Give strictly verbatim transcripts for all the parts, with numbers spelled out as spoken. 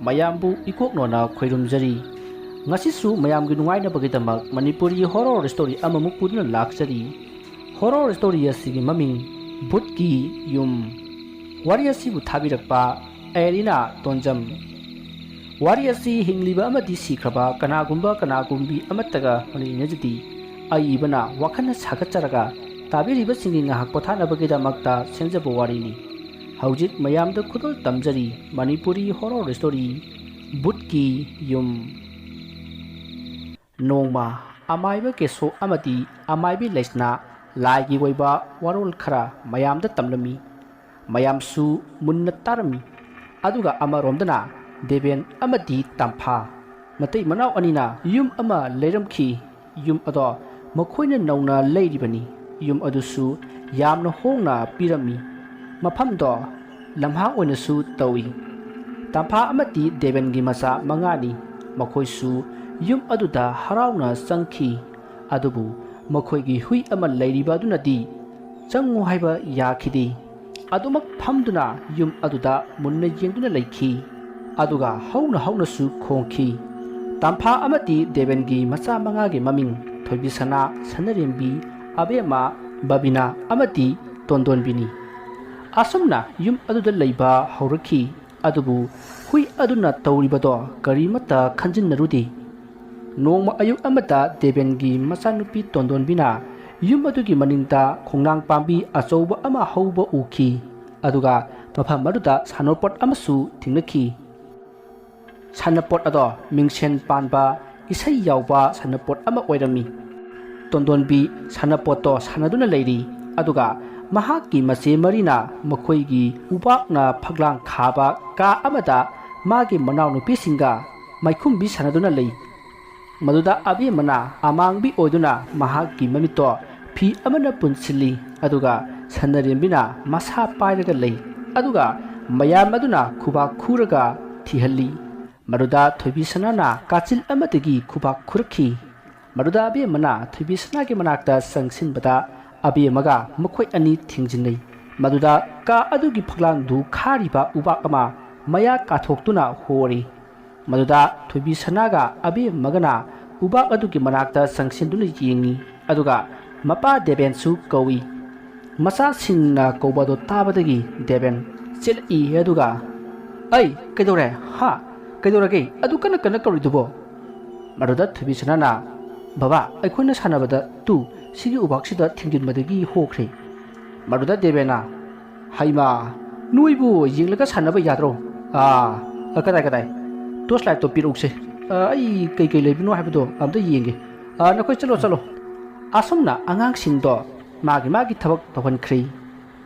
ꯃꯌꯥꯝꯕꯨ ꯏꯀꯣꯛꯅꯣꯅ ꯈꯣꯏꯔꯨꯝꯖꯔꯤ꯫ ꯉꯁꯤꯁꯨ ꯃꯌꯥꯝꯒꯤ ꯅꯨꯡꯉꯥꯏꯅꯕꯒꯤꯗꯃꯛ ꯃꯅꯤꯄꯨꯔꯤ horror story ꯑꯃꯃꯨꯛ ꯄꯨꯗꯨꯅ ꯂꯥꯛꯆꯔꯤ꯫ Horror story ꯑꯁꯤꯒꯤ ꯃꯃꯤꯡ ꯚꯨꯠꯀꯤ ꯌꯨꯝ꯫ ꯋꯥꯔꯤ ꯑꯁꯤꯕꯨ ꯊꯥꯕꯤꯔꯛꯄ ꯑꯦꯔꯤꯅꯥ ꯇꯣꯟꯖꯝ꯫ ꯋꯥꯔꯤ ꯑꯁꯤ ꯍꯤꯡꯂꯤꯕ ꯑꯃꯗꯤ ꯁꯤꯈ꯭ꯔꯕ ꯀꯅꯥꯒꯨꯝꯕ ꯀꯅꯥꯒꯨꯝꯕꯤ ꯑꯃꯠꯇꯒ ꯃꯔꯤ ꯂꯩꯅꯖꯗꯦ꯫ ꯑꯏꯕꯅ ꯋꯥꯈꯜꯅ ꯁꯥꯒꯠꯆꯔꯒ ꯇꯥꯕꯤꯔꯤꯕꯁꯤꯡꯒꯤ ꯉꯥꯏꯍꯥꯛ ꯄꯣꯊꯥꯅꯕꯒꯤꯗꯃꯛꯇ ꯁꯦꯝꯖꯕ ꯋꯥꯔꯤꯅꯤ꯫ ꯍꯧꯖꯤꯛ ꯃꯌꯥꯝꯗ ꯈꯨꯗꯣꯜ ꯇꯝꯖꯔꯤ ꯃꯅꯤꯄꯨꯔꯤ horror story ꯚꯨꯠꯀꯤ ꯌꯨꯝ꯫ ꯅꯣꯡꯃ ꯑꯃꯥꯏꯕ ꯀꯦꯁꯣ ꯑꯃꯗꯤ ꯑꯃꯥꯏꯕꯤ ꯂꯩꯁꯅꯥ ꯂꯥꯏꯒꯤ ꯑꯣꯏꯕ ꯋꯥꯔꯣꯜ ꯈꯔ ꯃꯌꯥꯝꯗ ꯇꯝꯂꯝꯃꯤ꯫ ꯃꯌꯥꯝꯁꯨ ꯃꯨꯟꯅ ꯇꯥꯔꯝꯃꯤ꯫ ꯑꯗꯨꯒ ꯑꯃꯔꯣꯝꯗꯅ ꯗꯦꯕꯦꯟ ꯑꯃꯗꯤ ꯇꯝꯐꯥ ꯃꯇꯩ ꯃꯅꯥꯎ ꯑꯅꯤꯅ ꯌꯨꯝ ꯑꯃ ꯂꯩꯔꯝꯈꯤ꯫ ꯌꯨꯝ ꯑꯗꯣ ꯃꯈꯣꯏꯅ ꯅꯧꯅ ꯂꯩꯔꯤꯕꯅꯤ꯫ ꯌꯨꯝ ꯑꯗꯨꯁꯨ ꯌꯥꯝꯅ ꯍꯣꯡꯅ ꯄꯤꯔꯝꯃꯤ꯫ ꯃꯐꯝꯗꯣ ꯂꯝꯍꯥꯡ ꯑꯣꯏꯅꯁꯨ ꯇꯧꯏ꯫ ꯇꯝꯐꯥ ꯑꯃꯗꯤ ꯗꯦꯕꯦꯟꯒꯤ ꯃꯆꯥ ꯃꯉꯥꯅꯤ꯫ ꯃꯈꯣꯏꯁꯨ ꯌꯨꯝ ꯑꯗꯨꯗ ꯍꯔꯥꯎꯅ ꯆꯪꯈꯤ꯫ ꯑꯗꯨꯕꯨ ꯃꯈꯣꯏꯒꯤ ꯍꯨꯏ ꯑꯃ ꯂꯩꯔꯤꯕ ꯑꯗꯨꯅꯗꯤ ꯆꯪꯉꯨ ꯍꯥꯏꯕ ꯌꯥꯈꯤꯗꯦ꯫ ꯑꯗꯨꯃꯛ ꯐꯝꯗꯨꯅ ꯌꯨꯝ ꯑꯗꯨꯗ ꯃꯨꯟꯅ ꯌꯦꯡꯗꯨꯅ ꯂꯩꯈꯤ꯫ ꯑꯗꯨꯒ ꯍꯧꯅ ꯍꯧꯅꯁꯨ ꯈꯣꯡꯈꯤ꯫ ꯇꯝꯐꯥ ꯑꯃꯗꯤ ꯗꯦꯕꯦꯟꯒꯤ ꯃꯆꯥ ꯃꯉꯥꯒꯤ ꯃꯃꯤꯡ ꯊꯣꯏꯕꯤꯁꯅꯥ, ꯁꯅꯔꯦꯝꯕꯤ, ꯑꯕꯦꯝꯃ, ꯕꯕꯤꯅꯥ ꯑꯃꯗꯤ ꯇꯣꯟꯗꯣꯟꯕꯤꯅꯤ꯫ ꯑꯁꯨꯝꯅ ꯌꯨꯝ ꯑꯗꯨꯗ ꯂꯩꯕ ꯍꯧꯔꯛꯈꯤ꯫ ꯑꯗꯨꯕꯨ ꯍꯨꯏ ꯑꯗꯨꯅ ꯇꯧꯔꯤꯕꯗꯣ ꯀꯔꯤꯃꯠꯇ ꯈꯟꯖꯤꯟꯅꯔꯨꯗꯦ꯫ ꯅꯣꯡꯃ ꯑꯌꯨꯛ ꯑꯃꯗ ꯗꯦꯕꯦꯟꯒꯤ ꯃꯆꯥꯅꯨꯄꯤ ꯇꯣꯟꯗꯣꯟꯕꯤꯅ ꯌꯨꯝ ꯑꯗꯨꯒꯤ ꯃꯅꯤꯡꯗ ꯈꯣꯡꯅꯥꯡ ꯄꯥꯝꯕꯤ ꯑꯆꯧꯕ ꯑꯃ ꯍꯧꯕ ꯎꯈꯤ꯫ ꯑꯗꯨꯒ ꯃꯐꯝ ꯑꯗꯨꯗ ꯁꯥꯟꯅꯄꯣꯠ ꯑꯃꯁꯨ ꯊꯦꯡꯅꯈꯤ꯫ ꯁꯥꯟꯅꯄꯣꯠ ꯑꯗꯣ ꯃꯤꯡꯁꯦꯟ ꯄꯥꯟꯕ, ꯏꯁꯩ ꯌꯥꯎꯕ ꯁꯥꯟꯅꯄꯣꯠ ꯑꯃ ꯑꯣꯏꯔꯝꯃꯤ꯫ ꯇꯣꯟꯗꯣꯟꯕꯤ ꯁꯥꯟꯅꯄꯣꯠꯇꯣ ꯁꯥꯟꯅꯗꯨꯅ ꯂꯩꯔꯤ꯫ ꯑꯗꯨꯒ ꯃꯍꯥꯛꯀꯤ ꯃꯆꯦ ꯃꯔꯤꯅ ꯃꯈꯣꯏꯒꯤ ꯎꯕꯥꯛꯅ ꯐꯛꯂꯥꯡ ꯈꯥꯕ ꯀꯥ ꯑꯃꯗ ꯃꯥꯒꯤ ꯃꯅꯥꯎꯅꯨꯄꯤꯁꯤꯡꯒ ꯃꯩꯈꯨꯝꯕꯤ ꯁꯥꯟꯅꯗꯨꯅ ꯂꯩ꯫ ꯃꯗꯨꯗ ꯑꯕꯦꯝꯃꯅ ꯑꯃꯥꯡꯕꯤ ꯑꯣꯏꯗꯨꯅ ꯃꯍꯥꯛꯀꯤ ꯃꯃꯤꯠꯇꯣ ꯐꯤ ꯑꯃꯅ ꯄꯨꯟꯁꯤꯜꯂꯤ꯫ ꯑꯗꯨꯒ ꯁꯅꯔꯦꯝꯕꯤꯅ ꯃꯁꯥ ꯄꯥꯏꯔꯒ ꯂꯩ꯫ ꯑꯗꯨꯒ ꯃꯌꯥꯝ ꯑꯗꯨꯅ ꯈꯨꯕꯥꯛ ꯈꯨꯔꯒ ꯊꯤꯍꯜꯂꯤ꯫ ꯃꯗꯨꯗ ꯊꯣꯏꯕꯤꯁꯅꯥꯅ ꯀꯥꯆꯤꯜ ꯑꯃꯗꯒꯤ ꯈꯨꯕꯥꯛ ꯈꯨꯔꯛꯈꯤ꯫ ꯃꯗꯨꯗ ꯑꯕꯦꯝꯃꯅ ꯊꯣꯏꯕꯤꯁꯅꯥꯒꯤ ꯃꯅꯥꯛꯇ ꯆꯪꯁꯤꯟꯕꯗ ꯑꯕꯦꯝꯃꯒ ꯃꯈꯣꯏ ꯑꯅꯤ ꯊꯦꯡꯖꯤꯟꯅꯩ꯫ ꯃꯗꯨꯗ ꯀꯥ ꯑꯗꯨꯒꯤ ꯐꯛꯂꯥꯡꯗꯨ ꯈꯥꯔꯤꯕ ꯎꯕꯥꯛ ꯑꯃ ꯃꯌꯥ ꯀꯥꯊꯣꯛꯇꯨꯅ ꯍꯣꯔꯤ꯫ ꯃꯗꯨꯗ ꯊꯣꯏꯕꯤ ꯁꯅꯥꯒ ꯑꯕꯦꯝꯃꯒꯅ ꯎꯕꯥꯛ ꯑꯗꯨꯒꯤ ꯃꯅꯥꯛꯇ ꯆꯪꯁꯤꯟꯗꯨꯅ ꯌꯦꯡꯉꯤ꯫ ꯑꯗꯨꯒ ꯃꯄꯥ ꯗꯦꯕꯦꯟꯁꯨ ꯀꯧꯏ꯫ ꯃꯆꯥꯁꯤꯡꯅ ꯀꯧꯕ ꯑꯗꯨ ꯇꯥꯕꯗꯒꯤ ꯗꯦꯕꯦꯟ ꯆꯦꯜꯂꯛꯏ꯫ ꯑꯗꯨꯒ, "ꯑꯩ, ꯀꯩꯗꯧꯔꯦ? ꯍꯥ? ꯀꯩꯗꯧꯔꯒꯦ? ꯑꯗꯨ ꯀꯟꯅ ꯀꯟꯅ ꯀꯧꯔꯤꯗꯨꯕꯣ?" ꯃꯗꯨꯗ ꯊꯣꯏꯕꯤ ꯁꯅꯥꯅ, "ꯕꯕꯥ, ꯑꯩꯈꯣꯏꯅ ꯁꯥꯟꯅꯕꯗ ꯇꯨ ꯁꯤꯒꯤ ꯎꯕꯥꯛꯁꯤꯗ ꯊꯤꯡꯖꯤꯟꯕꯗꯒꯤ ꯍꯣꯈ꯭ꯔꯦ꯫" ꯃꯗꯨꯗ ꯗꯦꯕꯦꯟꯅ, "ꯍꯩꯃꯥ, ꯅꯣꯏꯕꯨ ꯌꯦꯡꯂꯒ ꯁꯥꯟꯅꯕ ꯌꯥꯗ꯭ꯔꯣ? ꯑꯥ, ꯑ, ꯀꯗꯥꯏ, ꯀꯗꯥꯏ? ꯇꯣꯔꯆ ꯂꯥꯏꯠꯇꯣ ꯄꯤꯔꯛꯎꯁꯦ꯫ ꯑ, ꯑꯩ ꯀꯩꯀꯩ ꯂꯩꯕꯅꯣ ꯍꯥꯏꯕꯗꯣ ꯑꯝꯇ ꯌꯦꯡꯒꯦ꯫ ꯑ, ꯅꯈꯣꯏ ꯆꯠꯂꯣ, ꯆꯠꯂꯣ꯫" ꯑꯁꯨꯝꯅ ꯑꯉꯥꯡꯁꯤꯡꯗꯣ ꯃꯥꯒꯤ ꯃꯥꯒꯤ ꯊꯕꯛ ꯇꯧꯍꯟꯈ꯭ꯔꯦ꯫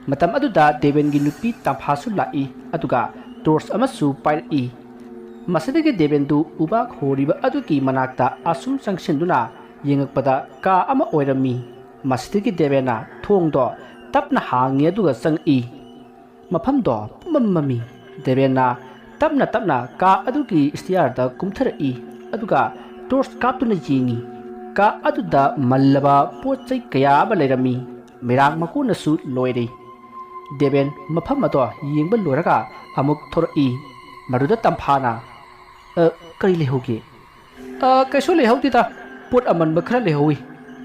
ꯃꯇꯝ ꯑꯗꯨꯗ ꯗꯦꯕꯦꯟꯒꯤ ꯅꯨꯄꯤ ꯇꯝꯐꯥꯁꯨ ꯂꯥꯛꯏ, ꯑꯗꯨꯒ ꯇꯣꯔꯆ ꯑꯃꯁꯨ ꯄꯥꯏꯔꯛꯏ꯫ ꯃꯁꯤꯗꯒꯤ ꯗꯦꯕꯦꯟꯗꯨ ꯎꯕꯥꯛ ꯍꯣꯔꯤꯕ ꯑꯗꯨꯒꯤ ꯃꯅꯥꯛꯇ ꯑꯁꯨꯝ ꯆꯪꯁꯤꯟꯗꯨꯅ ꯌꯦꯡꯉꯛꯄꯗ ꯀꯥ ꯑꯃ ꯑꯣꯏꯔꯝꯃꯤ꯫ ꯃꯁꯤꯗꯒꯤ ꯗꯦꯕꯦꯟꯅ ꯊꯣꯡꯗꯣ ꯇꯞꯅ ꯍꯥꯡꯉꯤ ꯑꯗꯨꯒ ꯆꯪꯉꯛꯏ꯫ ꯃꯐꯝꯗꯣ ꯄꯨꯝꯃꯝ ꯃꯝꯃꯤ꯫ ꯗꯦꯕꯦꯟꯅ ꯇꯞꯅ ꯇꯞꯅ ꯀꯥ ꯑꯗꯨꯒꯤ ꯁ꯭ꯇꯤꯌꯥꯔꯗ ꯀꯨꯝꯊꯔꯛꯏ, ꯑꯗꯨꯒ ꯇꯣꯔꯆ ꯀꯥꯞꯇꯨꯅ ꯌꯦꯡꯉꯤ꯫ ꯀꯥ ꯑꯗꯨꯗ ꯃꯜꯂꯕ ꯄꯣꯠ ꯆꯩ ꯀꯌꯥ ꯑꯃ ꯂꯩꯔꯝꯃꯤ꯫ ꯃꯤꯔꯥꯡ ꯃꯀꯣꯟꯅꯁꯨ ꯂꯣꯏꯔꯦ꯫ ꯗꯦꯕꯦꯟ ꯃꯐꯝ ꯑꯗꯣ ꯌꯦꯡꯕ ꯂꯣꯏꯔꯒ ꯑꯃꯨꯛ ꯊꯣꯔꯛꯏ꯫ ꯃꯗꯨꯗ ꯇꯝꯐꯥꯅ, "ꯑ, ꯀꯔꯤ ꯂꯩꯍꯧꯒꯦ?" "ꯑ, ꯀꯩꯁꯨ ꯂꯩꯍꯧꯗꯦꯗ꯫ ꯄꯣꯠ ꯑꯃꯟꯕ ꯈꯔ ꯂꯩꯍꯧꯏ꯫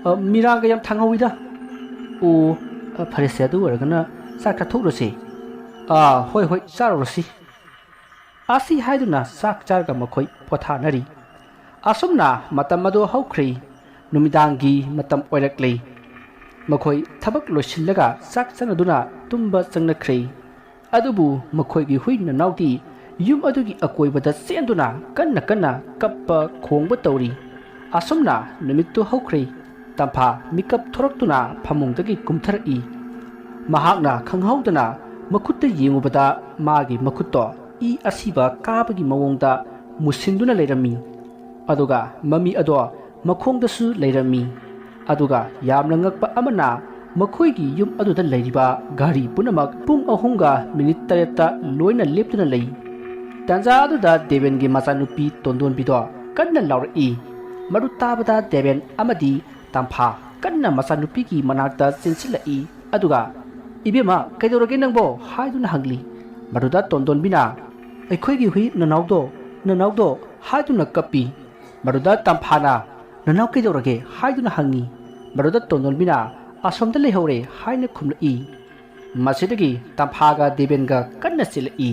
ꯑ, ꯃꯤꯔꯥꯡꯒ ꯌꯥꯝ ꯊꯥꯡꯍꯧꯏꯗ꯫" "ꯑꯣ, ꯑ, ꯐꯔꯦꯁꯦ, ꯑꯗꯨ ꯑꯣꯏꯔꯒꯅ ꯆꯥꯛ ꯆꯥꯊꯣꯛꯂꯁꯦ꯫" "ꯑ, ꯍꯣꯏ, ꯍꯣꯏ, ꯆꯥꯔꯨꯔꯁꯤ꯫" ꯑꯁꯤ ꯍꯥꯏꯗꯨꯅ ꯆꯥꯛ ꯆꯥꯔꯒ ꯃꯈꯣꯏ ꯄꯣꯊꯥꯅꯔꯤ꯫ ꯑꯁꯨꯝꯅ ꯃꯇꯝ ꯑꯗꯨ ꯍꯧꯈ꯭ꯔꯦ꯫ ꯅꯨꯃꯤꯗꯥꯡꯒꯤ ꯃꯇꯝ ꯑꯣꯏꯔꯛꯂꯦ꯫ ꯃꯈꯣꯏ ꯊꯕꯛ ꯂꯣꯏꯁꯤꯜꯂꯒ ꯆꯥꯛ ꯆꯥꯅꯗꯨꯅ ꯇꯨꯝꯕ ꯆꯪꯅꯈ꯭ꯔꯦ꯫ ꯑꯗꯨꯕꯨ ꯃꯈꯣꯏꯒꯤ ꯍꯨꯏ ꯅꯅꯥꯎꯗꯤ ꯌꯨꯝ ꯑꯗꯨꯒꯤ ꯑꯀꯣꯏꯕꯗ ꯆꯦꯟꯗꯨꯅ ꯀꯟꯅ ꯀꯟꯅ ꯀꯞꯄ ꯈꯣꯡꯕ ꯇꯧꯔꯤ꯫ ꯑꯁꯨꯝꯅ ꯅꯨꯃꯤꯠꯇꯨ ꯍꯧꯈ꯭ꯔꯦ꯫ ꯇꯝꯐꯥ ꯃꯤꯀꯞ ꯊꯣꯔꯛꯇꯨꯅ ꯐꯃꯨꯡꯗꯒꯤ ꯀꯨꯝꯊꯔꯛꯏ꯫ ꯃꯍꯥꯛꯅ ꯈꯪꯍꯧꯗꯅ ꯃꯈꯨꯠꯇ ꯌꯦꯡꯉꯨꯕꯗ ꯃꯥꯒꯤ ꯃꯈꯨꯠꯇꯣ ꯏ ꯑꯁꯤꯕ ꯀꯥꯕꯒꯤ ꯃꯑꯣꯡꯗ ꯃꯨꯁꯤꯟꯗꯨꯅ ꯂꯩꯔꯝꯃꯤ꯫ ꯑꯗꯨꯒ ꯃꯃꯤ ꯑꯗꯣ ꯃꯈꯣꯡꯗꯁꯨ ꯂꯩꯔꯝꯃꯤ꯫ ꯑꯗꯨꯒ ꯌꯥꯝꯅ ꯉꯛꯄ ꯑꯃꯅ, ꯃꯈꯣꯏꯒꯤ ꯌꯨꯝ ꯑꯗꯨꯗ ꯂꯩꯔꯤꯕ ꯒꯥꯔꯤ ꯄꯨꯝꯅꯃꯛ ꯄꯨꯡ ꯑꯍꯨꯝꯒ ꯃꯤꯅꯤꯠ ꯇꯔꯦꯠꯇ ꯂꯣꯏꯅ ꯂꯦꯞꯇꯨꯅ ꯂꯩ꯫ ꯇꯥꯟꯖꯥ ꯑꯗꯨꯗ ꯗꯦꯕꯦꯟꯒꯤ ꯃꯆꯥꯅꯨꯄꯤ ꯇꯣꯟꯗꯣꯟꯕꯤꯗꯣ ꯀꯟꯅ ꯂꯥꯎꯔꯛꯏ꯫ ꯃꯗꯨ ꯇꯥꯕꯗ ꯗꯦꯕꯦꯟ ꯑꯃꯗꯤ ꯇꯝꯐꯥ ꯀꯟꯅ ꯃꯆꯥꯅꯨꯄꯤꯒꯤ ꯃꯅꯥꯛꯇ ꯆꯦꯟꯁꯤꯜꯂꯛꯏ꯫ ꯑꯗꯨꯒ, "ꯏꯕꯦꯝꯃ, ꯀꯩꯗꯧꯔꯒꯦ ꯅꯪꯕꯣ?" ꯍꯥꯏꯗꯨꯅ ꯍꯪꯂꯤ꯫ ꯃꯗꯨꯗ ꯇꯣꯟꯗꯣꯟꯕꯤꯅ, "ꯑꯩꯈꯣꯏꯒꯤ ꯍꯨꯏ ꯅꯅꯥꯎꯗꯣ, ꯅꯅꯥꯎꯗꯣ" ꯍꯥꯏꯗꯨꯅ ꯀꯞꯄꯤ꯫ ꯃꯗꯨꯗ ꯇꯝꯐꯥꯅ, "ꯅꯅꯥꯎ ꯀꯩꯗꯧꯔꯒꯦ?" ꯍꯥꯏꯗꯨꯅ ꯍꯪꯉꯤ꯫ ꯃꯗꯨꯗ ꯇꯣꯟꯗꯣꯟꯕꯤꯅ, "ꯑꯁꯣꯝꯗ ꯂꯩꯍꯧꯔꯦ" ꯍꯥꯏꯅ ꯈꯨꯝꯂꯛꯏ꯫ ꯃꯁꯤꯗꯒꯤ ꯇꯝꯐꯥꯒ ꯗꯦꯕꯦꯟꯒ ꯀꯟꯅ ꯆꯦꯜꯂꯛꯏ꯫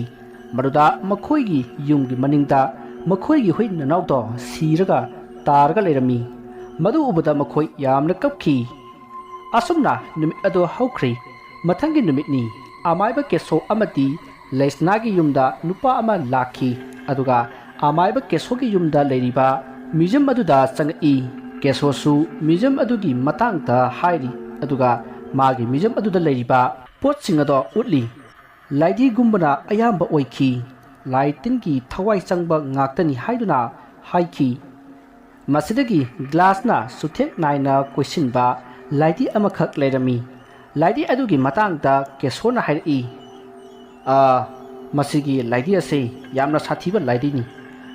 ꯃꯗꯨꯗ ꯃꯈꯣꯏꯒꯤ ꯌꯨꯝꯒꯤ ꯃꯅꯤꯡꯗ ꯃꯈꯣꯏꯒꯤ ꯍꯨꯏ ꯅꯅꯥꯎꯗꯣ ꯁꯤꯔꯒ ꯇꯥꯔꯒ ꯂꯩꯔꯝꯃꯤ꯫ ꯃꯗꯨ ꯎꯕꯗ ꯃꯈꯣꯏ ꯌꯥꯝꯅ ꯀꯞꯈꯤ꯫ ꯑꯁꯨꯝꯅ ꯅꯨꯃꯤꯠ ꯑꯗꯨ ꯍꯧꯈ꯭ꯔꯦ꯫ ꯃꯊꯪꯒꯤ ꯅꯨꯃꯤꯠꯅꯤ꯫ ꯑꯃꯥꯏꯕ ꯀꯦꯁꯣ ꯑꯃꯗꯤ ꯂꯩꯁꯅꯥꯒꯤ ꯌꯨꯝꯗ ꯅꯨꯄꯥ ꯑꯃ ꯂꯥꯛꯈꯤ꯫ ꯑꯗꯨꯒ ꯑꯃꯥꯏꯕ ꯀꯦꯁꯣꯒꯤ ꯌꯨꯝꯗ ꯂꯩꯔꯤꯕ ꯃ꯭ꯌꯨꯖꯤꯌꯝ ꯑꯗꯨꯗ ꯆꯪꯉꯛꯏ꯫ ꯀꯦꯁꯣꯁꯨ ꯃ꯭ꯌꯨꯖꯤꯌꯝ ꯑꯗꯨꯒꯤ ꯃꯇꯥꯡꯗ ꯍꯥꯏꯔꯤ꯫ ꯑꯗꯨꯒ ꯃꯥꯒꯤ ꯃ꯭ꯌꯨꯖꯤꯌꯝ ꯑꯗꯨꯗ ꯂꯩꯔꯤꯕ ꯄꯣꯠꯁꯤꯡ ꯑꯗꯣ ꯎꯠꯂꯤ꯫ "ꯂꯥꯏꯙꯤꯒꯨꯝꯕꯅ ꯑꯌꯥꯝꯕ ꯑꯣꯏꯈꯤ꯫ ꯂꯥꯏ ꯇꯤꯟꯒꯤ ꯊꯋꯥꯏ ꯆꯪꯕ ꯉꯥꯛꯇꯅꯤ" ꯍꯥꯏꯗꯨꯅ ꯍꯥꯏꯈꯤ꯫ ꯃꯁꯤꯗꯒꯤ ꯒ꯭ꯂꯥꯁꯅ ꯆꯨꯊꯦꯛ ꯅꯥꯏꯅ ꯀꯣꯏꯁꯤꯟꯕ ꯂꯥꯏꯙꯤ ꯑꯃꯈꯛ ꯂꯩꯔꯝꯃꯤ꯫ ꯂꯥꯏꯙꯤ ꯑꯗꯨꯒꯤ ꯃꯇꯥꯡꯗ ꯀꯦꯁꯣꯅ ꯍꯥꯏꯔꯛꯏ, "ꯑꯥ, ꯃꯁꯤꯒꯤ ꯂꯥꯏꯙꯤ ꯑꯁꯤ ꯌꯥꯝꯅ ꯁꯥꯊꯤꯕ ꯂꯥꯏꯙꯤꯅꯤ꯫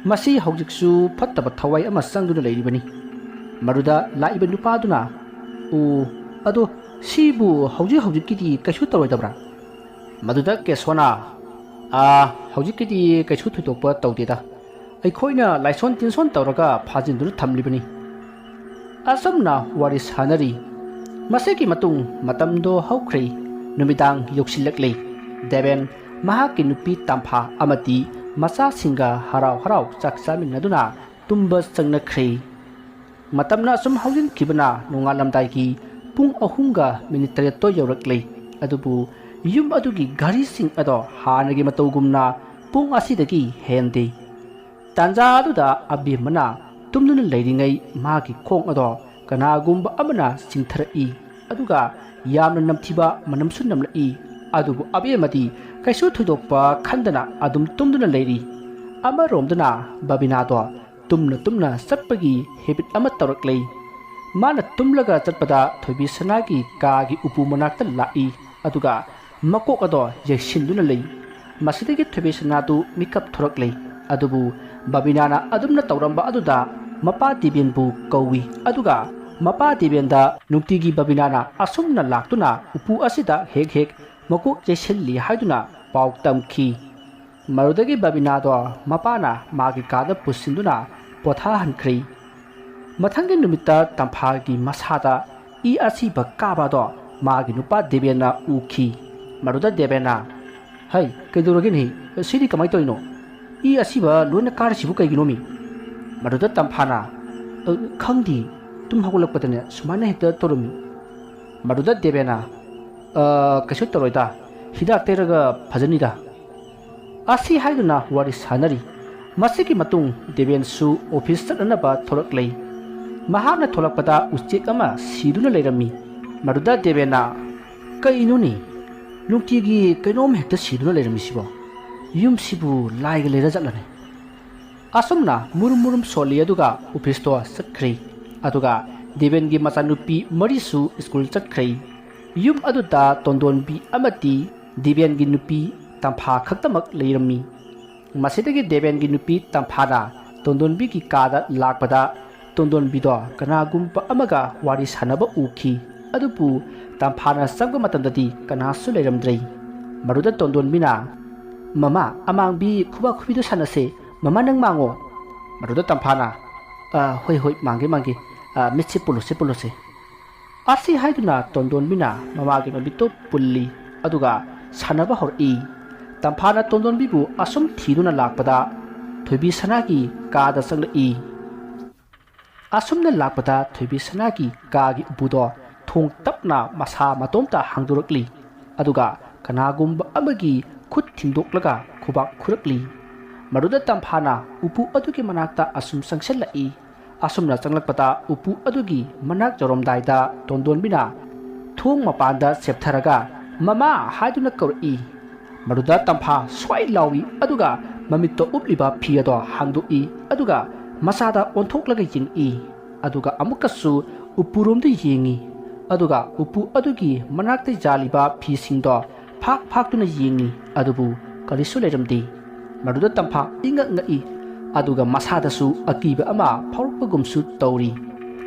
ꯃꯁꯤ ꯍꯧꯖꯤꯛꯁꯨ ꯐꯠꯇꯕ ꯊꯋꯥꯏ ꯑꯃ ꯆꯪꯗꯨꯅ ꯂꯩꯔꯤꯕꯅꯤ"꯫ ꯃꯗꯨꯗ ꯂꯥꯛꯏꯕ ꯅꯨꯄꯥꯗꯨꯅ, "ꯑꯣ, ꯑꯗꯣ ꯁꯤꯕꯨ ꯍꯧꯖꯤꯛ ꯍꯧꯖꯤꯛꯀꯤꯗꯤ ꯀꯩꯁꯨ ꯇꯧꯔꯣꯏꯗꯕ꯭ꯔꯥ?" ꯃꯗꯨꯗ ꯀꯦꯁꯣꯅ, "ꯑꯥ, ꯍꯧꯖꯤꯛꯀꯤꯗꯤ ꯀꯩꯁꯨ ꯊꯣꯏꯗꯣꯛꯄ ꯇꯧꯗꯦꯗ꯫ ꯑꯩꯈꯣꯏꯅ ꯂꯥꯏꯁꯣꯟ ꯇꯤꯟꯁꯣꯟ ꯇꯧꯔꯒ ꯐꯥꯖꯤꯟꯗꯨꯅ ꯊꯝꯂꯤꯕꯅꯤ"꯫ ꯑꯁꯨꯝꯅ ꯋꯥꯔꯤ ꯁꯥꯟꯅꯔꯤ꯫ ꯃꯁꯤꯒꯤ ꯃꯇꯨꯡ ꯃꯇꯝꯗꯣ ꯍꯧꯈ꯭ꯔꯦ꯫ ꯅꯨꯃꯤꯗꯥꯡ ꯌꯧꯁꯤꯜꯂꯛꯂꯦ꯫ ꯗꯦꯕꯦꯟ, ꯃꯍꯥꯛꯀꯤ ꯅꯨꯄꯤ ꯇꯥꯝꯐꯥ ꯑꯃꯗꯤ ꯃꯆꯥꯁꯤꯡꯒ ꯍꯔꯥꯎ ꯍꯔꯥꯎ ꯆꯥꯛ ꯆꯥꯃꯤꯟꯅꯗꯨꯅ ꯇꯨꯝꯕ ꯆꯪꯅꯈ꯭ꯔꯦ꯫ ꯃꯇꯝꯅ ꯑꯁꯨꯝ ꯍꯧꯖꯤꯟꯈꯤꯕꯅ ꯅꯣꯡꯉꯥꯜꯂꯝꯗꯥꯏꯒꯤ ꯄꯨꯡ ꯑꯍꯨꯝꯒ ꯃꯤꯅꯤꯠ ꯇꯔꯦꯠꯇꯣ ꯌꯧꯔꯛꯂꯦ꯫ ꯑꯗꯨꯕꯨ ꯌꯨꯝ ꯑꯗꯨꯒꯤ ꯘꯔꯤꯁꯤꯡ ꯑꯗꯣ ꯍꯥꯟꯅꯒꯤ ꯃꯇꯧꯒꯨꯝꯅ ꯄꯨꯡ ꯑꯁꯤꯗꯒꯤ ꯍꯦꯟꯗꯦ꯫ ꯇꯥꯟꯖꯥ ꯑꯗꯨꯗ ꯑꯕꯦꯝꯃꯅ ꯇꯨꯝꯗꯨꯅ ꯂꯩꯔꯤꯉꯩ ꯃꯥꯒꯤ ꯈꯣꯡ ꯑꯗꯣ ꯀꯅꯥꯒꯨꯝꯕ ꯑꯃꯅ ꯆꯤꯡꯊꯔꯛꯏ꯫ ꯑꯗꯨꯒ ꯌꯥꯝꯅ ꯅꯝꯊꯤꯕ ꯃꯅꯝꯁꯨ ꯅꯝꯂꯛꯏ꯫ ꯑꯗꯨꯕꯨ ꯑꯕꯦꯝꯃꯗꯤ ꯀꯩꯁꯨ ꯊꯣꯏꯗꯣꯛꯄ ꯈꯟꯗꯅ ꯑꯗꯨꯝ ꯇꯨꯝꯗꯨꯅ ꯂꯩꯔꯤ꯫ ꯑꯃꯔꯣꯝꯗꯅ ꯕꯕꯤꯅꯥꯗꯣ ꯇꯨꯝꯅ ꯇꯨꯝꯅ ꯆꯠꯄꯒꯤ ꯍꯦꯕꯤꯠ ꯑꯃ ꯇꯧꯔꯛꯂꯦ꯫ ꯃꯥꯅ ꯇꯨꯝꯂꯒ ꯆꯠꯄꯗ ꯊꯣꯏꯕꯤ ꯁꯅꯥꯒꯤ ꯀꯥꯒꯤ ꯎꯄꯨ ꯃꯅꯥꯛꯇ ꯂꯥꯛꯏ꯫ ꯑꯗꯨꯒ ꯃꯀꯣꯛ ꯑꯗꯣ ꯌꯩꯁꯤꯟꯗꯨꯅ ꯂꯩ꯫ ꯃꯁꯤꯗꯒꯤ ꯊꯣꯏꯕꯤ ꯁꯅꯥꯗꯨ ꯃꯤꯀꯞ ꯊꯣꯔꯛꯂꯦ꯫ ꯑꯗꯨꯕꯨ ꯕꯕꯤꯅꯥꯅ ꯑꯗꯨꯝꯅ ꯇꯧꯔꯝꯕ ꯑꯗꯨꯗ ꯃꯄꯥ ꯗꯦꯕꯦꯟꯕꯨ ꯀꯧꯏ꯫ ꯑꯗꯨꯒ ꯃꯄꯥ ꯗꯦꯕꯦꯟꯗ ꯅꯨꯡꯇꯤꯒꯤ ꯕꯕꯤꯅꯥꯅ ꯑꯁꯨꯝꯅ ꯂꯥꯛꯇꯨꯅ ꯎꯄꯨ ꯑꯁꯤꯗ ꯍꯦꯛ ꯍꯦꯛ ꯃꯀꯣꯛ ꯌꯩꯁꯤꯜꯂꯤ ꯍꯥꯏꯗꯨꯅ ꯄꯥꯎ ꯇꯝꯈꯤ꯫ ꯃꯗꯨꯗꯒꯤ ꯕꯕꯤꯅꯥꯗꯣ ꯃꯄꯥꯅ ꯃꯥꯒꯤ ꯀꯥꯗ ꯄꯨꯁꯤꯟꯗꯨꯅ ꯄꯣꯊꯥꯍꯟꯈ꯭ꯔꯦ꯫ ꯃꯊꯪꯒꯤ ꯅꯨꯃꯤꯠꯇ ꯇꯝꯐꯥꯒꯤ ꯃꯁꯥꯗ ꯏ ꯑꯁꯤꯕ ꯀꯥꯕꯗꯣ ꯃꯥꯒꯤ ꯅꯨꯄꯥ ꯗꯦꯕꯦꯟꯅ ꯎꯈꯤ꯫ ꯃꯗꯨꯗ ꯗꯦꯕꯦꯟꯅ, "ꯍꯩ, ꯀꯩꯗꯧꯔꯒꯦꯅꯦ? ꯁꯤꯗꯤ ꯀꯃꯥꯏꯅ ꯇꯧꯔꯤꯅꯣ? ꯏ ꯑꯁꯤꯕ ꯂꯣꯏꯅ ꯀꯥꯔꯤꯁꯤꯕꯨ ꯀꯩꯒꯤꯅꯣꯃꯤ?" ꯃꯗꯨꯗ ꯇꯝꯐꯥꯅ, "ꯑ, ꯈꯪꯗꯦ, ꯇꯨꯝ ꯍꯧꯒꯠꯂꯛꯄꯗꯅꯦ ꯁꯨꯃꯥꯏꯅ ꯍꯦꯛꯇ ꯇꯧꯔꯝꯃꯤ꯫" ꯃꯗꯨꯗ ꯗꯦꯕꯦꯟꯅ, "ꯑ, ꯀꯩꯁꯨ ꯇꯧꯔꯣꯏꯗ, ꯍꯤꯗꯥꯛ ꯇꯩꯔꯒ ꯐꯖꯅꯤꯗ꯫" ꯑꯁꯤ ꯍꯥꯏꯗꯨꯅ ꯋꯥꯔꯤ ꯁꯥꯟꯅꯔꯤ꯫ ꯃꯁꯤꯒꯤ ꯃꯇꯨꯡ ꯗꯦꯕꯦꯟꯁꯨ ꯑꯣꯐꯤꯁ ꯆꯠꯅꯅꯕ ꯊꯣꯛꯂꯛꯂꯦ꯫ ꯃꯍꯥꯛꯅ ꯊꯣꯛꯂꯛꯄꯗ ꯎꯆꯦꯛ ꯑꯃ ꯁꯤꯗꯨꯅ ꯂꯩꯔꯝꯃꯤ꯫ ꯃꯗꯨꯗ ꯗꯦꯕꯦꯟꯅ, "ꯀꯩꯅꯣꯅꯦ? ꯅꯨꯡꯇꯤꯒꯤ ꯀꯩꯅꯣꯝ ꯍꯦꯛꯇ ꯁꯤꯗꯨꯅ ꯂꯩꯔꯝꯃꯤꯁꯤꯕꯣ? ꯌꯨꯝꯁꯤꯕꯨ ꯂꯥꯏꯒ ꯂꯩꯔ ꯆꯠꯂꯅꯤ꯫" ꯑꯁꯨꯝꯅ ꯃꯨꯔꯨꯝ ꯃꯨꯔꯨꯝ ꯁꯣꯜꯂꯤ, ꯑꯗꯨꯒ ꯑꯣꯐꯤꯁꯇꯣ ꯆꯠꯈ꯭ꯔꯦ꯫ ꯑꯗꯨꯒ ꯗꯦꯕꯦꯟꯒꯤ ꯃꯆꯥꯅꯨꯄꯤ ꯃꯔꯤꯁꯨ ꯁ꯭ꯀꯨꯜ ꯆꯠꯈ꯭ꯔꯦ꯫ ꯌꯨꯝ ꯑꯗꯨꯗ ꯇꯣꯟꯗꯣꯟꯕꯤ ꯑꯃꯗꯤ ꯗꯦꯕꯦꯟꯒꯤ ꯅꯨꯄꯤ ꯇꯝꯐꯥ ꯈꯛꯇꯃꯛ ꯂꯩꯔꯝꯃꯤ꯫ ꯃꯁꯤꯗꯒꯤ ꯗꯦꯕꯦꯟꯒꯤ ꯅꯨꯄꯤ ꯇꯝꯐꯥꯅ ꯇꯣꯟꯗꯣꯟꯕꯤꯒꯤ ꯀꯥꯗ ꯂꯥꯛꯄꯗ, ꯇꯣꯟꯗꯣꯟꯕꯤꯗꯣ ꯀꯅꯥꯒꯨꯝꯕ ꯑꯃꯒ ꯋꯥꯔꯤ ꯁꯥꯟꯅꯕ ꯎꯈꯤ꯫ ꯑꯗꯨꯕꯨ ꯇꯝꯐꯥꯅ ꯆꯪꯕ ꯃꯇꯝꯗꯗꯤ ꯀꯅꯥꯁꯨ ꯂꯩꯔꯝꯗ꯭ꯔꯦ꯫ ꯃꯗꯨꯗ ꯇꯣꯟꯗꯣꯟꯕꯤꯅ, "ꯃꯃꯥ, ꯑꯃꯥꯡꯕꯤ ꯈꯨꯕꯥꯛ ꯈꯨꯕꯤꯗꯣ ꯁꯥꯟꯅꯁꯦ꯫ ꯃꯃꯥ, ꯅꯪ ꯃꯥꯡꯉꯣ꯫" ꯃꯗꯨꯗ ꯇꯝꯐꯥꯅ, "ꯑ, ꯍꯣꯏ, ꯍꯣꯏ, ꯃꯥꯡꯒꯦ, ꯃꯥꯡꯒꯦ꯫ ꯑ, ꯃꯤꯠꯁꯦ ꯄꯨꯜꯂꯨꯁꯦ, ꯄꯨꯜꯂꯨꯁꯦ꯫" ꯑꯁꯤ ꯍꯥꯏꯗꯨꯅ ꯇꯣꯟꯗꯣꯟꯕꯤꯅ ꯃꯃꯥꯒꯤ ꯃꯃꯤꯠꯇꯣ ꯄꯨꯜꯂꯤ, ꯑꯗꯨꯒ ꯁꯥꯟꯅꯕ ꯍꯧꯔꯛꯏ꯫ ꯇꯝꯐꯥꯅ ꯇꯣꯟꯗꯣꯟꯕꯤꯕꯨ ꯑꯁꯨꯝ ꯊꯤꯗꯨꯅ ꯂꯥꯛꯄꯗ, ꯊꯣꯏꯕꯤ ꯁꯅꯥꯒꯤ ꯀꯥꯗ ꯆꯪꯂꯛꯏ꯫ ꯑꯁꯨꯝꯅ ꯂꯥꯛꯄꯗ, ꯊꯣꯏꯕꯤ ꯁꯅꯥꯒꯤ ꯀꯥꯒꯤ ꯎꯄꯨꯗꯣ ꯊꯣꯡ ꯇꯞꯅ ꯃꯁꯥ ꯃꯇꯣꯝꯇ ꯍꯥꯡꯗꯣꯔꯛꯂꯤ, ꯑꯗꯨꯒ ꯀꯅꯥꯒꯨꯝꯕ ꯑꯃꯒꯤ ꯈꯨꯠ ꯊꯤꯡꯗꯣꯛꯂꯒ ꯈꯨꯕꯥꯛ ꯈꯨꯔꯛꯂꯤ꯫ ꯃꯗꯨꯗ ꯇꯝꯐꯥꯅ ꯎꯄꯨ ꯑꯗꯨꯒꯤ ꯃꯅꯥꯛꯇ ꯑꯁꯨꯝ ꯆꯪꯁꯤꯜꯂꯛꯏ꯫ ꯑꯁꯨꯝꯅ ꯆꯪꯂꯛꯄꯗ, ꯎꯄꯨ ꯑꯗꯨꯒꯤ ꯃꯅꯥꯛ ꯌꯧꯔꯝꯗꯥꯏꯗ ꯇꯣꯟꯗꯣꯟꯕꯤꯅ ꯊꯣꯡ ꯃꯄꯥꯟꯗ ꯆꯦꯞꯊꯔꯒ "ꯃꯃꯥ" ꯍꯥꯏꯗꯨꯅ ꯀꯧꯔꯛꯏ꯫ ꯃꯗꯨꯗ ꯇꯝꯐꯥ ꯁ꯭ꯋꯥꯏ ꯂꯥꯎꯏ, ꯑꯗꯨꯒ ꯃꯃꯤꯠꯇ ꯎꯞꯂꯤꯕ ꯐꯤ ꯑꯗꯣ ꯍꯥꯡꯗꯣꯛꯏ, ꯑꯗꯨꯒ ꯃꯆꯥꯗ ꯑꯣꯟꯊꯣꯛꯂꯒ ꯌꯦꯡꯏ꯫ ꯑꯗꯨꯒ ꯑꯃꯨꯛꯀꯁꯨ ꯎꯄꯨꯔꯣꯝꯗ ꯌꯦꯡꯏ, ꯑꯗꯨꯒ ꯎꯄꯨ ꯑꯗꯨꯒꯤ ꯃꯅꯥꯛꯇ ꯌꯥꯜꯂꯤꯕ ꯐꯤꯁꯤꯡꯗꯣ ꯐꯥꯛ ꯐꯥꯛꯇꯨꯅ ꯌꯦꯡꯏ, ꯑꯗꯨꯕꯨ ꯀꯔꯤꯁꯨ ꯂꯩꯔꯝꯗꯦ꯫ ꯃꯗꯨꯗ ꯇꯝꯐꯥ ꯏꯉꯛ ꯉꯛꯏ, ꯑꯗꯨꯒ ꯃꯁꯥꯗꯁꯨ ꯑꯀꯤꯕ ꯑꯃ ꯐꯥꯎꯔꯛꯄꯒꯨꯝꯁꯨ ꯇꯧꯔꯤ꯫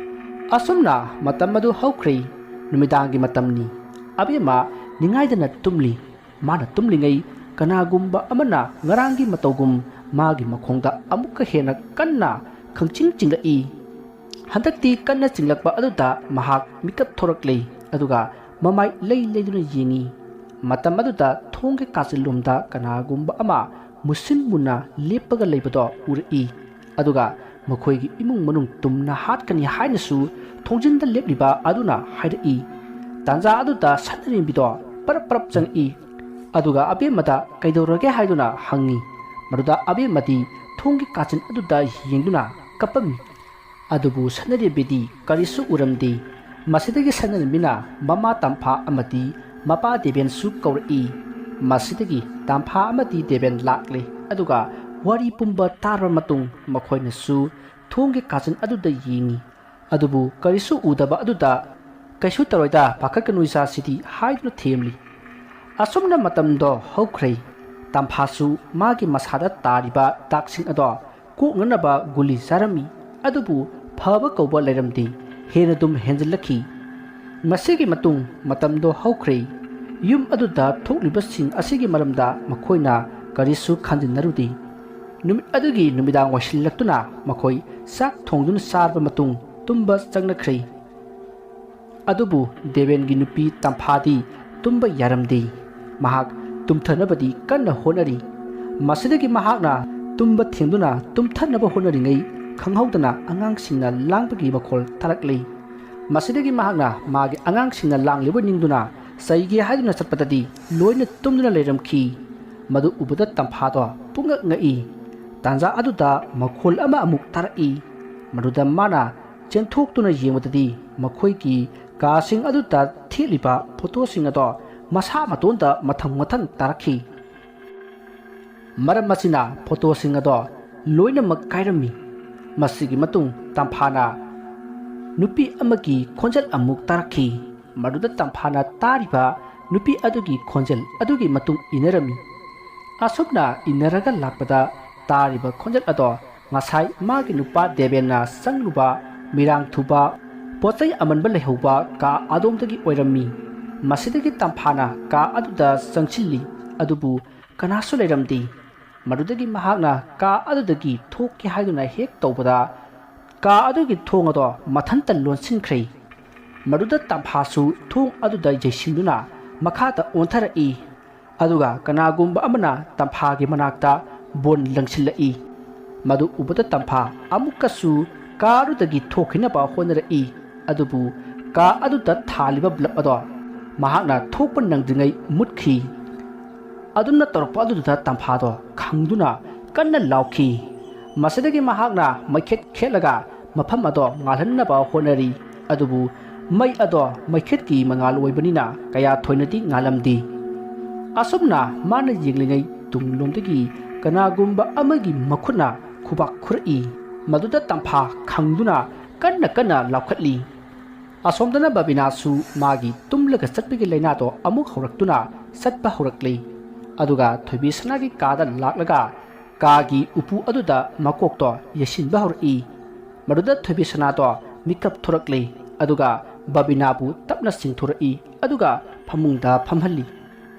ꯑꯁꯨꯝꯅ ꯃꯇꯝ ꯑꯗꯨ ꯍꯧꯈ꯭ꯔꯦ꯫ ꯅꯨꯃꯤꯗꯥꯡꯒꯤ ꯃꯇꯝꯅꯤ꯫ ꯑꯕꯦꯝꯃ ꯅꯤꯡꯉꯥꯏꯗꯅ ꯇꯨꯝꯂꯤ꯫ ꯃꯥꯅ ꯇꯨꯝꯂꯤꯉꯩ ꯀꯅꯥꯒꯨꯝꯕ ꯑꯃꯅ ꯉꯔꯥꯡꯒꯤ ꯃꯇꯧꯒꯨꯝ ꯃꯥꯒꯤ ꯃꯈꯣꯡꯗ ꯑꯃꯨꯛꯀ ꯍꯦꯟꯅ ꯀꯟꯅ ꯈꯪꯆꯤꯡ ꯆꯤꯡꯂꯛꯏ꯫ ꯍꯟꯗꯛꯇꯤ ꯀꯟꯅ ꯆꯤꯡꯂꯛꯄ ꯑꯗꯨꯗ ꯃꯍꯥꯛ ꯃꯤꯀꯞ ꯊꯣꯔꯛꯂꯦ, ꯑꯗꯨꯒ ꯃꯃꯥꯏ ꯂꯩ ꯂꯩꯗꯨꯅ ꯌꯦꯡꯏ꯫ ꯃꯇꯝ ꯑꯗꯨꯗ ꯊꯣꯡꯒꯤ ꯀꯥꯆꯤꯜꯂꯣꯝꯗ ꯀꯅꯥꯒꯨꯝꯕ ꯑꯃ ꯃꯨꯁꯤꯟ ꯃꯨꯟꯅ ꯂꯦꯞꯄꯒ ꯂꯩꯕꯗꯣ ꯎꯔꯛꯏ꯫ ꯑꯗꯨꯒ ꯃꯈꯣꯏꯒꯤ ꯏꯃꯨꯡ ꯃꯅꯨꯡ ꯇꯨꯝꯅ ꯍꯥꯠꯀꯅꯤ ꯍꯥꯏꯅꯁꯨ ꯊꯣꯡꯖꯤꯟꯗ ꯂꯦꯞꯂꯤꯕ ꯑꯗꯨꯅ ꯍꯥꯏꯔꯛꯏ꯫ ꯇꯥꯟꯖꯥ ꯑꯗꯨꯗ ꯁꯅꯔꯦꯝꯕꯤꯗꯣ ꯄꯔꯞ ꯄꯔꯞ ꯆꯪꯉꯛꯏ꯫ ꯑꯗꯨꯒ ꯑꯕꯦꯝꯃꯗ "ꯀꯩꯗꯧꯔꯒꯦ?" ꯍꯥꯏꯗꯨꯅ ꯍꯪꯉꯤ꯫ ꯃꯗꯨꯗ ꯑꯕꯦꯝꯃꯗꯤ ꯊꯣꯡꯒꯤ ꯀꯥꯆꯤꯟ ꯑꯗꯨꯗ ꯌꯦꯡꯗꯨꯅ ꯀꯞꯄꯝꯃꯤ꯫ ꯑꯗꯨꯕꯨ ꯁꯅꯔꯦꯝꯕꯤꯗꯤ ꯀꯔꯤꯁꯨ ꯎꯔꯝꯗꯦ꯫ ꯃꯁꯤꯗꯒꯤ ꯁꯅꯔꯦꯝꯕꯤꯅ ꯃꯃꯥ ꯇꯝꯐꯥ ꯑꯃꯗꯤ ꯃꯄꯥ ꯗꯦꯕꯦꯟꯁꯨ ꯀꯧꯔꯛꯏ꯫ ꯃꯁꯤꯗꯒꯤ ꯇꯝꯐꯥ ꯑꯃꯗꯤ ꯗꯦꯕꯦꯟ ꯂꯥꯛꯂꯦ, ꯑꯗꯨꯒ ꯋꯥꯔꯤ ꯄꯨꯝꯕ ꯇꯥꯔꯕ ꯃꯇꯨꯡ ꯃꯈꯣꯏꯅꯁꯨ ꯊꯣꯡꯒꯤ ꯀꯥꯆꯤꯟ ꯑꯗꯨꯗ ꯌꯦꯡꯉꯤ꯫ ꯑꯗꯨꯕꯨ ꯀꯔꯤꯁꯨ ꯎꯗꯕ ꯑꯗꯨꯗ "ꯀꯩꯁꯨ ꯇꯧꯔꯣꯏꯗ, ꯄꯥꯈꯠꯀꯅꯨ ꯏꯆꯥꯁꯤꯗꯤ" ꯍꯥꯏꯗꯨꯅ ꯊꯦꯝꯂꯤ꯫ ꯑꯁꯨꯝꯅ ꯃꯇꯝꯗꯣ ꯍꯧꯈ꯭ꯔꯦ꯫ ꯇꯝꯐꯥꯁꯨ ꯃꯥꯒꯤ ꯃꯁꯥꯗ ꯇꯥꯔꯤꯕ ꯗꯥꯛꯁꯤꯡ ꯑꯗꯣ ꯀꯣꯛꯅꯅꯕ ꯒꯨꯂꯤ ꯆꯥꯔꯝꯃꯤ꯫ ꯑꯗꯨꯕꯨ ꯐꯕ ꯀꯧꯕ ꯂꯩꯔꯝꯗꯦ, ꯍꯦꯟꯅ ꯑꯗꯨꯝ ꯍꯦꯟꯖꯤꯜꯂꯛꯈꯤ꯫ ꯃꯁꯤꯒꯤ ꯃꯇꯨꯡ ꯃꯇꯝꯗꯣ ꯍꯧꯈ꯭ꯔꯦ꯫ ꯌꯨꯝ ꯑꯗꯨꯗ ꯊꯣꯛꯂꯤꯕꯁꯤꯡ ꯑꯁꯤꯒꯤ ꯃꯔꯝꯗ ꯃꯈꯣꯏꯅ ꯀꯔꯤꯁꯨ ꯈꯟꯖꯤꯟꯅꯔꯨꯗꯦ꯫ ꯅꯨꯃꯤꯠ ꯑꯗꯨꯒꯤ ꯅꯨꯃꯤꯗꯥꯡ ꯑꯣꯏꯁꯤꯜꯂꯛꯇꯨꯅ ꯃꯈꯣꯏ ꯆꯥꯛ ꯊꯣꯡꯗꯨꯅ ꯆꯥꯔꯕ ꯃꯇꯨꯡ ꯇꯨꯝꯕ ꯆꯪꯅꯈ꯭ꯔꯦ꯫ ꯑꯗꯨꯕꯨ ꯗꯦꯕꯦꯟꯒꯤ ꯅꯨꯄꯤ ꯇꯝꯐꯥꯗꯤ ꯇꯨꯝꯕ ꯌꯥꯔꯝꯗꯦ꯫ ꯃꯍꯥꯛ ꯇꯨꯝꯊꯅꯕꯗꯤ ꯀꯟꯅ ꯍꯣꯠꯅꯔꯤ꯫ ꯃꯁꯤꯗꯒꯤ ꯃꯍꯥꯛꯅ ꯇꯨꯝꯕ ꯊꯦꯡꯗꯨꯅ ꯇꯨꯝꯊꯅꯕ ꯍꯣꯠꯅꯔꯤꯉꯩ ꯈꯪꯍꯧꯗꯅ ꯑꯉꯥꯡꯁꯤꯡꯅ ꯂꯥꯡꯕꯒꯤ ꯃꯈꯣꯜ ꯇꯥꯔꯛꯂꯦ꯫ ꯃꯁꯤꯗꯒꯤ ꯃꯍꯥꯛꯅ ꯃꯥꯒꯤ ꯑꯉꯥꯡꯁꯤꯡꯅ ꯂꯥꯡꯂꯤꯕ ꯅꯤꯡꯗꯨꯅ ꯆꯩꯒꯦ ꯍꯥꯏꯗꯨꯅ ꯆꯠꯄꯗꯗꯤ ꯂꯣꯏꯅ ꯇꯨꯝꯗꯨꯅ ꯂꯩꯔꯝꯈꯤ꯫ ꯃꯗꯨ ꯎꯕꯗ ꯇꯝꯐꯥꯗꯣ ꯄꯨꯡꯉꯛ ꯉꯛꯏ꯫ ꯇꯥꯟꯖꯥ ꯑꯗꯨꯗ ꯃꯈꯣꯜ ꯑꯃ ꯑꯃꯨꯛ ꯇꯥꯔꯛꯏ꯫ ꯃꯗꯨꯗ ꯃꯥꯅ ꯆꯦꯟꯊꯣꯛꯇꯨꯅ ꯌꯦꯡꯕꯗꯗꯤ ꯃꯈꯣꯏꯒꯤ ꯀꯥꯁꯤꯡ ꯑꯗꯨꯗ ꯊꯦꯠꯂꯤꯕ ꯐꯣꯇꯣꯁꯤꯡ ꯑꯗꯣ ꯃꯁꯥ ꯃꯇꯣꯟꯗ ꯃꯊꯪ ꯃꯊꯪ ꯇꯥꯔꯛꯈꯤ꯫ ꯃꯔꯝ ꯑꯁꯤꯅ ꯐꯣꯇꯣꯁꯤꯡ ꯑꯗꯣ ꯂꯣꯏꯅꯃꯛ ꯀꯥꯏꯔꯝꯃꯤ꯫ ꯃꯁꯤꯒꯤ ꯃꯇꯨꯡ ꯇꯝꯐꯥꯅ ꯅꯨꯄꯤ ꯑꯃꯒꯤ ꯈꯣꯟꯖꯦꯜ ꯑꯃꯨꯛ ꯇꯥꯔꯛꯈꯤ꯫ ꯃꯗꯨꯗ ꯇꯝꯐꯥꯅ ꯇꯥꯔꯤꯕ ꯅꯨꯄꯤ ꯑꯗꯨꯒꯤ ꯈꯣꯟꯖꯦꯜ ꯑꯗꯨꯒꯤ ꯃꯇꯨꯡ ꯏꯟꯅꯔꯝꯃꯤ꯫ ꯑꯁꯨꯝꯅ ꯏꯟꯅꯔꯒ ꯂꯥꯛꯄꯗ ꯇꯥꯔꯤꯕ ꯈꯣꯟꯖꯦꯜ ꯑꯗꯣ ꯉꯁꯥꯏ ꯃꯥꯒꯤ ꯅꯨꯄꯥ ꯗꯦꯕꯦꯟꯅ ꯆꯪꯂꯨꯕ ꯃꯤꯔꯥꯡ ꯊꯨꯕ, ꯄꯣꯠꯆꯩ ꯑꯃꯟꯕ ꯂꯩꯍꯧꯕ ꯀꯥ ꯑꯗꯣꯝꯗꯒꯤ ꯑꯣꯏꯔꯝꯃꯤ꯫ ꯃꯁꯤꯗꯒꯤ ꯇꯝꯐꯥꯅ ꯀꯥ ꯑꯗꯨꯗ ꯆꯪꯁꯤꯜꯂꯤ, ꯑꯗꯨꯕꯨ ꯀꯅꯥꯁꯨ ꯂꯩꯔꯝꯗꯦ꯫ ꯃꯗꯨꯗꯒꯤ ꯃꯍꯥꯛꯅ ꯀꯥ ꯑꯗꯨꯗꯒꯤ ꯊꯣꯛꯀꯦ ꯍꯥꯏꯗꯨꯅ ꯍꯦꯛ ꯇꯧꯕꯗ, ꯀꯥ ꯑꯗꯨꯒꯤ ꯊꯣꯡ ꯑꯗꯣ ꯃꯊꯟꯇ ꯂꯣꯟꯁꯤꯟꯈ꯭ꯔꯦ꯫ ꯃꯗꯨꯗ ꯇꯝꯐꯥꯁꯨ ꯊꯣꯡ ꯑꯗꯨꯗ ꯌꯩꯁꯤꯟꯗꯨꯅ ꯃꯈꯥꯗ ꯑꯣꯟꯊꯔꯛꯏ꯫ ꯑꯗꯨꯒ ꯀꯅꯥꯒꯨꯝꯕ ꯑꯃꯅ ꯇꯝꯐꯥꯒꯤ ꯃꯅꯥꯛꯇ ꯕꯣꯟ ꯂꯪꯁꯤꯜꯂꯛꯏ꯫ ꯃꯗꯨ ꯎꯕꯗ ꯇꯝꯐꯥ ꯑꯃꯨꯛꯀꯁꯨ ꯀꯥ ꯑꯗꯨꯗꯒꯤ ꯊꯣꯛꯈꯤꯅꯕ ꯍꯣꯠꯅꯔꯛꯏ꯫ ꯑꯗꯨꯕꯨ ꯀꯥ ꯑꯗꯨꯗ ꯊꯥꯜꯂꯤꯕ ꯕ꯭ꯂꯕ ꯑꯗꯣ ꯃꯍꯥꯛꯅ ꯊꯣꯛꯄ ꯅꯪꯗ꯭ꯔꯤꯉꯩ ꯃꯨꯠꯈꯤ꯫ ꯑꯗꯨꯝꯅ ꯇꯧꯔꯛꯄ ꯑꯗꯨꯗ ꯇꯝꯐꯥꯗꯣ ꯈꯪꯗꯨꯅ ꯀꯟꯅ ꯂꯥꯎꯈꯤ꯫ ꯃꯁꯤꯗꯒꯤ ꯃꯍꯥꯛꯅ ꯃꯩꯈꯦꯠ ꯈꯦꯠꯂꯒ ꯃꯐꯝ ꯑꯗꯣ ꯉꯥꯜꯍꯟꯅꯕ ꯍꯣꯠꯅꯔꯤ꯫ ꯑꯗꯨꯕꯨ ꯃꯩ ꯑꯗꯣ ꯃꯩꯈꯦꯠꯀꯤ ꯃꯉꯥꯜ ꯑꯣꯏꯕꯅꯤꯅ ꯀꯌꯥ ꯊꯣꯏꯅꯗꯤ ꯉꯥꯜꯂꯝꯗꯦ꯫ ꯑꯁꯨꯝꯅ ꯃꯥꯅ ꯌꯦꯡꯂꯤꯉꯩ ꯇꯨꯡꯂꯣꯝꯗꯒꯤ ꯀꯅꯥꯒꯨꯝꯕ ꯑꯃꯒꯤ ꯃꯈꯨꯠꯅ ꯈꯨꯕꯥꯛ ꯈꯨꯔꯛꯏ꯫ ꯃꯗꯨꯗ ꯇꯝꯐꯥ ꯈꯪꯗꯨꯅ ꯀꯟꯅ ꯀꯟꯅ ꯂꯥꯎꯈꯠꯂꯤ꯫ ꯑꯁꯣꯝꯗꯅ ꯕꯕꯤꯅꯥꯁꯨ ꯃꯥꯒꯤ ꯇꯨꯝꯂꯒ ꯆꯠꯄꯒꯤ ꯂꯥꯏꯅꯥꯗꯣ ꯑꯃꯨꯛ ꯍꯧꯔꯛꯇꯨꯅ ꯆꯠꯄ ꯍꯧꯔꯛꯂꯤ꯫ ꯑꯗꯨꯒ ꯊꯣꯏꯕꯤ ꯁꯅꯥꯒꯤ ꯀꯥꯗ ꯂꯥꯛꯂꯒ ꯀꯥꯒꯤ ꯎꯄꯨ ꯑꯗꯨꯗ ꯃꯀꯣꯛꯇꯣ ꯌꯩꯁꯤꯟꯕ ꯍꯧꯔꯛꯏ꯫ ꯃꯗꯨꯗ ꯊꯣꯏꯕꯤ ꯁꯅꯥꯗꯣ ꯃꯤꯀꯞ ꯊꯣꯔꯛꯂꯤ꯫ ꯑꯗꯨꯒ ꯕꯕꯤꯅꯥꯕꯨ ꯇꯞꯅ ꯆꯤꯡꯊꯣꯔꯛꯏ꯫ ꯑꯗꯨꯒ ꯐꯃꯨꯡꯗ ꯐꯝꯍꯜꯂꯤ꯫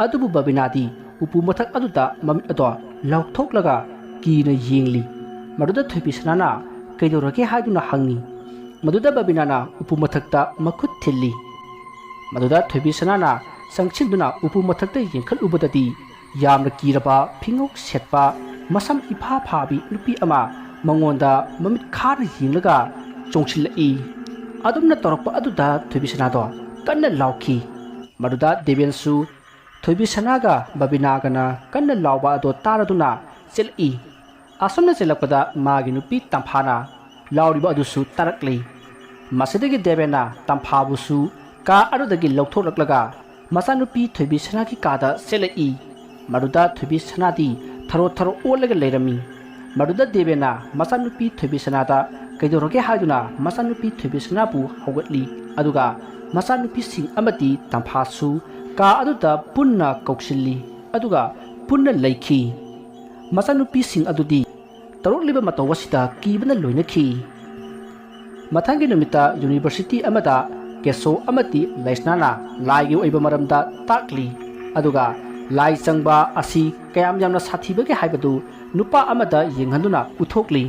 ꯑꯗꯨꯕꯨ ꯕꯕꯤꯅꯥꯗꯤ ꯎꯄꯨ ꯃꯊꯛ ꯑꯗꯨꯗ ꯃꯃꯤꯠ ꯑꯗꯣ ꯂꯥꯎꯊꯣꯛꯂꯒ ꯀꯤꯅ ꯌꯦꯡꯂꯤ꯫ ꯃꯗꯨꯗ ꯊꯣꯏꯕꯤ ꯁꯅꯥꯅ ꯀꯩꯗꯧꯔꯒꯦ ꯍꯥꯏꯗꯨꯅ ꯍꯪꯉꯤ꯫ ꯃꯗꯨꯗ ꯕꯕꯤꯅꯥꯅ ꯎꯄꯨ ꯃꯊꯛꯇ ꯃꯈꯨꯠ ꯊꯤꯜꯂꯤ꯫ ꯃꯗꯨꯗ ꯊꯣꯏꯕꯤ ꯁꯅꯥꯅ ꯆꯪꯁꯤꯟꯗꯨꯅ ꯎꯄꯨ ꯃꯊꯛꯇ ꯌꯦꯡꯈꯠꯂꯨꯕꯗꯗꯤ ꯌꯥꯝꯅ ꯀꯤꯔꯕ, ꯐꯤꯉꯧ ꯁꯦꯠꯄ, ꯃꯁꯝ ꯏꯐꯥ ꯐꯥꯕꯤ ꯅꯨꯄꯤ ꯑꯃ ꯃꯉꯣꯟꯗ ꯃꯃꯤꯠ ꯈꯥꯅ ꯌꯦꯡꯂꯒ ꯆꯣꯡꯁꯤꯜꯂꯛꯏ꯫ ꯑꯗꯨꯝꯅ ꯇꯧꯔꯛꯄ ꯑꯗꯨꯗ ꯊꯣꯏꯕꯤ ꯁꯅꯥꯗꯣ ꯀꯟꯅ ꯂꯥꯎꯈꯤ꯫ ꯃꯗꯨꯗ ꯗꯦꯕꯦꯟꯁꯨ ꯊꯣꯏꯕꯤ ꯁꯅꯥꯒ ꯕꯕꯤꯅꯥꯒꯅ ꯀꯟꯅ ꯂꯥꯎꯕ ꯑꯗꯣ ꯇꯥꯔꯗꯨꯅ ꯆꯦꯜꯂꯛꯏ꯫ ꯑꯁꯨꯝꯅ ꯆꯦꯜꯂꯛꯄꯗ ꯃꯥꯒꯤ ꯅꯨꯄꯤ ꯇꯝꯐꯥꯅ ꯂꯥꯎꯔꯤꯕ ꯑꯗꯨꯁꯨ ꯇꯥꯔꯛꯂꯤ꯫ ꯃꯁꯤꯗꯒꯤ ꯗꯦꯕꯦꯟꯅ ꯇꯝꯐꯥꯕꯨꯁꯨ ꯀꯥ ꯑꯗꯨꯗꯒꯤ ꯂꯧꯊꯣꯛꯂꯛꯂꯒ ꯃꯆꯥꯅꯨꯄꯤ ꯊꯣꯏꯕꯤ ꯁꯅꯥꯒꯤ ꯀꯥꯗ ꯆꯦꯜꯂꯛꯏ꯫ ꯃꯗꯨꯗ ꯊꯣꯏꯕꯤ ꯁꯅꯥꯗꯤ ꯊꯔꯣ ꯊꯔꯣ ꯑꯣꯜꯂꯒ ꯂꯩꯔꯝꯃꯤ꯫ ꯃꯗꯨꯗ ꯗꯦꯕꯦꯟꯅ ꯃꯆꯥꯅꯨꯄꯤ ꯊꯣꯏꯕꯤ ꯁꯅꯥꯗ ꯀꯩꯗꯧꯔꯒꯦ ꯍꯥꯏꯗꯨꯅ ꯃꯆꯥꯅꯨꯄꯤ ꯊꯣꯏꯕꯤ ꯁꯅꯥꯕꯨ ꯍꯧꯒꯠꯂꯤ꯫ ꯑꯗꯨꯒ ꯃꯆꯥꯅꯨꯄꯤꯁꯤꯡ ꯑꯃꯗꯤ ꯇꯝꯐꯥꯁꯨ ꯀꯥ ꯑꯗꯨꯗ ꯄꯨꯟꯅ ꯀꯧꯁꯤꯜꯂꯤ꯫ ꯑꯗꯨꯒ ꯄꯨꯟꯅ ꯂꯩꯈꯤ꯫ ꯃꯆꯥꯅꯨꯄꯤꯁꯤꯡ ꯑꯗꯨꯗꯤ ꯇꯧꯔꯛꯂꯤꯕ ꯃꯇꯧ ꯑꯁꯤꯗ ꯀꯤꯕꯅ ꯂꯣꯏꯅꯈꯤ꯫ ꯃꯊꯪꯒꯤ ꯅꯨꯃꯤꯠꯇ ꯌꯨꯅꯤꯚꯔꯁꯤꯇꯤ ꯑꯃꯗ ꯀꯦꯁꯣ ꯑꯃꯗꯤ ꯂꯩꯁꯅꯥꯅ ꯂꯥꯏꯒꯤ ꯑꯣꯏꯕ ꯃꯔꯝꯗ ꯇꯥꯛꯂꯤ꯫ ꯑꯗꯨꯒ ꯂꯥꯏ ꯆꯪꯕ ꯑꯁꯤ ꯀꯌꯥꯝ ꯌꯥꯝꯅ ꯁꯥꯊꯤꯕꯒꯦ ꯍꯥꯏꯕꯗꯨ ꯅꯨꯄꯥ ꯑꯃꯗ ꯌꯦꯡꯍꯟꯗꯨꯅ ꯎꯠꯊꯣꯛꯂꯤ꯫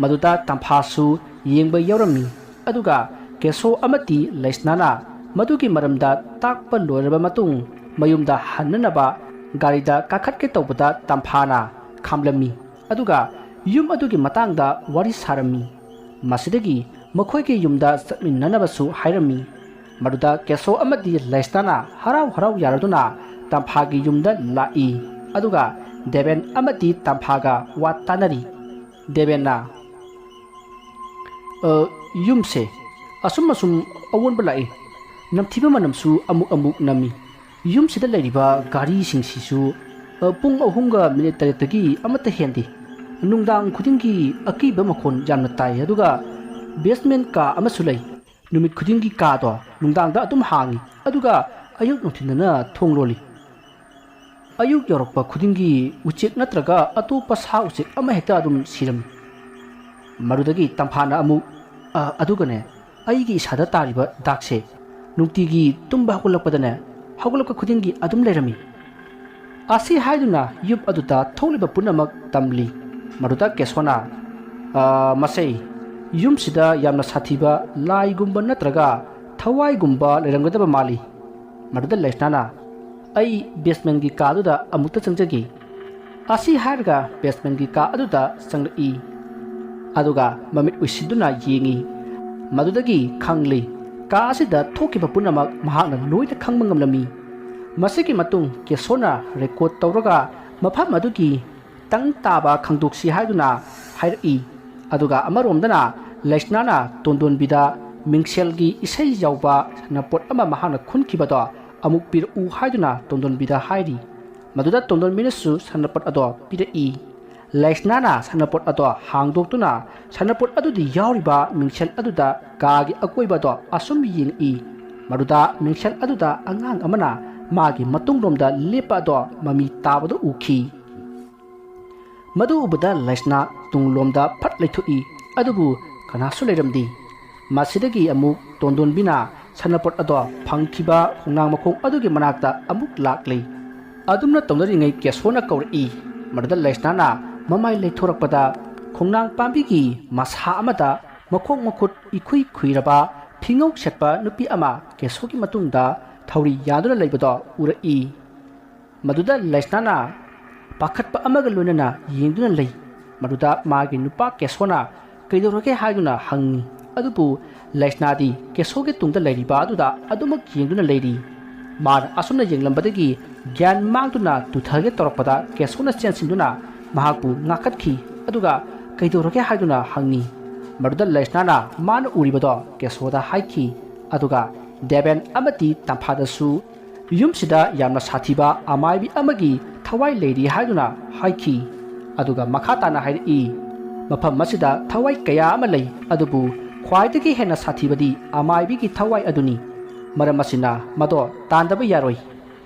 ꯃꯗꯨꯗ ꯇꯝꯐꯥꯁꯨ ꯌꯦꯡꯕ ꯌꯥꯎꯔꯝꯃꯤ꯫ ꯑꯗꯨꯒ ꯀꯦꯁꯣ ꯑꯃꯗꯤ ꯂꯩꯁꯅꯥꯅ ꯃꯗꯨꯒꯤ ꯃꯔꯝꯗ ꯇꯥꯛꯄ ꯂꯣꯏꯔꯕ ꯃꯇꯨꯡ, ꯃꯌꯨꯝꯗ ꯍꯟꯅꯅꯕ ꯒꯥꯔꯤꯗ ꯀꯥꯈꯠꯀꯦ ꯇꯧꯕꯗ ꯇꯝꯐꯥꯅ ꯈꯥꯝꯂꯝꯃꯤ꯫ ꯑꯗꯨꯒ ꯌꯨꯝ ꯑꯗꯨꯒꯤ ꯃꯇꯥꯡꯗ ꯋꯥꯔꯤ ꯁꯥꯔꯝꯃꯤ꯫ ꯃꯁꯤꯗꯒꯤ ꯃꯈꯣꯏꯒꯤ ꯌꯨꯝꯗ ꯆꯠꯃꯤꯟꯅꯅꯕꯁꯨ ꯍꯥꯏꯔꯝꯃꯤ꯫ ꯃꯗꯨꯗ ꯀꯦꯁꯣ ꯑꯃꯗꯤ ꯂꯩꯁꯅꯥꯅ ꯍꯔꯥꯎ ꯍꯔꯥꯎ ꯌꯥꯔꯗꯨꯅ ꯇꯝꯐꯥꯒꯤ ꯌꯨꯝꯗ ꯂꯥꯛꯏ꯫ ꯑꯗꯨꯒ ꯗꯦꯕꯦꯟ ꯑꯃꯗꯤ ꯇꯝꯐꯥꯒ ꯋꯥ ꯇꯥꯅꯔꯤ꯫ ꯗꯦꯕꯦꯟꯅ, "ꯑ, ꯌꯨꯝꯁꯦ ꯑꯁꯨꯝ ꯑꯁꯨꯝ ꯑꯑꯣꯟꯕ ꯂꯥꯛꯏ꯫ ꯅꯝꯊꯤꯕ ꯃꯅꯝꯁꯨ ꯑꯃꯨꯛ ꯑꯃꯨꯛ ꯅꯝꯃꯤ꯫ ꯌꯨꯝꯁꯤꯗ ꯂꯩꯔꯤꯕ ꯒꯥꯔꯤꯁꯤꯡꯁꯤꯁꯨ, ꯑ, ꯄꯨꯡ ꯑꯍꯨꯝꯒ ꯃꯤꯅꯤꯠ ꯇꯔꯦꯠꯇꯒꯤ ꯑꯃꯠꯇ ꯍꯦꯟꯗꯦ꯫ ꯅꯨꯡꯗꯥꯡ ꯈꯨꯗꯤꯡꯒꯤ ꯑꯀꯤꯕ ꯃꯈꯣꯟ ꯌꯥꯝꯅ ꯇꯥꯏ꯫ ꯑꯗꯨꯒ ꯕꯦꯁꯃꯦꯟ ꯀꯥ ꯑꯃꯁꯨ ꯂꯩ꯫ ꯅꯨꯃꯤꯠ ꯈꯨꯗꯤꯡꯒꯤ ꯀꯥꯗꯣ ꯅꯨꯡꯗꯥꯡꯗ ꯑꯗꯨꯝ ꯍꯥꯡꯉꯤ, ꯑꯗꯨꯒ ꯑꯌꯨꯛ ꯅꯨꯡꯊꯤꯟꯗꯅ ꯊꯣꯡ ꯂꯣꯜꯂꯤ꯫ ꯑꯌꯨꯛ ꯌꯧꯔꯛꯄ ꯈꯨꯗꯤꯡꯒꯤ ꯎꯆꯦꯛ ꯅꯠꯇ꯭ꯔꯒ ꯑꯇꯣꯞꯄ ꯁꯥ ꯎꯆꯦꯛ ꯑꯃꯍꯦꯛꯇ ꯑꯗꯨꯝ ꯁꯤꯔꯝꯃꯤ꯫" ꯃꯗꯨꯗꯒꯤ ꯇꯝꯐꯥꯅ ꯑꯃꯨꯛ, "ꯑ, ꯑꯗꯨꯒꯅꯦ, ꯑꯩꯒꯤ ꯏꯁꯥꯗ ꯇꯥꯔꯤꯕ ꯗꯥꯛꯁꯦ ꯅꯨꯡꯇꯤꯒꯤ ꯇꯨꯝꯕ ꯍꯧꯒꯠꯂꯛꯄꯗꯅꯦ, ꯍꯧꯒꯠꯂꯛꯄ ꯈꯨꯗꯤꯡꯒꯤ ꯑꯗꯨꯝ ꯂꯩꯔꯝꯃꯤ꯫" ꯑꯁꯤ ꯍꯥꯏꯗꯨꯅ ꯌꯨꯝ ꯑꯗꯨꯗ ꯊꯣꯛꯂꯤꯕ ꯄꯨꯝꯅꯃꯛ ꯇꯝꯂꯤ꯫ ꯃꯗꯨꯗ ꯀꯦꯁꯣꯅ, "ꯑ, ꯃꯁꯦ, ꯌꯨꯝꯁꯤꯗ ꯌꯥꯝꯅ ꯁꯥꯊꯤꯕ ꯂꯥꯏꯒꯨꯝꯕ ꯅꯠꯇ꯭ꯔꯒ ꯊꯋꯥꯏꯒꯨꯝꯕ ꯂꯩꯔꯝꯒꯗꯕ ꯃꯥꯜꯂꯤ꯫" ꯃꯗꯨꯗ ꯂꯩꯁꯅꯥꯅ, "ꯑꯩ ꯕꯦꯁꯃꯦꯟꯒꯤ ꯀꯥꯗꯨꯗ ꯑꯃꯨꯛꯇ ꯆꯪꯖꯒꯦ꯫" ꯑꯁꯤ ꯍꯥꯏꯔꯒ ꯕꯦꯁꯃꯦꯟꯒꯤ ꯀꯥ ꯑꯗꯨꯗ ꯆꯪꯂꯛꯏ꯫ ꯑꯗꯨꯒ ꯃꯃꯤꯠ ꯎꯏꯁꯤꯟꯗꯨꯅ ꯌꯦꯡꯏ꯫ ꯃꯗꯨꯗꯒꯤ ꯈꯪꯂꯤ, ꯀꯥ ꯑꯁꯤꯗ ꯊꯣꯛꯈꯤꯕ ꯄꯨꯝꯅꯃꯛ ꯃꯍꯥꯛꯅ ꯂꯣꯏꯅ ꯈꯪꯕ ꯉꯝꯂꯝꯃꯤ꯫ ꯃꯁꯤꯒꯤ ꯃꯇꯨꯡ ꯀꯦꯁꯣꯅ ꯔꯦꯀꯣꯔꯗ ꯇꯧꯔꯒ ꯃꯐꯝ ꯑꯗꯨꯒꯤ ꯇꯪ ꯇꯥꯕ ꯈꯪꯗꯣꯛꯁꯤ ꯍꯥꯏꯗꯨꯅ ꯍꯥꯏꯔꯛꯏ꯫ ꯑꯗꯨꯒ ꯑꯃꯔꯣꯝꯗꯅ ꯂꯩꯁꯅꯥꯅ ꯇꯣꯟꯗꯣꯟꯕꯤꯗ ꯃꯤꯡꯁꯦꯜꯒꯤ ꯏꯁꯩ ꯌꯥꯎꯕ ꯁꯥꯟꯅꯄꯣꯠ ꯑꯃ ꯃꯍꯥꯛꯅ ꯈꯨꯟꯈꯤꯕꯗꯣ ꯑꯃꯨꯛ ꯄꯤꯔꯛꯎ ꯍꯥꯏꯗꯨꯅ ꯇꯣꯟꯗꯣꯟꯕꯤꯗ ꯍꯥꯏꯔꯤ꯫ ꯃꯗꯨꯗ ꯇꯣꯟꯗꯣꯟꯕꯤꯅꯁꯨ ꯁꯥꯟꯅꯄꯣꯠ ꯑꯗꯣ ꯄꯤꯔꯛꯏ꯫ ꯂꯩꯁꯅꯥꯅ ꯁꯥꯟꯅꯄꯣꯠ ꯑꯗꯣ ꯍꯥꯡꯗꯣꯛꯇꯨꯅ ꯁꯥꯟꯅꯄꯣꯠ ꯑꯗꯨꯗ ꯌꯥꯎꯔꯤꯕ ꯃꯤꯡꯁꯦꯜ ꯑꯗꯨꯗ ꯀꯥꯒꯤ ꯑꯀꯣꯏꯕꯗꯣ ꯑꯁꯨꯝ ꯌꯦꯡꯉꯛꯏ꯫ ꯃꯗꯨꯗ ꯃꯤꯡꯁꯦꯜ ꯑꯗꯨꯗ ꯑꯉꯥꯡ ꯑꯃꯅ ꯃꯥꯒꯤ ꯃꯇꯨꯡꯂꯣꯝꯗ ꯂꯦꯞꯄ ꯑꯗꯣ ꯃꯃꯤ ꯇꯥꯕꯗꯨ ꯎꯈꯤ꯫ ꯃꯗꯨ ꯎꯕꯗ ꯂꯩꯁꯅꯥ ꯇꯨꯡꯂꯣꯝꯗ ꯐꯠ ꯂꯩꯊꯣꯛꯏ, ꯑꯗꯨꯕꯨ ꯀꯅꯥꯁꯨ ꯂꯩꯔꯝꯗꯦ꯫ ꯃꯁꯤꯗꯒꯤ ꯑꯃꯨꯛ ꯇꯣꯟꯗꯣꯟꯕꯤꯅ ꯁꯥꯟꯅꯄꯣꯠ ꯑꯗꯣ ꯐꯪꯈꯤꯕ ꯈꯣꯡꯅꯥꯡ ꯃꯈꯣꯡ ꯑꯗꯨꯒꯤ ꯃꯅꯥꯛꯇ ꯑꯃꯨꯛ ꯂꯥꯛꯂꯤ꯫ ꯑꯗꯨꯝꯅ ꯇꯧꯅꯔꯤꯉꯩ ꯀꯦꯁꯣꯅ ꯀꯧꯔꯛꯏ꯫ ꯃꯗꯨꯗ ꯂꯩꯁꯅꯥꯅ ꯃꯃꯥꯏ ꯂꯩꯊꯣꯔꯛꯄꯗ ꯈꯣꯡꯅꯥꯡ ꯄꯥꯝꯕꯤꯒꯤ ꯃꯁꯥ ꯑꯃꯗ ꯃꯈꯣꯡ ꯃꯈꯨꯠ ꯏꯈꯨꯏ ꯈꯨꯏꯔꯕ, ꯐꯤꯉꯧ ꯁꯦꯠꯄ ꯅꯨꯄꯤ ꯑꯃ ꯀꯦꯁꯣꯒꯤ ꯃꯇꯨꯡꯗ ꯊꯧꯔꯤ ꯌꯥꯗꯨꯅ ꯂꯩꯕꯗꯣ ꯎꯔꯛꯏ꯫ ꯃꯗꯨꯗ ꯂꯩꯁꯅꯥꯅ ꯄꯥꯈꯠꯄ ꯑꯃꯒ ꯂꯣꯏꯅꯅ ꯌꯦꯡꯗꯨꯅ ꯂꯩ꯫ ꯃꯗꯨꯗ ꯃꯥꯒꯤ ꯅꯨꯄꯥ ꯀꯦꯁꯣꯅ ꯀꯩꯗꯧꯔꯒꯦ ꯍꯥꯏꯗꯨꯅ ꯍꯪꯉꯤ꯫ ꯑꯗꯨꯕꯨ ꯂꯩꯁꯅꯥꯗꯤ ꯀꯦꯁꯣꯒꯤ ꯇꯨꯡꯗ ꯂꯩꯔꯤꯕ ꯑꯗꯨꯗ ꯑꯗꯨꯃꯛ ꯌꯦꯡꯗꯨꯅ ꯂꯩꯔꯤ꯫ ꯃꯥꯅ ꯑꯁꯨꯝꯅ ꯌꯦꯡꯂꯝꯕꯗꯒꯤ ꯒ꯭ꯌꯥꯟ ꯃꯥꯡꯗꯨꯅ ꯇꯨꯊꯒꯦ ꯇꯧꯔꯛꯄꯗ ꯀꯦꯁꯣꯅ ꯆꯦꯟꯁꯤꯟꯗꯨꯅ ꯃꯍꯥꯛꯄꯨ ꯉꯥꯛꯈꯠꯈꯤ꯫ ꯑꯗꯨꯒ ꯀꯩꯗꯧꯔꯒꯦ ꯍꯥꯏꯗꯨꯅ ꯍꯪꯉꯤ꯫ ꯃꯗꯨꯗ ꯂꯩꯁꯅꯥꯅ ꯃꯥꯅ ꯎꯔꯤꯕꯗꯣ ꯀꯦꯁꯣꯗ ꯍꯥꯏꯈꯤ꯫ ꯑꯗꯨꯒ ꯗꯦꯕꯦꯟ ꯑꯃꯗꯤ ꯇꯝꯐꯥꯗꯁꯨ ꯌꯨꯝꯁꯤꯗ ꯌꯥꯝꯅ ꯁꯥꯊꯤꯕ ꯑꯃꯥꯏꯕꯤ ꯑꯃꯒꯤ ꯊꯋꯥꯏ ꯂꯩꯔꯤ ꯍꯥꯏꯗꯨꯅ ꯍꯥꯏꯈꯤ꯫ ꯑꯗꯨꯒ ꯃꯈꯥ ꯇꯥꯅ ꯍꯥꯏꯔꯛꯏ, ꯃꯐꯝ ꯑꯁꯤꯗ ꯊꯋꯥꯏ ꯀꯌꯥ ꯑꯃ ꯂꯩ, ꯑꯗꯨꯕꯨ ꯈ꯭ꯋꯥꯏꯗꯒꯤ ꯍꯦꯟꯅ ꯁꯥꯊꯤꯕꯗꯤ ꯑꯃꯥꯏꯕꯤꯒꯤ ꯊꯋꯥꯏ ꯑꯗꯨꯅꯤ꯫ ꯃꯔꯝ ꯑꯁꯤꯅ ꯃꯗꯣ ꯇꯥꯟꯗꯕ ꯌꯥꯔꯣꯏ꯫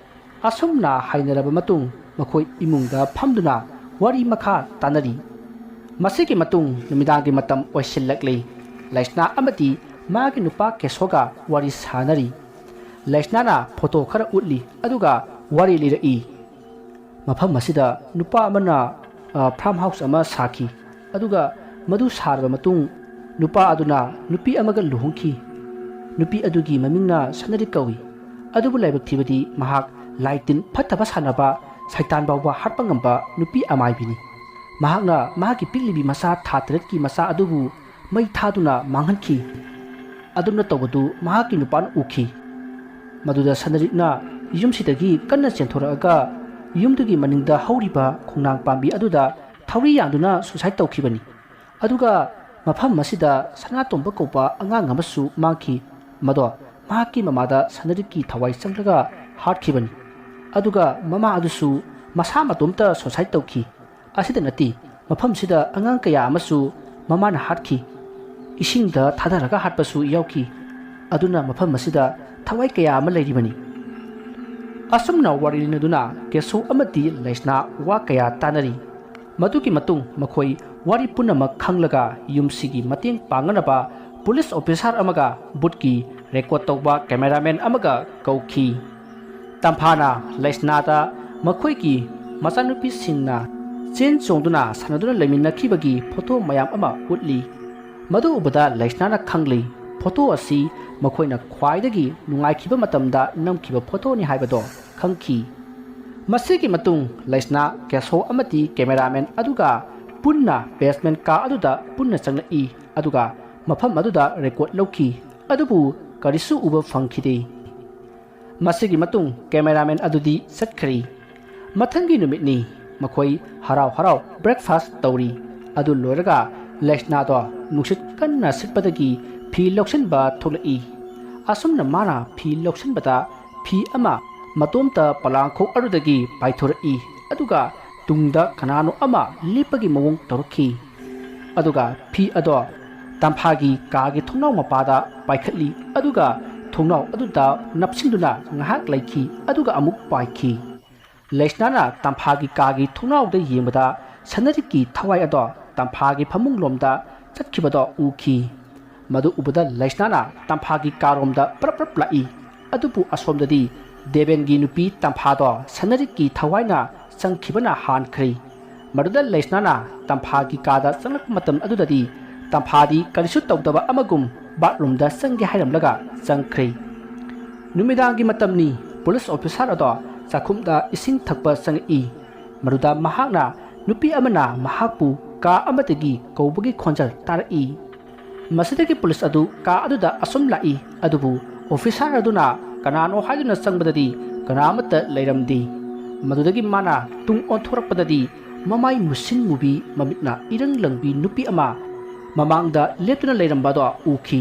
ꯑꯁꯨꯝꯅ ꯍꯥꯏꯅꯔꯕ ꯃꯇꯨꯡ ꯃꯈꯣꯏ ꯏꯃꯨꯡꯗ ꯐꯝꯗꯨꯅ ꯋꯥꯔꯤ ꯃꯈꯥ ꯇꯥꯅꯔꯤ꯫ ꯃꯁꯤꯒꯤ ꯃꯇꯨꯡ ꯅꯨꯃꯤꯗꯥꯡꯒꯤ ꯃꯇꯝ ꯑꯣꯏꯁꯤꯜꯂꯛꯂꯤ꯫ ꯂꯩꯁꯅꯥ ꯑꯃꯗꯤ ꯃꯥꯒꯤ ꯅꯨꯄꯥ ꯀꯦꯁꯣꯒ ꯋꯥꯔꯤ ꯁꯥꯅꯔꯤ꯫ ꯂꯩꯁꯅꯥꯅ ꯐꯣꯇꯣ ꯈꯔ ꯎꯠꯂꯤ, ꯑꯗꯨꯒ ꯋꯥꯔꯤ ꯂꯤꯔꯛꯏ꯫ ꯃꯐꯝ ꯑꯁꯤꯗ ꯅꯨꯄꯥ ꯑꯃꯅ, ꯑ, ꯐꯥꯔꯝ ꯍꯥꯎꯁ ꯑꯃ ꯁꯥꯈꯤ, ꯑꯗꯨꯒ ꯃꯗꯨ ꯁꯥꯔꯕ ꯃꯇꯨꯡ ꯅꯨꯄꯥ ꯑꯗꯨꯅ ꯅꯨꯄꯤ ꯑꯃꯒ ꯂꯨꯍꯣꯡꯈꯤ꯫ ꯅꯨꯄꯤ ꯑꯗꯨꯒꯤ ꯃꯃꯤꯡꯅ ꯁꯅꯔꯤꯛ ꯀꯧꯏ꯫ ꯑꯗꯨꯕꯨ ꯂꯥꯏꯕꯛ ꯊꯤꯕꯗꯤ ꯃꯍꯥꯛ ꯂꯥꯏ ꯇꯤꯟ ꯐꯠꯇꯕ ꯁꯥꯟꯅꯕ, ꯁꯩꯇꯥꯟ ꯐꯥꯎꯕ ꯍꯥꯠꯄ ꯉꯝꯕ ꯅꯨꯄꯤ ꯑꯃꯥꯏꯕꯤꯅꯤ꯫ ꯃꯍꯥꯛꯅ ꯃꯍꯥꯛꯀꯤ ꯄꯤꯛꯂꯤꯕꯤ ꯃꯆꯥ ꯊꯥ ꯇꯔꯦꯠꯀꯤ ꯃꯆꯥ ꯑꯗꯨꯕꯨ ꯃꯩ ꯊꯥꯗꯨꯅ ꯃꯥꯡꯍꯟꯈꯤ꯫ ꯑꯗꯨꯝꯅ ꯇꯧꯕꯗꯨ ꯃꯍꯥꯛꯀꯤ ꯅꯨꯄꯥꯅ ꯎꯈꯤ꯫ ꯃꯗꯨꯗ ꯁꯅꯔꯤꯛꯅ ꯌꯨꯝꯁꯤꯗꯒꯤ ꯀꯟꯅ ꯆꯦꯟꯊꯣꯔꯛꯑꯒ ꯌꯨꯝꯗꯨꯒꯤ ꯃꯅꯤꯡꯗ ꯍꯧꯔꯤꯕ ꯈꯣꯡꯅꯥꯡ ꯄꯥꯝꯕꯤ ꯑꯗꯨꯗ ꯊꯧꯔꯤ ꯌꯥꯟꯗꯨꯅ ꯁꯨꯁꯥꯏꯠ ꯇꯧꯈꯤꯕꯅꯤ꯫ ꯑꯗꯨꯒ ꯃꯐꯝ ꯑꯁꯤꯗ ꯁꯅꯥꯇꯣꯝꯕ ꯀꯧꯕ ꯑꯉꯥꯡ ꯑꯃꯁꯨ ꯃꯥꯡꯈꯤ꯫ ꯃꯗꯣ ꯃꯍꯥꯛꯀꯤ ꯃꯃꯥꯗ ꯁꯅꯔꯤꯛꯀꯤ ꯊꯋꯥꯏ ꯆꯪꯂꯒ ꯍꯥꯠꯈꯤꯕꯅꯤ꯫ ꯑꯗꯨꯒ ꯃꯃꯥ ꯑꯗꯨꯁꯨ ꯃꯁꯥ ꯃꯇꯣꯝꯇ ꯁꯨꯁꯥꯏꯠ ꯇꯧꯈꯤ꯫ ꯑꯁꯤꯗ ꯅꯠꯇꯦ, ꯃꯐꯝꯁꯤꯗ ꯑꯉꯥꯡ ꯀꯌꯥ ꯑꯃꯁꯨ ꯃꯃꯥꯅ ꯍꯥꯠꯈꯤ꯫ ꯏꯁꯤꯡꯗ ꯊꯥꯗꯔꯒ ꯍꯥꯠꯄꯁꯨ ꯌꯥꯎꯈꯤ꯫ ꯑꯗꯨꯅ ꯃꯐꯝ ꯑꯁꯤꯗ ꯊꯋꯥꯏ ꯀꯌꯥ ꯑꯃ ꯂꯩꯔꯤꯕꯅꯤ꯫ ꯑꯁꯨꯝꯅ ꯋꯥꯔꯤ ꯂꯤꯅꯗꯨꯅ ꯀꯦꯁꯣ ꯑꯃꯗꯤ ꯂꯩꯁꯅꯥ ꯋꯥ ꯀꯌꯥ ꯇꯥꯅꯔꯤ꯫ ꯃꯗꯨꯒꯤ ꯃꯇꯨꯡ ꯃꯈꯣꯏ ꯋꯥꯔꯤ ꯄꯨꯝꯅꯃꯛ ꯈꯪꯂꯒ ꯌꯨꯝꯁꯤꯒꯤ ꯃꯇꯦꯡ ꯄꯥꯡꯅꯅꯕ ꯄꯨꯂꯤꯁ ꯑꯣꯐꯤꯁꯥꯔ ꯑꯃꯒ ꯕꯨꯠꯀꯤ ꯔꯦꯀꯣꯔꯗ ꯇꯧꯕ ꯀꯦꯃꯦꯔꯥꯃꯦꯟ ꯑꯃꯒ ꯀꯧꯈꯤ꯫ ꯇꯝꯐꯥꯅ ꯂꯩꯁꯅꯥꯗ ꯃꯈꯣꯏꯒꯤ ꯃꯆꯥꯅꯨꯄꯤꯁꯤꯡꯅ ꯆꯦꯟ ꯆꯣꯡꯗꯨꯅ ꯁꯥꯟꯅꯗꯨꯅ ꯂꯩꯃꯤꯟꯅꯈꯤꯕꯒꯤ ꯐꯣꯇꯣ ꯃꯌꯥꯝ ꯑꯃ ꯎꯠꯂꯤ꯫ ꯃꯗꯨ ꯎꯕꯗ ꯂꯩꯁꯅꯥꯅ ꯈꯪꯂꯤ, ꯐꯣꯇꯣ ꯑꯁꯤ ꯃꯈꯣꯏꯅ ꯈ꯭ꯋꯥꯏꯗꯒꯤ ꯅꯨꯡꯉꯥꯏꯈꯤꯕ ꯃꯇꯝꯗ ꯅꯝꯈꯤꯕ ꯐꯣꯇꯣꯅꯤ ꯍꯥꯏꯕꯗꯣ ꯈꯪꯈꯤ꯫ ꯃꯁꯤꯒꯤ ꯃꯇꯨꯡ ꯂꯩꯁꯅꯥ, ꯀꯦꯁꯣ ꯑꯃꯗꯤ ꯀꯦꯃꯦꯔꯥꯃꯦꯟ ꯑꯗꯨꯒ ꯄꯨꯟꯅ ꯕꯦꯁꯃꯦꯟ ꯀꯥ ꯑꯗꯨꯗ ꯄꯨꯟꯅ ꯆꯪꯂꯛꯏ, ꯑꯗꯨꯒ ꯃꯐꯝ ꯑꯗꯨꯗ ꯔꯦꯀꯣꯔꯗ ꯂꯧꯈꯤ, ꯑꯗꯨꯕꯨ ꯀꯔꯤꯁꯨ ꯎꯕ ꯐꯪꯈꯤꯗꯦ꯫ ꯃꯁꯤꯒꯤ ꯃꯇꯨꯡ ꯀꯦꯃꯦꯔꯥꯃꯦꯟ ꯑꯗꯨꯗꯤ ꯆꯠꯈ꯭ꯔꯤ꯫ ꯃꯊꯪꯒꯤ ꯅꯨꯃꯤꯠꯅꯤ꯫ ꯃꯈꯣꯏ ꯍꯔꯥꯎ ꯍꯔꯥꯎ ꯕ꯭ꯔꯦꯛꯐꯥꯁ ꯇꯧꯔꯤ꯫ ꯑꯗꯨ ꯂꯣꯏꯔꯒ ꯂꯩꯁꯅꯥꯗꯣ ꯅꯨꯡꯁꯤꯠ ꯀꯟꯅ ꯁꯤꯠꯄꯗꯒꯤ ꯐꯤ ꯂꯧꯁꯤꯟꯕ ꯊꯣꯛꯂꯛꯏ꯫ ꯑꯁꯨꯝꯅ ꯃꯥꯅ ꯐꯤ ꯂꯧꯁꯤꯟꯕꯗ ꯐꯤ ꯑꯃ ꯃꯇꯣꯝꯇ ꯄꯂꯥꯡꯈꯣꯛ ꯑꯗꯨꯗꯒꯤ ꯄꯥꯏꯊꯣꯔꯛꯏ, ꯑꯗꯨꯒ ꯇꯨꯡꯗ ꯀꯅꯥꯅꯣ ꯑꯃ ꯂꯦꯞꯄꯒꯤ ꯃꯑꯣꯡ ꯇꯧꯔꯛꯈꯤ꯫ ꯑꯗꯨꯒ ꯐꯤ ꯑꯗꯣ ꯇꯝꯐꯥꯒꯤ ꯀꯥꯒꯤ ꯊꯣꯡꯅꯥꯎ ꯃꯄꯥꯗ ꯄꯥꯏꯈꯠꯂꯤ, ꯑꯗꯨꯒ ꯊꯣꯡꯅꯥꯎ ꯑꯗꯨꯗ ꯅꯞꯁꯤꯟꯗꯨꯅ ꯉꯥꯏꯍꯥꯛ ꯂꯩꯈꯤ, ꯑꯗꯨꯒ ꯑꯃꯨꯛ ꯄꯥꯏꯈꯤ꯫ ꯂꯩꯁꯅꯥꯅ ꯇꯝꯐꯥꯒꯤ ꯀꯥꯒꯤ ꯊꯣꯡꯅꯥꯎꯗ ꯌꯦꯡꯕꯗ ꯁꯅꯔꯤꯛꯀꯤ ꯊꯋꯥꯏ ꯑꯗꯣ ꯇꯝꯐꯥꯒꯤ ꯐꯃꯨꯡꯂꯣꯝꯗ ꯆꯠꯈꯤꯕꯗꯣ ꯎꯈꯤ꯫ ꯃꯗꯨ ꯎꯕꯗ ꯂꯩꯁꯅꯥꯅ ꯇꯝꯐꯥꯒꯤ ꯀꯥꯔꯣꯝꯗ ꯄ꯭ꯔꯞ ꯄ꯭ꯔꯞ ꯂꯥꯛꯏ꯫ ꯑꯗꯨꯕꯨ ꯑꯁꯣꯝꯗꯗꯤ ꯗꯦꯕꯦꯟꯒꯤ ꯅꯨꯄꯤ ꯇꯝꯐꯥꯗꯣ ꯁꯅꯔꯤꯛꯀꯤ ꯊꯋꯥꯏꯅ ꯆꯪꯈꯤꯕꯅ ꯍꯥꯟꯈ꯭ꯔꯦ꯫ ꯃꯗꯨꯗ ꯂꯩꯁꯅꯥꯅ ꯇꯝꯐꯥꯒꯤ ꯀꯥꯗ ꯆꯪꯂꯛꯄ ꯃꯇꯝ ꯑꯗꯨꯗꯗꯤ ꯇꯝꯐꯥꯗꯤ ꯀꯔꯤꯁꯨ ꯇꯧꯗꯕ ꯑꯃꯒꯨꯝ ꯕꯥꯠꯔꯨꯝꯗ ꯆꯪꯒꯦ ꯍꯥꯏꯔꯝꯂꯒ ꯆꯪꯈ꯭ꯔꯦ꯫ ꯅꯨꯃꯤꯗꯥꯡꯒꯤ ꯃꯇꯝꯅꯤ꯫ ꯄꯨꯂꯤꯁ ꯑꯣꯐꯤꯁꯥꯔ ꯑꯗꯣ ꯆꯥꯛꯈꯨꯝꯗ ꯏꯁꯤꯡ ꯊꯛꯄ ꯆꯪꯉꯛꯏ꯫ ꯃꯗꯨꯗ ꯃꯍꯥꯛꯅ ꯅꯨꯄꯤ ꯑꯃꯅ ꯃꯍꯥꯛꯄꯨ ꯀꯥ ꯑꯃꯗꯒꯤ ꯀꯧꯕꯒꯤ ꯈꯣꯟꯖꯦꯜ ꯇꯥꯔꯛꯏ꯫ ꯃꯁꯤꯗꯒꯤ ꯄꯨꯂꯤꯁ ꯑꯗꯨ ꯀꯥ ꯑꯗꯨꯗ ꯑꯁꯨꯝ ꯂꯥꯛꯏ, ꯑꯗꯨꯕꯨ ꯑꯣꯐꯤꯁꯥꯔ ꯑꯗꯨꯅ ꯀꯅꯥꯅꯣ ꯍꯥꯏꯗꯨꯅ ꯆꯪꯕꯗꯗꯤ ꯀꯅꯥ ꯑꯃꯠꯇ ꯂꯩꯔꯝꯗꯦ꯫ ꯃꯗꯨꯗꯒꯤ ꯃꯥꯅ ꯇꯨꯡ ꯑꯣꯟꯊꯣꯔꯛꯄꯗꯗꯤ ꯃꯃꯥꯏ ꯃꯨꯁꯤꯟ ꯃꯨꯕꯤ, ꯃꯃꯤꯠꯅ ꯏꯔꯪ ꯂꯪꯕꯤ ꯅꯨꯄꯤ ꯑꯃ ꯃꯃꯥꯡꯗ ꯂꯦꯞꯇꯨꯅ ꯂꯩꯔꯝꯕꯗꯣ ꯎꯈꯤ꯫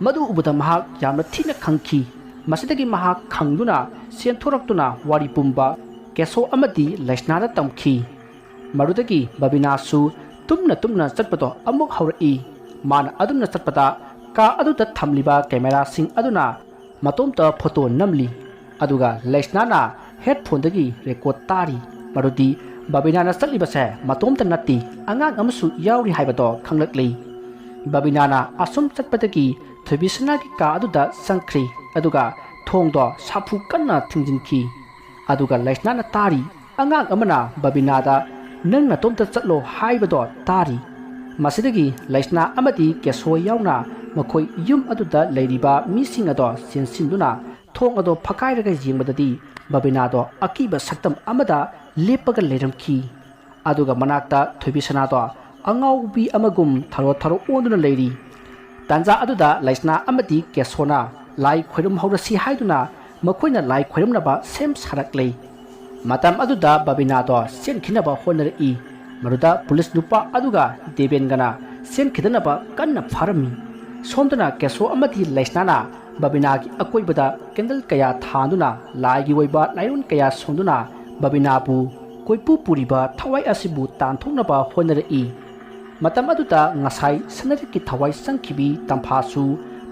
ꯃꯗꯨ ꯎꯕꯗ ꯃꯍꯥꯛ ꯌꯥꯝꯅ ꯊꯤꯅ ꯈꯪꯈꯤ꯫ ꯃꯁꯤꯗꯒꯤ ꯃꯍꯥꯛ ꯈꯪꯗꯨꯅ ꯆꯦꯟꯊꯣꯔꯛꯇꯨꯅ ꯋꯥꯔꯤ ꯄꯨꯝꯕ ꯀꯦꯁꯣ ꯑꯃꯗꯤ ꯂꯩꯁꯅꯥꯗ ꯇꯝꯈꯤ꯫ ꯃꯗꯨꯗꯒꯤ ꯕꯕꯤꯅꯥꯁꯨ ꯇꯨꯝꯅ ꯇꯨꯝꯅ ꯆꯠꯄꯗꯣ ꯑꯃꯨꯛ ꯍꯧꯔꯛꯏ꯫ ꯃꯥꯅ ꯑꯗꯨꯝꯅ ꯆꯠꯄꯗ ꯀꯥ ꯑꯗꯨꯗ ꯊꯝꯂꯤꯕ ꯀꯦꯃꯦꯔꯥꯁꯤꯡ ꯑꯗꯨꯅ ꯃꯇꯣꯝꯇ ꯐꯣꯇꯣ ꯅꯝꯂꯤ꯫ ꯑꯗꯨꯒ ꯂꯩꯁꯅꯥꯅ ꯍꯦꯗꯐꯣꯟꯗꯒꯤ ꯔꯦꯀꯣꯔꯗ ꯇꯥꯔꯤ꯫ ꯃꯗꯨꯗꯤ ꯕꯕꯤꯅꯥꯅ ꯆꯠꯂꯤꯕꯁꯦ ꯃꯇꯣꯝꯇ ꯅꯠꯇꯦ, ꯑꯉꯥꯡ ꯑꯃꯁꯨ ꯌꯥꯎꯔꯤ ꯍꯥꯏꯕꯗꯣ ꯈꯪꯂꯛꯂꯤ꯫ ꯕꯕꯤꯅꯥꯅ ꯑꯁꯨꯝ ꯆꯠꯄꯗꯒꯤ ꯊꯣꯏꯕꯤꯁꯅꯥꯒꯤ ꯀꯥ ꯑꯗꯨꯗ ꯆꯪꯈ꯭ꯔꯤ, ꯑꯗꯨꯒ ꯊꯣꯡꯗꯣ ꯁꯥꯐꯨ ꯀꯟꯅ ꯊꯤꯡꯖꯤꯟꯈꯤ꯫ ꯑꯗꯨꯒ ꯂꯩꯁꯅꯥꯅ ꯇꯥꯔꯤ꯫ ꯑꯉꯥꯡ ꯑꯃꯅ ꯕꯕꯤꯅꯥꯗ "ꯅꯪ ꯅꯇꯣꯝꯇ ꯆꯠꯂꯣ" ꯍꯥꯏꯕꯗꯣ ꯇꯥꯔꯤ꯫ ꯃꯁꯤꯗꯒꯤ ꯂꯩꯁꯅꯥ ꯑꯃꯗꯤ ꯀꯦꯁꯣ ꯌꯥꯎꯅ ꯃꯈꯣꯏ ꯌꯨꯝ ꯑꯗꯨꯗ ꯂꯩꯔꯤꯕ ꯃꯤꯁꯤꯡ ꯑꯗꯣ ꯆꯦꯟꯁꯤꯟꯗꯨꯅ ꯊꯣꯡ ꯑꯗꯣ ꯐꯛꯀꯥꯏꯔꯒ ꯌꯦꯡꯕꯗꯗꯤ ꯕꯕꯤꯅꯥꯗꯣ ꯑꯀꯤꯕ ꯁꯛꯇꯝ ꯑꯃꯗ ꯂꯦꯞꯄꯒ ꯂꯩꯔꯝꯈꯤ꯫ ꯑꯗꯨꯒ ꯃꯅꯥꯛꯇ ꯊꯣꯏꯕꯤꯁꯅꯥꯗꯣ ꯑꯉꯥꯎꯕꯤ ꯑꯃꯒꯨꯝ ꯊꯔꯣ ꯊꯔꯣ ꯑꯣꯟꯗꯨꯅ ꯂꯩꯔꯤ꯫ ꯇꯥꯟꯖꯥ ꯑꯗꯨꯗ ꯂꯩꯁꯅꯥ ꯑꯃꯗꯤ ꯀꯦꯁꯣꯅ ꯂꯥꯏ ꯈꯣꯏꯔꯝ ꯍꯧꯔꯁꯤ ꯍꯥꯏꯗꯨꯅ ꯃꯈꯣꯏꯅ ꯂꯥꯏ ꯈꯣꯏꯔꯝꯅꯕ ꯁꯦꯝ ꯁꯥꯔꯛꯂꯤ꯫ ꯃꯇꯝ ꯑꯗꯨꯗ ꯕꯕꯤꯅꯥꯗꯣ ꯆꯦꯟꯈꯤꯅꯕ ꯍꯣꯠꯅꯔꯛꯏ꯫ ꯃꯗꯨꯗ ꯄꯨꯂꯤꯁ ꯅꯨꯄꯥ ꯑꯗꯨꯒ ꯗꯦꯕꯦꯟꯒꯅ ꯆꯦꯟꯈꯤꯗꯅꯕ ꯀꯟꯅ ꯐꯥꯔꯝꯃꯤ꯫ ꯁꯣꯝꯗꯅ ꯀꯦꯁꯣ ꯑꯃꯗꯤ ꯂꯩꯁꯅꯥꯅ ꯕꯕꯤꯅꯥꯒꯤ ꯑꯀꯣꯏꯕꯗ ꯀꯦꯟꯗꯜ ꯀꯌꯥ ꯊꯥꯟꯗꯨꯅ ꯂꯥꯏꯒꯤ ꯑꯣꯏꯕ ꯂꯥꯏꯑꯣꯟ ꯀꯌꯥ ꯁꯣꯟꯗꯨꯅ ꯕꯕꯤꯅꯥꯕꯨ ꯀꯣꯏꯄꯨ ꯄꯨꯔꯤꯕ ꯊꯋꯥꯏ ꯑꯁꯤꯕꯨ ꯇꯥꯟꯊꯣꯛꯅꯕ ꯍꯣꯠꯅꯔꯛꯏ꯫ ꯃꯇꯝ ꯑꯗꯨꯗ ꯉꯁꯥꯏ ꯁꯅꯔꯤꯛꯀꯤ ꯊꯋꯥꯏ ꯆꯪꯈꯤꯕꯤ ꯇꯝꯐꯥꯁꯨ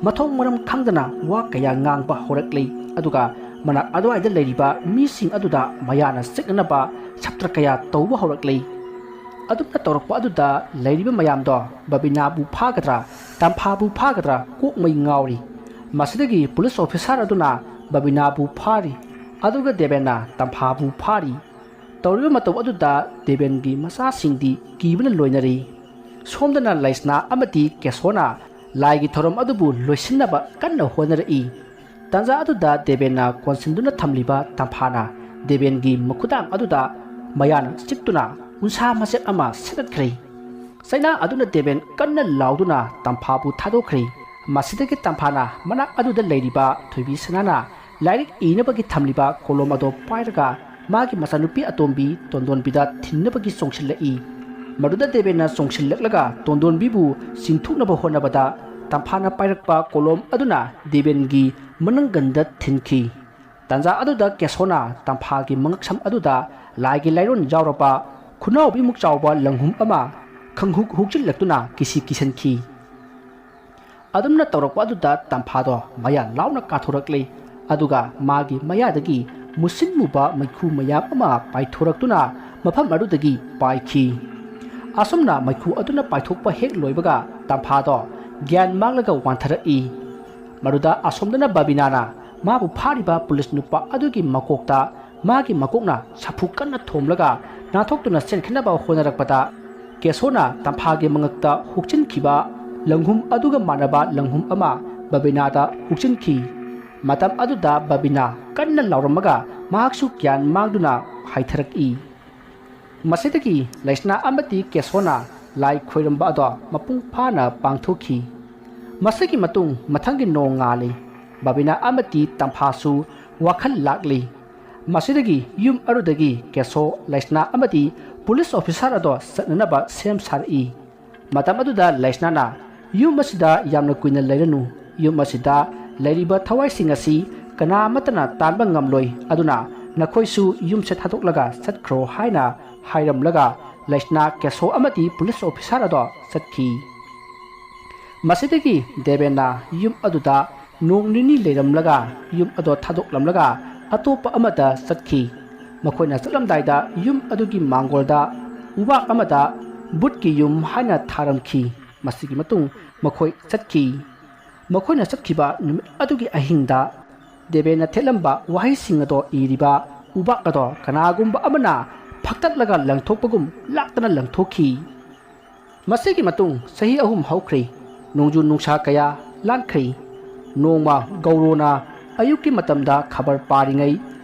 ꯃꯊꯧ ꯃꯔꯝ ꯈꯪꯗꯅ ꯋꯥ ꯀꯌꯥ ꯉꯥꯡꯕ ꯍꯧꯔꯛꯂꯤ꯫ ꯑꯗꯨꯒ ꯃꯅꯥꯛ ꯑꯗꯨꯋꯥꯏꯗ ꯂꯩꯔꯤꯕ ꯃꯤꯁꯤꯡ ꯑꯗꯨꯗ ꯃꯌꯥꯅ ꯆꯤꯛꯅꯅꯕ ꯁꯞꯇ꯭ꯔ ꯀꯌꯥ ꯇꯧꯕ ꯍꯧꯔꯛꯂꯤ꯫ ꯑꯗꯨꯝꯅ ꯇꯧꯔꯛꯄ ꯑꯗꯨꯗ ꯂꯩꯔꯤꯕ ꯃꯌꯥꯝꯗꯣ ꯕꯕꯤꯅꯥꯕꯨ ꯐꯥꯒꯗ꯭ꯔꯥ, ꯇꯝꯐꯥꯕꯨ ꯐꯥꯒꯗ꯭ꯔꯥ ꯀꯣꯛꯃꯩ ꯉꯥꯎꯔꯤ꯫ ꯃꯁꯤꯗꯒꯤ ꯄꯨꯂꯤꯁ ꯑꯣꯐꯤꯁꯥꯔ ꯑꯗꯨꯅ ꯕꯕꯤꯅꯥꯕꯨ ꯐꯥꯔꯤ, ꯑꯗꯨꯒ ꯗꯦꯕꯦꯟꯅ ꯇꯝꯐꯥꯕꯨ ꯐꯥꯔꯤ꯫ ꯇꯧꯔꯤꯕ ꯃꯇꯧ ꯑꯗꯨꯗ ꯗꯦꯕꯦꯟꯒꯤ ꯃꯆꯥꯁꯤꯡꯗꯤ ꯀꯤꯕꯅ ꯂꯣꯏꯅꯔꯤ꯫ ꯁꯣꯝꯗꯅ ꯂꯩꯁꯅꯥ ꯑꯃꯗꯤ ꯀꯦꯁꯣꯅ ꯂꯥꯏꯒꯤ ꯊꯧꯔꯝ ꯑꯗꯨꯕꯨ ꯂꯣꯏꯁꯤꯟꯅꯕ ꯀꯟꯅ ꯍꯣꯠꯅꯔꯛꯏ꯫ ꯇꯥꯟꯖꯥ ꯑꯗꯨꯗ ꯗꯦꯕꯦꯟꯅ ꯀꯣꯟꯁꯤꯟꯗꯨꯅ ꯊꯝꯂꯤꯕ ꯇꯝꯐꯥꯅ ꯗꯦꯕꯦꯟꯒꯤ ꯃꯈꯨꯗꯥꯡ ꯑꯗꯨꯗ ꯃꯌꯥꯅ ꯆꯤꯛꯇꯨꯅ ꯎꯟꯁꯥ ꯃꯆꯦꯠ ꯑꯃ ꯁꯦꯠꯂꯠꯈ꯭ꯔꯦ꯫ ꯆꯩꯅꯥ ꯑꯗꯨꯅ ꯗꯦꯕꯦꯟ ꯀꯟꯅ ꯂꯥꯎꯗꯨꯅ ꯇꯝꯐꯥꯕꯨ ꯊꯥꯗꯣꯛꯈ꯭ꯔꯦ꯫ ꯃꯁꯤꯗꯒꯤ ꯇꯝꯐꯥꯅ ꯃꯅꯥꯛ ꯑꯗꯨꯗ ꯂꯩꯔꯤꯕ ꯊꯣꯏꯕꯤ ꯁꯅꯥꯅ ꯂꯥꯏꯔꯤꯛ ꯏꯅꯕꯒꯤ ꯊꯝꯂꯤꯕ ꯀꯣꯂꯣꯝ ꯑꯗꯣ ꯄꯥꯏꯔꯒ ꯃꯥꯒꯤ ꯃꯆꯥꯅꯨꯄꯤ ꯑꯇꯣꯝꯕꯤ ꯇꯣꯟꯗꯣꯟꯕꯤꯗ ꯊꯤꯟꯅꯕꯒꯤ ꯆꯣꯡꯁꯤꯜꯂꯛꯏ꯫ ꯃꯗꯨꯗ ꯗꯦꯕꯦꯟꯅ ꯆꯣꯡꯁꯤꯜꯂꯛꯂꯒ ꯇꯣꯟꯗꯣꯟꯕꯤꯕꯨ ꯆꯤꯡꯊꯣꯛꯅꯕ ꯍꯣꯠꯅꯕꯗ ꯇꯝꯐꯥꯅ ꯄꯥꯏꯔꯛꯄ ꯀꯣꯂꯣꯝ ꯑꯗꯨꯅ ꯗꯦꯕꯦꯟꯒꯤ ꯃꯅꯪꯒꯟꯗ ꯊꯤꯟꯈꯤ꯫ ꯇꯥꯟꯖꯥ ꯑꯗꯨꯗ ꯀꯦꯁꯣꯅ ꯇꯝꯐꯥꯒꯤ ꯃꯉꯛꯁꯝ ꯑꯗꯨꯗ ꯂꯥꯏꯒꯤ ꯂꯥꯏꯔꯣꯟ ꯌꯥꯎꯔꯕ ꯈꯨꯅꯥꯎꯕꯤꯃꯨꯛ ꯆꯥꯎꯕ ꯂꯪꯍꯨꯝ ꯑꯃ ꯈꯪꯍꯨꯛ ꯍꯨꯛꯆꯤꯜꯂꯛꯇꯨꯅ ꯀꯤꯁꯤ ꯀꯤꯁꯟꯈꯤ꯫ ꯑꯗꯨꯝꯅ ꯇꯧꯔꯛꯄ ꯑꯗꯨꯗ ꯇꯝꯐꯥꯗꯣ ꯃꯌꯥ ꯂꯥꯎꯅ ꯀꯥꯊꯣꯔꯛꯂꯦ꯫ ꯑꯗꯨꯒ ꯃꯥꯒꯤ ꯃꯌꯥꯗꯒꯤ ꯃꯨꯁꯤꯟ ꯃꯨꯕ ꯃꯩꯈꯨ ꯃꯌꯥꯝ ꯑꯃ ꯄꯥꯏꯊꯣꯔꯛꯇꯨꯅ ꯃꯐꯝ ꯑꯗꯨꯗꯒꯤ ꯄꯥꯏꯈꯤ꯫ ꯑꯁꯨꯝꯅ ꯃꯩꯈꯨ ꯑꯗꯨꯅ ꯄꯥꯏꯊꯣꯛꯄ ꯍꯦꯛ ꯂꯣꯏꯕꯒ ꯇꯝꯐꯥꯗꯣ ꯒ꯭ꯌꯥꯟ ꯃꯥꯡꯂꯒ ꯋꯥꯟꯊꯔꯛꯏ꯫ ꯃꯗꯨꯗ ꯑꯁꯣꯝꯗꯅ ꯕꯕꯤꯅꯥꯅ ꯃꯥꯕꯨ ꯐꯥꯔꯤꯕ ꯄꯨꯂꯤꯁ ꯅꯨꯄꯥ ꯑꯗꯨꯒꯤ ꯃꯀꯣꯛꯇ ꯃꯥꯒꯤ ꯃꯀꯣꯛꯅ ꯁꯥꯐꯨ ꯀꯟꯅ ꯊꯣꯝꯂꯒ ꯅꯥꯟꯊꯣꯛꯇꯨꯅ ꯆꯦꯟꯈꯤꯅꯕ ꯍꯣꯠꯅꯔꯛꯄꯗ, ꯀꯦꯁꯣꯅ ꯇꯝꯐꯥꯒꯤ ꯃꯉꯛꯇ ꯍꯨꯛꯆꯤꯟꯈꯤꯕ ꯂꯪꯍꯨꯝ ꯑꯗꯨꯒ ꯃꯥꯟꯅꯕ ꯂꯪꯍꯨꯝ ꯑꯃ ꯕꯕꯤꯅꯥꯗ ꯍꯨꯛꯆꯤꯟꯈꯤ꯫ ꯃꯇꯝ ꯑꯗꯨꯗ ꯕꯕꯤꯅꯥ ꯀꯟꯅ ꯂꯥꯎꯔꯝꯃꯒ ꯃꯍꯥꯛꯁꯨ ꯒ꯭ꯌꯥꯟ ꯃꯥꯡꯗꯨꯅ ꯍꯥꯏꯊꯔꯛꯏ꯫ ꯃꯁꯤꯗꯒꯤ ꯂꯩꯁꯅꯥ ꯑꯃꯗꯤ ꯀꯦꯁꯣꯅ ꯂꯥꯏ ꯈꯣꯏꯔꯝꯕ ꯑꯗꯣ ꯃꯄꯨꯡ ꯐꯥꯅ ꯄꯥꯡꯊꯣꯛꯈꯤ꯫ ꯃꯁꯤꯒꯤ ꯃꯇꯨꯡ ꯃꯊꯪꯒꯤ ꯅꯣꯡ ꯉꯥꯜꯂꯤ꯫ ꯕꯕꯤꯅꯥ ꯑꯃꯗꯤ ꯇꯝꯐꯥꯁꯨ ꯋꯥꯈꯜ ꯂꯥꯛꯂꯤ꯫ ꯃꯁꯤꯗꯒꯤ ꯌꯨꯝ ꯑꯗꯨꯗꯒꯤ ꯀꯦꯁꯣ, ꯂꯩꯁꯅꯥ ꯑꯃꯗꯤ ꯄꯨꯂꯤꯁ ꯑꯣꯐꯤꯁꯥꯔ ꯑꯗꯣ ꯆꯠꯅꯅꯕ ꯁꯦꯝ ꯁꯥꯔꯛꯏ꯫ ꯃꯇꯝ ꯑꯗꯨꯗ ꯂꯩꯁꯅꯥꯅ, "ꯌꯨꯝ ꯑꯁꯤꯗ ꯌꯥꯝꯅ ꯀꯨꯏꯅ ꯂꯩꯔꯅꯨ꯫ ꯌꯨꯝ ꯑꯁꯤꯗ ꯂꯩꯔꯤꯕ ꯊꯋꯥꯏꯁꯤꯡ ꯑꯁꯤ ꯀꯅꯥ ꯑꯃꯠꯇꯅ ꯇꯥꯟꯕ ꯉꯝꯂꯣꯏ꯫ ꯑꯗꯨꯅ ꯅꯈꯣꯏꯁꯨ ꯌꯨꯝꯁꯦ ꯊꯥꯗꯣꯛꯂꯒ ꯆꯠꯈ꯭ꯔꯣ" ꯍꯥꯏꯅ ꯍꯥꯏꯔꯝꯂꯒ ꯂꯩꯁꯅꯥ, ꯀꯦꯁꯣ ꯑꯃꯗꯤ ꯄꯨꯂꯤꯁ ꯑꯣꯐꯤꯁꯥꯔ ꯑꯗꯣ ꯆꯠꯈꯤ꯫ ꯃꯁꯤꯗꯒꯤ ꯗꯦꯕꯦꯟꯅ ꯌꯨꯝ ꯑꯗꯨꯗ ꯅꯣꯡ ꯅꯤꯅꯤ ꯂꯩꯔꯝꯂꯒ ꯌꯨꯝ ꯑꯗꯣ ꯊꯥꯗꯣꯛꯂꯝꯂꯒ ꯑꯇꯣꯞꯄ ꯑꯃꯗ ꯆꯠꯈꯤ꯫ ꯃꯈꯣꯏꯅ ꯆꯠꯂꯝꯗꯥꯏꯗ ꯌꯨꯝ ꯑꯗꯨꯒꯤ ꯃꯥꯡꯒꯣꯜꯗ ꯎꯕꯥꯛ ꯑꯃꯗ "ꯕꯨꯠꯀꯤ ꯌꯨꯝ" ꯍꯥꯏꯅ ꯊꯥꯔꯝꯈꯤ꯫ ꯃꯁꯤꯒꯤ ꯃꯇꯨꯡ ꯃꯈꯣꯏ ꯆꯠꯈꯤ꯫ ꯃꯈꯣꯏꯅ ꯆꯠꯈꯤꯕ ꯅꯨꯃꯤꯠ ꯑꯗꯨꯒꯤ ꯑꯍꯤꯡꯗ ꯗꯦꯕꯦꯟꯅ ꯊꯦꯠꯂꯝꯕ ꯋꯥꯍꯩꯁꯤꯡ ꯑꯗꯣ ꯏꯔꯤꯕ ꯎꯕꯥꯛ ꯑꯗꯣ ꯀꯅꯥꯒꯨꯝꯕ ꯑꯃꯅ ꯐꯛꯇꯠꯂꯒ ꯂꯪꯊꯣꯛꯄꯒꯨꯝ ꯂꯥꯛꯇꯅ ꯂꯪꯊꯣꯛꯈꯤ꯫ ꯃꯁꯤꯒꯤ ꯃꯇꯨꯡ ꯆꯍꯤ ꯑꯍꯨꯝ ꯍꯧꯈ꯭ꯔꯦ꯫ ꯅꯣꯡꯖꯨ ꯅꯨꯡꯁꯥ ꯀꯌꯥ ꯂꯥꯟꯈ꯭ꯔꯦ꯫ ꯅꯣꯡꯃ ꯒꯧꯔꯣꯅ ꯑꯌꯨꯛꯀꯤ ꯃꯇꯝꯗ ꯈꯕꯔ ꯄꯥꯔꯤꯉꯩ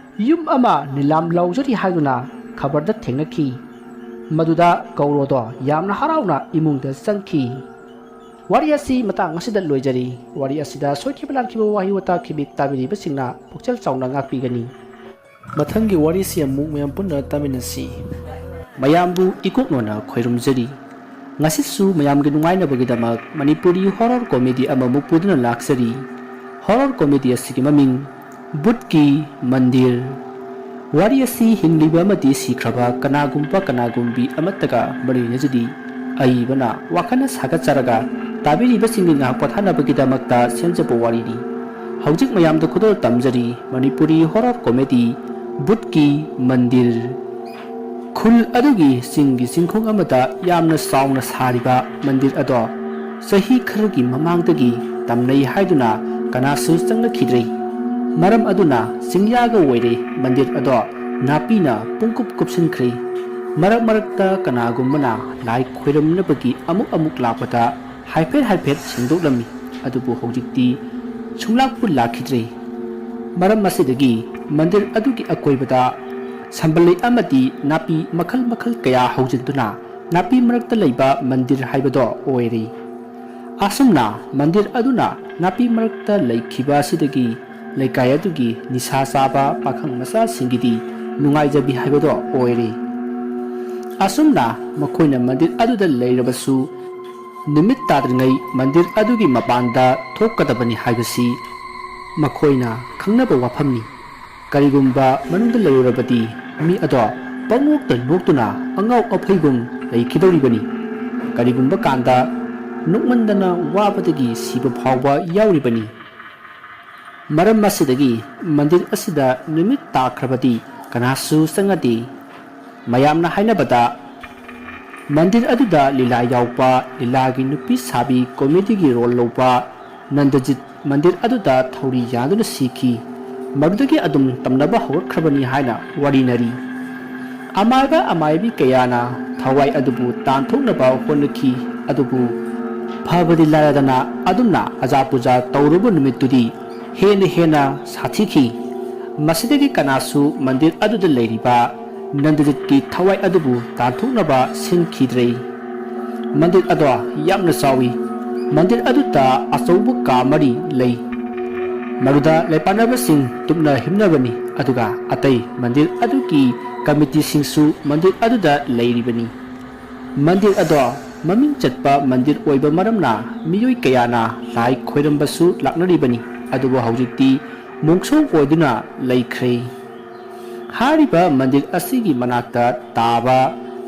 ꯌꯨꯝ ꯑꯃ ꯅꯤꯂꯥꯝ ꯂꯥꯎꯖꯔꯤ ꯍꯥꯏꯗꯨꯅ ꯈꯕꯔꯗ ꯊꯦꯡꯅꯈꯤ꯫ ꯃꯗꯨꯗ ꯒꯧꯔꯣꯗꯣ ꯌꯥꯝꯅ ꯍꯔꯥꯎꯅ ꯏꯃꯨꯡꯗ ꯆꯪꯈꯤ꯫ ꯋꯥꯔꯤ ꯑꯁꯤ ꯃꯇꯥꯡ ꯑꯁꯤꯗ ꯂꯣꯏꯖꯔꯤ꯫ ꯋꯥꯔꯤ ꯑꯁꯤꯗ ꯁꯣꯏꯈꯤꯕ ꯂꯥꯟꯈꯤꯕ ꯋꯥꯍꯩ ꯋꯥꯇꯥ ꯈꯤꯕꯤꯛ ꯇꯥꯕꯤꯔꯤꯕꯁꯤꯡꯅ ꯄꯨꯛꯆꯦꯜ ꯆꯥꯎꯅ ꯉꯥꯛꯄꯤꯒꯅꯤ꯫ ꯃꯊꯪꯒꯤ ꯋꯥꯔꯤꯁꯤ ꯑꯃꯨꯛ ꯃꯌꯥꯝ ꯄꯨꯟꯅ ꯇꯥꯃꯤꯟꯅꯁꯤ꯫ ꯃꯌꯥꯝꯕꯨ ꯏꯀꯣꯛꯅꯣꯅ ꯈꯣꯏꯔꯨꯝꯖꯔꯤ꯫ ꯉꯁꯤꯁꯨ ꯃꯌꯥꯝꯒꯤ ꯅꯨꯡꯉꯥꯏꯅꯕꯒꯤꯗꯃꯛ ꯃꯅꯤꯄꯨꯔꯤ ꯍꯣꯔꯔ ꯀꯣꯃꯦꯗꯤ ꯑꯃꯃꯨꯛ ꯄꯨꯗꯨꯅ ꯂꯥꯛꯆꯔꯤ꯫ ꯍꯣꯔꯔ ꯀꯣꯃꯦꯗꯤ ꯑꯁꯤꯒꯤ ꯃꯃꯤꯡ ꯕꯨꯠꯀꯤ ꯃꯟꯗꯤꯔ꯫ ꯋꯥꯔꯤ ꯑꯁꯤ ꯍꯤꯡꯂꯤꯕ ꯑꯃꯗꯤ ꯁꯤꯈ꯭ꯔꯕ ꯀꯅꯥꯒꯨꯝꯕ ꯀꯅꯥꯒꯨꯝꯕꯤ ꯑꯃꯠꯇꯒ ꯃꯔꯤ ꯂꯩꯅꯖꯗꯦ꯫ ꯑꯏꯕꯅ ꯋꯥꯈꯜꯅ ꯁꯥꯒꯠꯆꯔꯒ ꯇꯥꯕꯤꯔꯤꯕꯁꯤꯡꯒꯤ ꯉꯥꯏꯍꯥꯛ ꯄꯣꯊꯥꯅꯕꯒꯤꯗꯃꯛꯇ ꯁꯦꯝꯖꯕ ꯋꯥꯔꯤꯅꯤ꯫ ꯍꯧꯖꯤꯛ ꯃꯌꯥꯝꯗ ꯈꯨꯗꯣꯜ ꯇꯝꯖꯔꯤ ꯃꯅꯤꯄꯨꯔꯤ ꯍꯣꯔꯔ ꯀꯣꯃꯦꯗꯤ ꯕꯨꯠꯀꯤ ꯃꯟꯗꯤꯔ꯫ ꯈꯨꯜ ꯑꯗꯨꯒꯤ ꯆꯤꯡꯒꯤ ꯆꯤꯡꯈꯣꯡ ꯑꯃꯗ ꯌꯥꯝꯅ ꯆꯥꯎꯅ ꯁꯥꯔꯤꯕ ꯃꯟꯗꯤꯔ ꯑꯗꯣ ꯆꯍꯤ ꯈꯔꯒꯤ ꯃꯃꯥꯡꯗꯒꯤ ꯇꯝꯅꯩ ꯍꯥꯏꯗꯨꯅ ꯀꯅꯥꯁꯨ ꯆꯪꯂꯛꯈꯤꯗ꯭ꯔꯦ꯫ ꯃꯔꯝ ꯑꯗꯨꯅ ꯆꯤꯡꯌꯥꯒ ꯑꯣꯏꯔꯦ꯫ ꯃꯟꯗꯤꯔ ꯑꯗꯣ ꯅꯥꯄꯤꯅ ꯄꯨꯡꯀꯨꯞ ꯀꯨꯞꯁꯤꯟꯈ꯭ꯔꯦ꯫ ꯃꯔꯛ ꯃꯔꯛꯇ ꯀꯅꯥꯒꯨꯝꯕꯅ ꯂꯥꯏ ꯈꯣꯏꯔꯝꯅꯕꯒꯤ ꯑꯃꯨꯛ ꯑꯃꯨꯛ ꯂꯥꯛꯄꯗ ꯍꯥꯏꯐꯦꯠ ꯍꯥꯏꯐꯦꯠ ꯁꯦꯡꯗꯣꯛꯂꯝꯃꯤ꯫ ꯑꯗꯨꯕꯨ ꯍꯧꯖꯤꯛꯇꯤ ꯁꯨꯡꯂꯥꯛꯄꯨ ꯂꯥꯛꯈꯤꯗ꯭ꯔꯦ꯫ ꯃꯔꯝ ꯑꯁꯤꯗꯒꯤ ꯃꯟꯗꯤꯔ ꯑꯗꯨꯒꯤ ꯑꯀꯣꯏꯕꯗ ꯁꯝꯕꯜ ꯂꯩ ꯑꯃꯗꯤ ꯅꯥꯄꯤ ꯃꯈꯜ ꯃꯈꯜ ꯀꯌꯥ ꯍꯧꯖꯤꯟꯗꯨꯅ ꯅꯥꯄꯤ ꯃꯔꯛꯇ ꯂꯩꯕ ꯃꯟꯗꯤꯔ ꯍꯥꯏꯕꯗꯣ ꯑꯣꯏꯔꯦ꯫ ꯑꯁꯨꯝꯅ ꯃꯟꯗꯤꯔ ꯑꯗꯨꯅ ꯅꯥꯄꯤ ꯃꯔꯛꯇ ꯂꯩꯈꯤꯕ ꯑꯁꯤꯗꯒꯤ ꯂꯩꯀꯥꯏ ꯑꯗꯨꯒꯤ ꯅꯤꯁꯥ ꯆꯥꯕ ꯄꯥꯈꯪ ꯃꯆꯥꯁꯤꯡꯒꯤꯗꯤ ꯅꯨꯡꯉꯥꯏꯖꯕꯤ ꯍꯥꯏꯕꯗꯣ ꯑꯣꯏꯔꯦ꯫ ꯑꯁꯨꯝꯅ ꯃꯈꯣꯏꯅ ꯃꯟꯗꯤꯔ ꯑꯗꯨꯗ ꯂꯩꯔꯕꯁꯨ, ꯅꯨꯃꯤꯠ ꯇꯥꯗ꯭ꯔꯤꯉꯩ ꯃꯟꯗꯤꯔ ꯑꯗꯨꯒꯤ ꯃꯄꯥꯟꯗ ꯊꯣꯛꯀꯗꯕꯅꯤ ꯍꯥꯏꯕꯁꯤ ꯃꯈꯣꯏꯅ ꯈꯪꯅꯕ ꯋꯥꯐꯝꯅꯤ꯫ ꯀꯔꯤꯒꯨꯝꯕ ꯃꯅꯨꯡꯗ ꯂꯩꯔꯨꯔꯕꯗꯤ, ꯃꯤ ꯑꯗꯣ ꯄꯪꯅꯣꯛꯇ ꯅꯣꯛꯇꯨꯅ ꯑꯉꯥꯎ ꯑꯐꯩꯒꯨꯝ ꯂꯩꯈꯤꯗꯧꯔꯤꯕꯅꯤ꯫ ꯀꯔꯤꯒꯨꯝꯕ ꯀꯥꯟꯗ ꯅꯣꯛꯃꯟꯗꯅ ꯋꯥꯕꯗꯒꯤ ꯁꯤꯕ ꯐꯥꯎꯕ ꯌꯥꯎꯔꯤꯕꯅꯤ꯫ ꯃꯔꯝ ꯑꯁꯤꯗꯒꯤ ꯃꯟꯗꯤꯔ ꯑꯁꯤꯗ ꯅꯨꯃꯤꯠ ꯇꯥꯈ꯭ꯔꯕꯗꯤ ꯀꯅꯥꯁꯨ ꯆꯪꯉꯗꯦ꯫ ꯃꯌꯥꯝꯅ ꯍꯥꯏꯅꯕꯗ, ꯃꯟꯗꯤꯔ ꯑꯗꯨꯗ ꯂꯤꯂꯥ ꯌꯥꯎꯕ ꯂꯤꯂꯥꯒꯤ ꯅꯨꯄꯤ ꯁꯥꯕꯤ ꯀꯣꯃꯦꯗꯤꯒꯤ ꯔꯣꯜ ꯂꯧꯕ ꯅꯟꯗꯖꯤꯠ ꯃꯟꯗꯤꯔ ꯑꯗꯨꯗ ꯊꯧꯔꯤ ꯌꯥꯟꯗꯨꯅ ꯁꯤꯈꯤ꯫ ꯃꯗꯨꯗꯒꯤ ꯑꯗꯨꯝ ꯇꯝꯅꯕ ꯍꯧꯔꯛꯈ꯭ꯔꯕꯅꯤ ꯍꯥꯏꯅ ꯋꯥꯔꯤꯅꯔꯤ꯫ ꯑꯃꯥꯏꯕ ꯑꯃꯥꯏꯕꯤ ꯀꯌꯥꯅ ꯊꯋꯥꯏ ꯑꯗꯨꯕꯨ ꯇꯥꯟꯊꯣꯛꯅꯕ ꯍꯣꯠꯅꯈꯤ꯫ ꯑꯗꯨꯕꯨ ꯐꯕꯗꯤ ꯂꯥꯏꯔꯗꯅ, ꯑꯗꯨꯝꯅ ꯑꯖꯥ ꯄꯨꯖꯥ ꯇꯧꯔꯨꯕ ꯅꯨꯃꯤꯠꯇꯨꯗꯤ ꯍꯦꯟꯅ ꯍꯦꯟꯅ ꯁꯥꯊꯤꯈꯤ꯫ ꯃꯁꯤꯗꯒꯤ ꯀꯅꯥꯁꯨ ꯃꯟꯗꯤꯔ ꯑꯗꯨꯗ ꯂꯩꯔꯤꯕ ꯅꯟꯗꯖꯤꯠꯀꯤ ꯊꯋꯥꯏ ꯑꯗꯨꯕꯨ ꯇꯥꯟꯊꯣꯛꯅꯕ ꯁꯤꯟꯈꯤꯗ꯭ꯔꯦ꯫ ꯃꯟꯗꯤꯔ ꯑꯗꯣ ꯌꯥꯝꯅ ꯆꯥꯎꯏ꯫ ꯃꯟꯗꯤꯔ ꯑꯗꯨꯗ ꯑꯆꯧꯕ ꯀꯥ ꯃꯔꯤ ꯂꯩ꯫ ꯃꯗꯨꯗ ꯂꯩꯄꯥꯛꯅꯕꯁꯤꯡ ꯇꯨꯞꯅ ꯍꯤꯞꯅꯕꯅꯤ, ꯑꯗꯨꯒ ꯑꯇꯩ ꯃꯟꯗꯤꯔ ꯑꯗꯨꯒꯤ ꯀꯃꯤꯇꯤꯁꯤꯡꯁꯨ ꯃꯟꯗꯤꯔ ꯑꯗꯨꯗ ꯂꯩꯔꯤꯕꯅꯤ꯫ ꯃꯟꯗꯤꯔ ꯑꯗꯣ ꯃꯃꯤꯡ ꯆꯠꯄ ꯃꯟꯗꯤꯔ ꯑꯣꯏꯕ ꯃꯔꯝꯅ ꯃꯤꯑꯣꯏ ꯀꯌꯥꯅ ꯂꯥꯏ ꯈꯣꯏꯔꯝꯕꯁꯨ ꯂꯥꯛꯅꯔꯤꯕꯅꯤ꯫ ꯑꯗꯨꯕꯨ ꯍꯧꯖꯤꯛꯇꯤ ꯃꯣꯡꯁꯣꯡ ꯑꯣꯏꯗꯨꯅ ꯂꯩꯈ꯭ꯔꯦ꯫ ꯍꯥꯏꯔꯤꯕ ꯃꯟꯗꯤꯔ ꯑꯁꯤꯒꯤ ꯃꯅꯥꯛꯇ ꯇꯥꯕ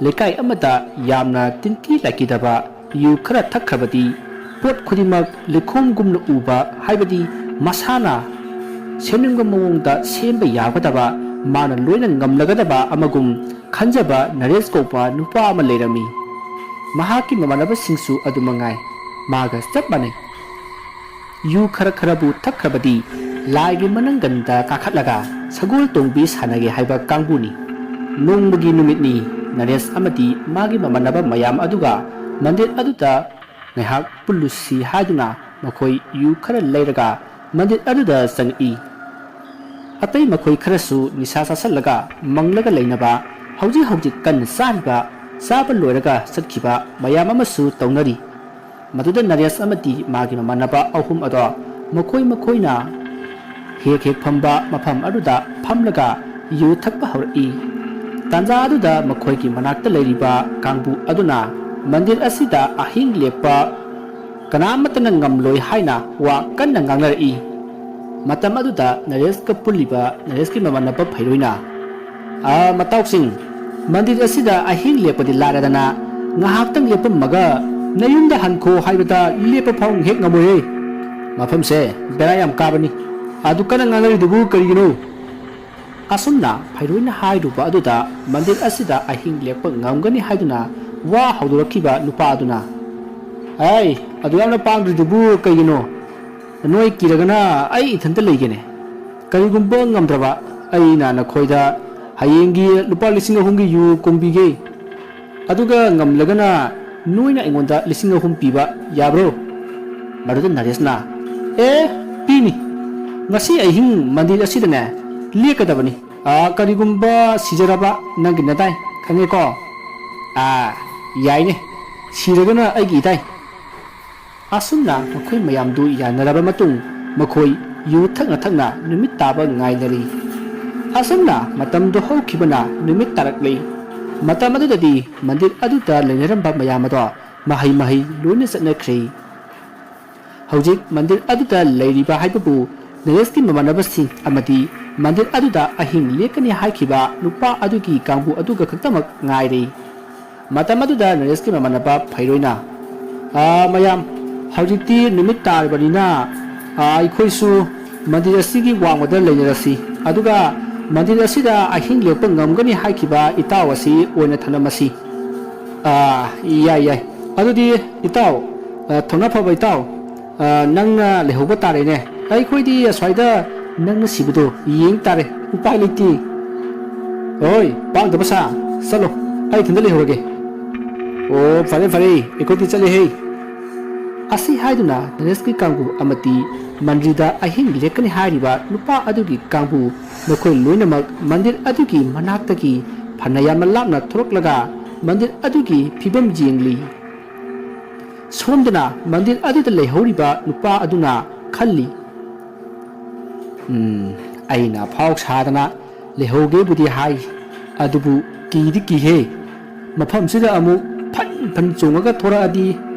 ꯂꯩꯀꯥꯏ ꯑꯃꯗ ꯌꯥꯝꯅ ꯇꯤꯟꯊꯤ ꯂꯥꯏꯀꯤꯗꯕ ꯌꯨ ꯈꯔ ꯊꯛꯈ꯭ꯔꯕꯗꯤ ꯄꯣꯠ ꯈꯨꯗꯤꯡꯃꯛ ꯂꯩꯈꯣꯝꯒꯨꯝꯅ ꯎꯕ, ꯍꯥꯏꯕꯗꯤ ꯃꯁꯥꯅ ꯁꯦꯝꯅꯤꯡꯕ ꯃꯑꯣꯡꯗ ꯁꯦꯝꯕ ꯌꯥꯒꯗꯕ, ꯃꯥꯅ ꯂꯣꯏꯅ ꯉꯝꯂꯒꯗꯕ ꯑꯃꯒꯨꯝ ꯈꯟꯖꯕ ꯅꯔꯦꯁ ꯀꯧꯕ ꯅꯨꯄꯥ ꯑꯃ ꯂꯩꯔꯝꯃꯤ꯫ ꯃꯍꯥꯛꯀꯤ ꯃꯃꯥꯟꯅꯕꯁꯤꯡꯁꯨ ꯑꯗꯨ ꯃꯉꯥꯏ, ꯃꯥꯒ ꯆꯞ ꯃꯥꯟꯅꯩ꯫ ꯌꯨ ꯈꯔ ꯈꯔꯕꯨ ꯊꯛꯈ꯭ꯔꯕꯗꯤ ꯂꯥꯏꯒꯤ ꯃꯅꯪꯒꯟꯗ ꯀꯥꯈꯠꯂꯒ ꯁꯒꯣꯜ ꯇꯣꯡꯕꯤ ꯁꯥꯟꯅꯒꯦ ꯍꯥꯏꯕ ꯀꯥꯡꯕꯨꯅꯤ꯫ ꯅꯣꯡꯃꯒꯤ ꯅꯨꯃꯤꯠꯅꯤ꯫ ꯅꯔꯦꯁ ꯑꯃꯗꯤ ꯃꯥꯒꯤ ꯃꯃꯥꯟꯅꯕ ꯃꯌꯥꯝ ꯑꯗꯨꯒ ꯃꯟꯗꯤꯔ ꯑꯗꯨꯗ ꯉꯥꯏꯍꯥꯛ ꯄꯨꯜꯂꯨꯁꯤ ꯍꯥꯏꯗꯨꯅ ꯃꯈꯣꯏ ꯌꯨ ꯈꯔ ꯂꯩꯔꯒ ꯃꯟꯗꯤꯔ ꯑꯗꯨꯗ ꯆꯪꯉꯛꯏ꯫ ꯑꯇꯩ ꯃꯈꯣꯏ ꯈꯔꯁꯨ ꯅꯤꯁꯥ ꯆꯥꯁꯤꯜꯂꯒ ꯃꯪꯂꯒ ꯂꯩꯅꯕ, ꯍꯧꯖꯤꯛ ꯍꯧꯖꯤꯛ ꯀꯟꯅ ꯆꯥꯔꯤꯕ, ꯆꯥꯕ ꯂꯣꯏꯔꯒ ꯆꯠꯈꯤꯕ ꯃꯌꯥꯝ ꯑꯃꯁꯨ ꯇꯧꯅꯔꯤ꯫ ꯃꯗꯨꯗ ꯅꯔꯦꯁ ꯑꯃꯗꯤ ꯃꯥꯒꯤ ꯃꯃꯥꯟꯅꯕ ꯑꯍꯨꯝ ꯑꯗꯣ ꯃꯈꯣꯏ ꯃꯈꯣꯏꯅ ꯍꯦꯛ ꯍꯦꯛ ꯐꯝꯕ ꯃꯐꯝ ꯑꯗꯨꯗ ꯐꯝꯂꯒ ꯌꯨ ꯊꯛꯄ ꯍꯧꯔꯛꯏ꯫ ꯇꯥꯟꯖꯥ ꯑꯗꯨꯗ ꯃꯈꯣꯏꯒꯤ ꯃꯅꯥꯛꯇ ꯂꯩꯔꯤꯕ ꯀꯥꯡꯕꯨ ꯑꯗꯨꯅ ꯃꯟꯗꯤꯔ ꯑꯁꯤꯗ ꯑꯍꯤꯡ ꯂꯦꯛꯄ ꯀꯅꯥꯃꯠꯇꯅ ꯉꯝꯂꯣꯏ ꯍꯥꯏꯅ ꯋꯥ ꯀꯟꯅ ꯉꯥꯡꯅꯔꯛꯏ꯫ ꯃꯇꯝ ꯑꯗꯨꯗ ꯅꯔꯦꯁꯀ ꯄꯨꯜꯂꯤꯕ ꯅꯔꯦꯁꯀꯤ ꯃꯃꯥꯟꯅꯕ ꯐꯩꯔꯣꯏꯅ, "ꯑꯥ, ꯃꯇꯥꯎꯁꯤꯡ, ꯃꯟꯗꯤꯔ ꯑꯁꯤꯗ ꯑꯍꯤꯡ ꯂꯦꯞꯄꯗꯤ ꯂꯥꯏꯔꯗꯅ, ꯉꯥꯏꯍꯥꯛꯇꯪ ꯂꯦꯞꯄꯝꯃꯒ ꯅꯌꯨꯝꯗ ꯍꯟꯈꯣ ꯍꯥꯏꯕꯗ ꯂꯦꯞꯄ ꯐꯥꯎ ꯍꯦꯛ ꯉꯝꯃꯣꯏꯌꯦ꯫ ꯃꯐꯝꯁꯦ ꯕꯦꯔꯥ ꯌꯥꯝ ꯀꯥꯕꯅꯤ꯫ ꯑꯗꯨ ꯀꯟꯅ ꯉꯥꯡꯅꯔꯤꯗꯨꯕꯨ ꯀꯔꯤꯒꯤꯅꯣ?" ꯑꯁꯨꯝꯅ ꯐꯩꯔꯣꯏꯅ ꯍꯥꯏꯔꯨꯕ ꯑꯗꯨꯗ ꯃꯟꯗꯤꯔ ꯑꯁꯤꯗ ꯑꯍꯤꯡ ꯂꯦꯛꯄ ꯉꯝꯒꯅꯤ ꯍꯥꯏꯗꯨꯅ ꯋꯥ ꯍꯧꯗꯣꯔꯛꯈꯤꯕ ꯅꯨꯄꯥ ꯑꯗꯨꯅ, "ꯑꯩ, ꯑꯗꯨ ꯌꯥꯝꯅ ꯄꯥꯡꯗ꯭ꯔꯤꯗꯨꯕꯨ ꯀꯩꯒꯤꯅꯣ? ꯅꯣꯏ ꯀꯤꯔꯒꯅ ꯑꯩ ꯏꯊꯟꯇ ꯂꯩꯒꯦꯅꯦ꯫ ꯀꯔꯤꯒꯨꯝꯕ ꯉꯝꯗ꯭ꯔꯕ, ꯑꯩꯅ ꯅꯈꯣꯏꯗ ꯍꯌꯦꯡꯒꯤ ꯂꯨꯄꯥ ꯂꯤꯁꯤꯡ ꯑꯍꯨꯝꯒꯤ ꯌꯨ ꯀꯣꯡꯕꯤꯒꯦ꯫ ꯑꯗꯨꯒ ꯉꯝꯂꯒꯅ ꯅꯣꯏꯅ ꯑꯩꯉꯣꯟꯗ ꯂꯤꯁꯤꯡ ꯑꯍꯨꯝ ꯄꯤꯕ ꯌꯥꯕ꯭ꯔꯣ?" ꯃꯗꯨꯗ ꯅꯔꯦꯁꯅ, "ꯑꯦ, ꯄꯤꯅꯤ꯫ ꯉꯁꯤ ꯑꯍꯤꯡ ꯃꯟꯗꯤꯔ ꯑꯁꯤꯗꯅꯦ ꯂꯦꯛꯀꯗꯕꯅꯤ꯫ ꯑꯥ, ꯀꯔꯤꯒꯨꯝꯕ ꯁꯤꯖꯔꯕ ꯅꯪꯒꯤ ꯅꯗꯥꯏ, ꯈꯪꯉꯦꯀꯣ? ꯑꯥ, ꯌꯥꯏꯅꯦ꯫ ꯁꯤꯔꯒꯅ ꯑꯩꯒꯤ ꯏꯗꯥꯏ꯫" ꯑꯁꯨꯝꯅ ꯃꯈꯣꯏ ꯃꯌꯥꯝꯗꯨ ꯌꯥꯅꯔꯕ ꯃꯇꯨꯡ ꯃꯈꯣꯏ ꯌꯨ ꯊꯛꯅ ꯊꯛꯅ ꯅꯨꯃꯤꯠ ꯇꯥꯕ ꯉꯥꯏꯅꯔꯤ꯫ ꯑꯁꯨꯝꯅ ꯃꯇꯝꯗꯨ ꯍꯧꯈꯤꯕꯅ ꯅꯨꯃꯤꯠ ꯇꯥꯔꯛꯂꯤ꯫ ꯃꯇꯝ ꯑꯗꯨꯗꯗꯤ ꯃꯟꯗꯤꯔ ꯑꯗꯨꯗ ꯂꯩꯅꯔꯝꯕ ꯃꯌꯥꯝ ꯑꯗꯣ ꯃꯍꯩ ꯃꯍꯩ ꯂꯣꯏꯅ ꯆꯠꯅꯈ꯭ꯔꯦ꯫ ꯍꯧꯖꯤꯛ ꯃꯟꯗꯤꯔ ꯑꯗꯨꯗ ꯂꯩꯔꯤꯕ ꯍꯥꯏꯕꯕꯨ ꯅꯔꯦꯁꯀꯤ ꯃꯃꯥꯟꯅꯕꯁꯤꯡ ꯑꯃꯗꯤ ꯃꯟꯗꯤꯔ ꯑꯗꯨꯗ ꯑꯍꯤꯡ ꯂꯦꯛꯀꯅꯤ ꯍꯥꯏꯈꯤꯕ ꯅꯨꯄꯥ ꯑꯗꯨꯒꯤ ꯀꯥꯡꯕꯨ ꯑꯗꯨꯒ ꯈꯛꯇꯃꯛ ꯉꯥꯏꯔꯦ꯫ ꯃꯇꯝ ꯑꯗꯨꯗ ꯅꯔꯦꯁꯀꯤ ꯃꯃꯥꯟꯅꯕ ꯐꯩꯔꯣꯏꯅ, "ꯑꯥ, ꯃꯌꯥꯝ, ꯍꯧꯖꯤꯛꯇꯤ ꯅꯨꯃꯤꯠ ꯇꯥꯔꯕꯅꯤꯅ, ꯑꯥ, ꯑꯩꯈꯣꯏꯁꯨ ꯃꯟꯗꯤꯔ ꯑꯁꯤꯒꯤ ꯋꯥꯡꯃꯗ ꯂꯩꯅꯔꯁꯤ, ꯑꯗꯨꯒ ꯃꯟꯗꯤꯔ ꯑꯁꯤꯗ ꯑꯍꯤꯡ ꯂꯦꯛꯄ ꯉꯝꯒꯅꯤ ꯍꯥꯏꯈꯤꯕ ꯏꯇꯥꯎ ꯑꯁꯤ ꯑꯣꯏꯅ ꯊꯅꯝꯃꯁꯤ꯫" "ꯑꯥ, ꯌꯥꯏ, ꯌꯥꯏ꯫ ꯑꯗꯨꯗꯤ ꯏꯇꯥꯎ, ꯑꯥ, ꯊꯧꯅꯥ ꯐꯕ ꯏꯇꯥꯎ, ꯑꯥ, ꯅꯪꯅ ꯂꯩꯍꯧꯕ ꯇꯥꯔꯦꯅꯦ꯫ ꯑꯩꯈꯣꯏꯗꯤ ꯑꯁ꯭ꯋꯥꯏꯗ ꯅꯪꯅ ꯁꯤꯕꯗꯣ ꯌꯦꯡ ꯇꯥꯔꯦ, ꯎꯄꯥꯏ ꯂꯩꯇꯦ꯫ ꯍꯣꯏ, ꯄꯥꯡꯗꯕ ꯁꯥ, ꯆꯠꯂꯣ, ꯑꯩ ꯏꯊꯟꯗ ꯂꯩꯍꯧꯔꯒꯦ꯫ ꯑꯣ, ꯐꯔꯦ ꯐꯔꯦ, ꯑꯩꯈꯣꯏꯗꯤ ꯆꯠꯂꯦꯍꯦ꯫ ꯑꯁꯤ ꯍꯥꯏꯗꯨꯅ ꯅꯔꯦꯁꯀꯤ ꯀꯥꯡꯕꯨ ꯑꯃꯗꯤ ꯃꯟꯗꯤꯔꯗ ꯑꯍꯤꯡ ꯂꯦꯛꯀꯅꯤ ꯍꯥꯏꯔꯤꯕ ꯅꯨꯄꯥ ꯑꯗꯨꯒꯤ ꯀꯥꯡꯕꯨ, ꯃꯈꯣꯏ ꯂꯣꯏꯅꯃꯛ ꯃꯟꯗꯤꯔ ꯑꯗꯨꯒꯤ ꯃꯅꯥꯛꯇꯒꯤ ꯐꯅ ꯌꯥꯝꯅ ꯂꯥꯞꯅ ꯊꯣꯔꯛꯂꯒ ꯃꯟꯗꯤꯔ ꯑꯗꯨꯒꯤ ꯐꯤꯕꯝ ꯌꯦꯡꯂꯤ꯫ ꯁꯣꯝꯗꯅ ꯃꯟꯗꯤꯔ ꯑꯗꯨꯗ ꯂꯩꯍꯧꯔꯤꯕ ꯅꯨꯄꯥ ꯑꯗꯨꯅ ꯈꯜꯂꯤ, "ꯎꯝ, ꯑꯩꯅ ꯑꯐꯥꯎ ꯁꯥꯗꯅ ꯂꯩꯍꯧꯒꯦꯕꯨꯗꯤ ꯍꯥꯏ, ꯑꯗꯨꯕꯨ ꯀꯤꯗꯤ ꯀꯤꯍꯦ꯫ ꯃꯐꯝꯁꯤꯗ ꯑꯃꯨꯛ ꯐꯟ ꯐꯟ ꯆꯣꯡꯉꯒ ꯊꯣꯔꯛꯑꯗꯤ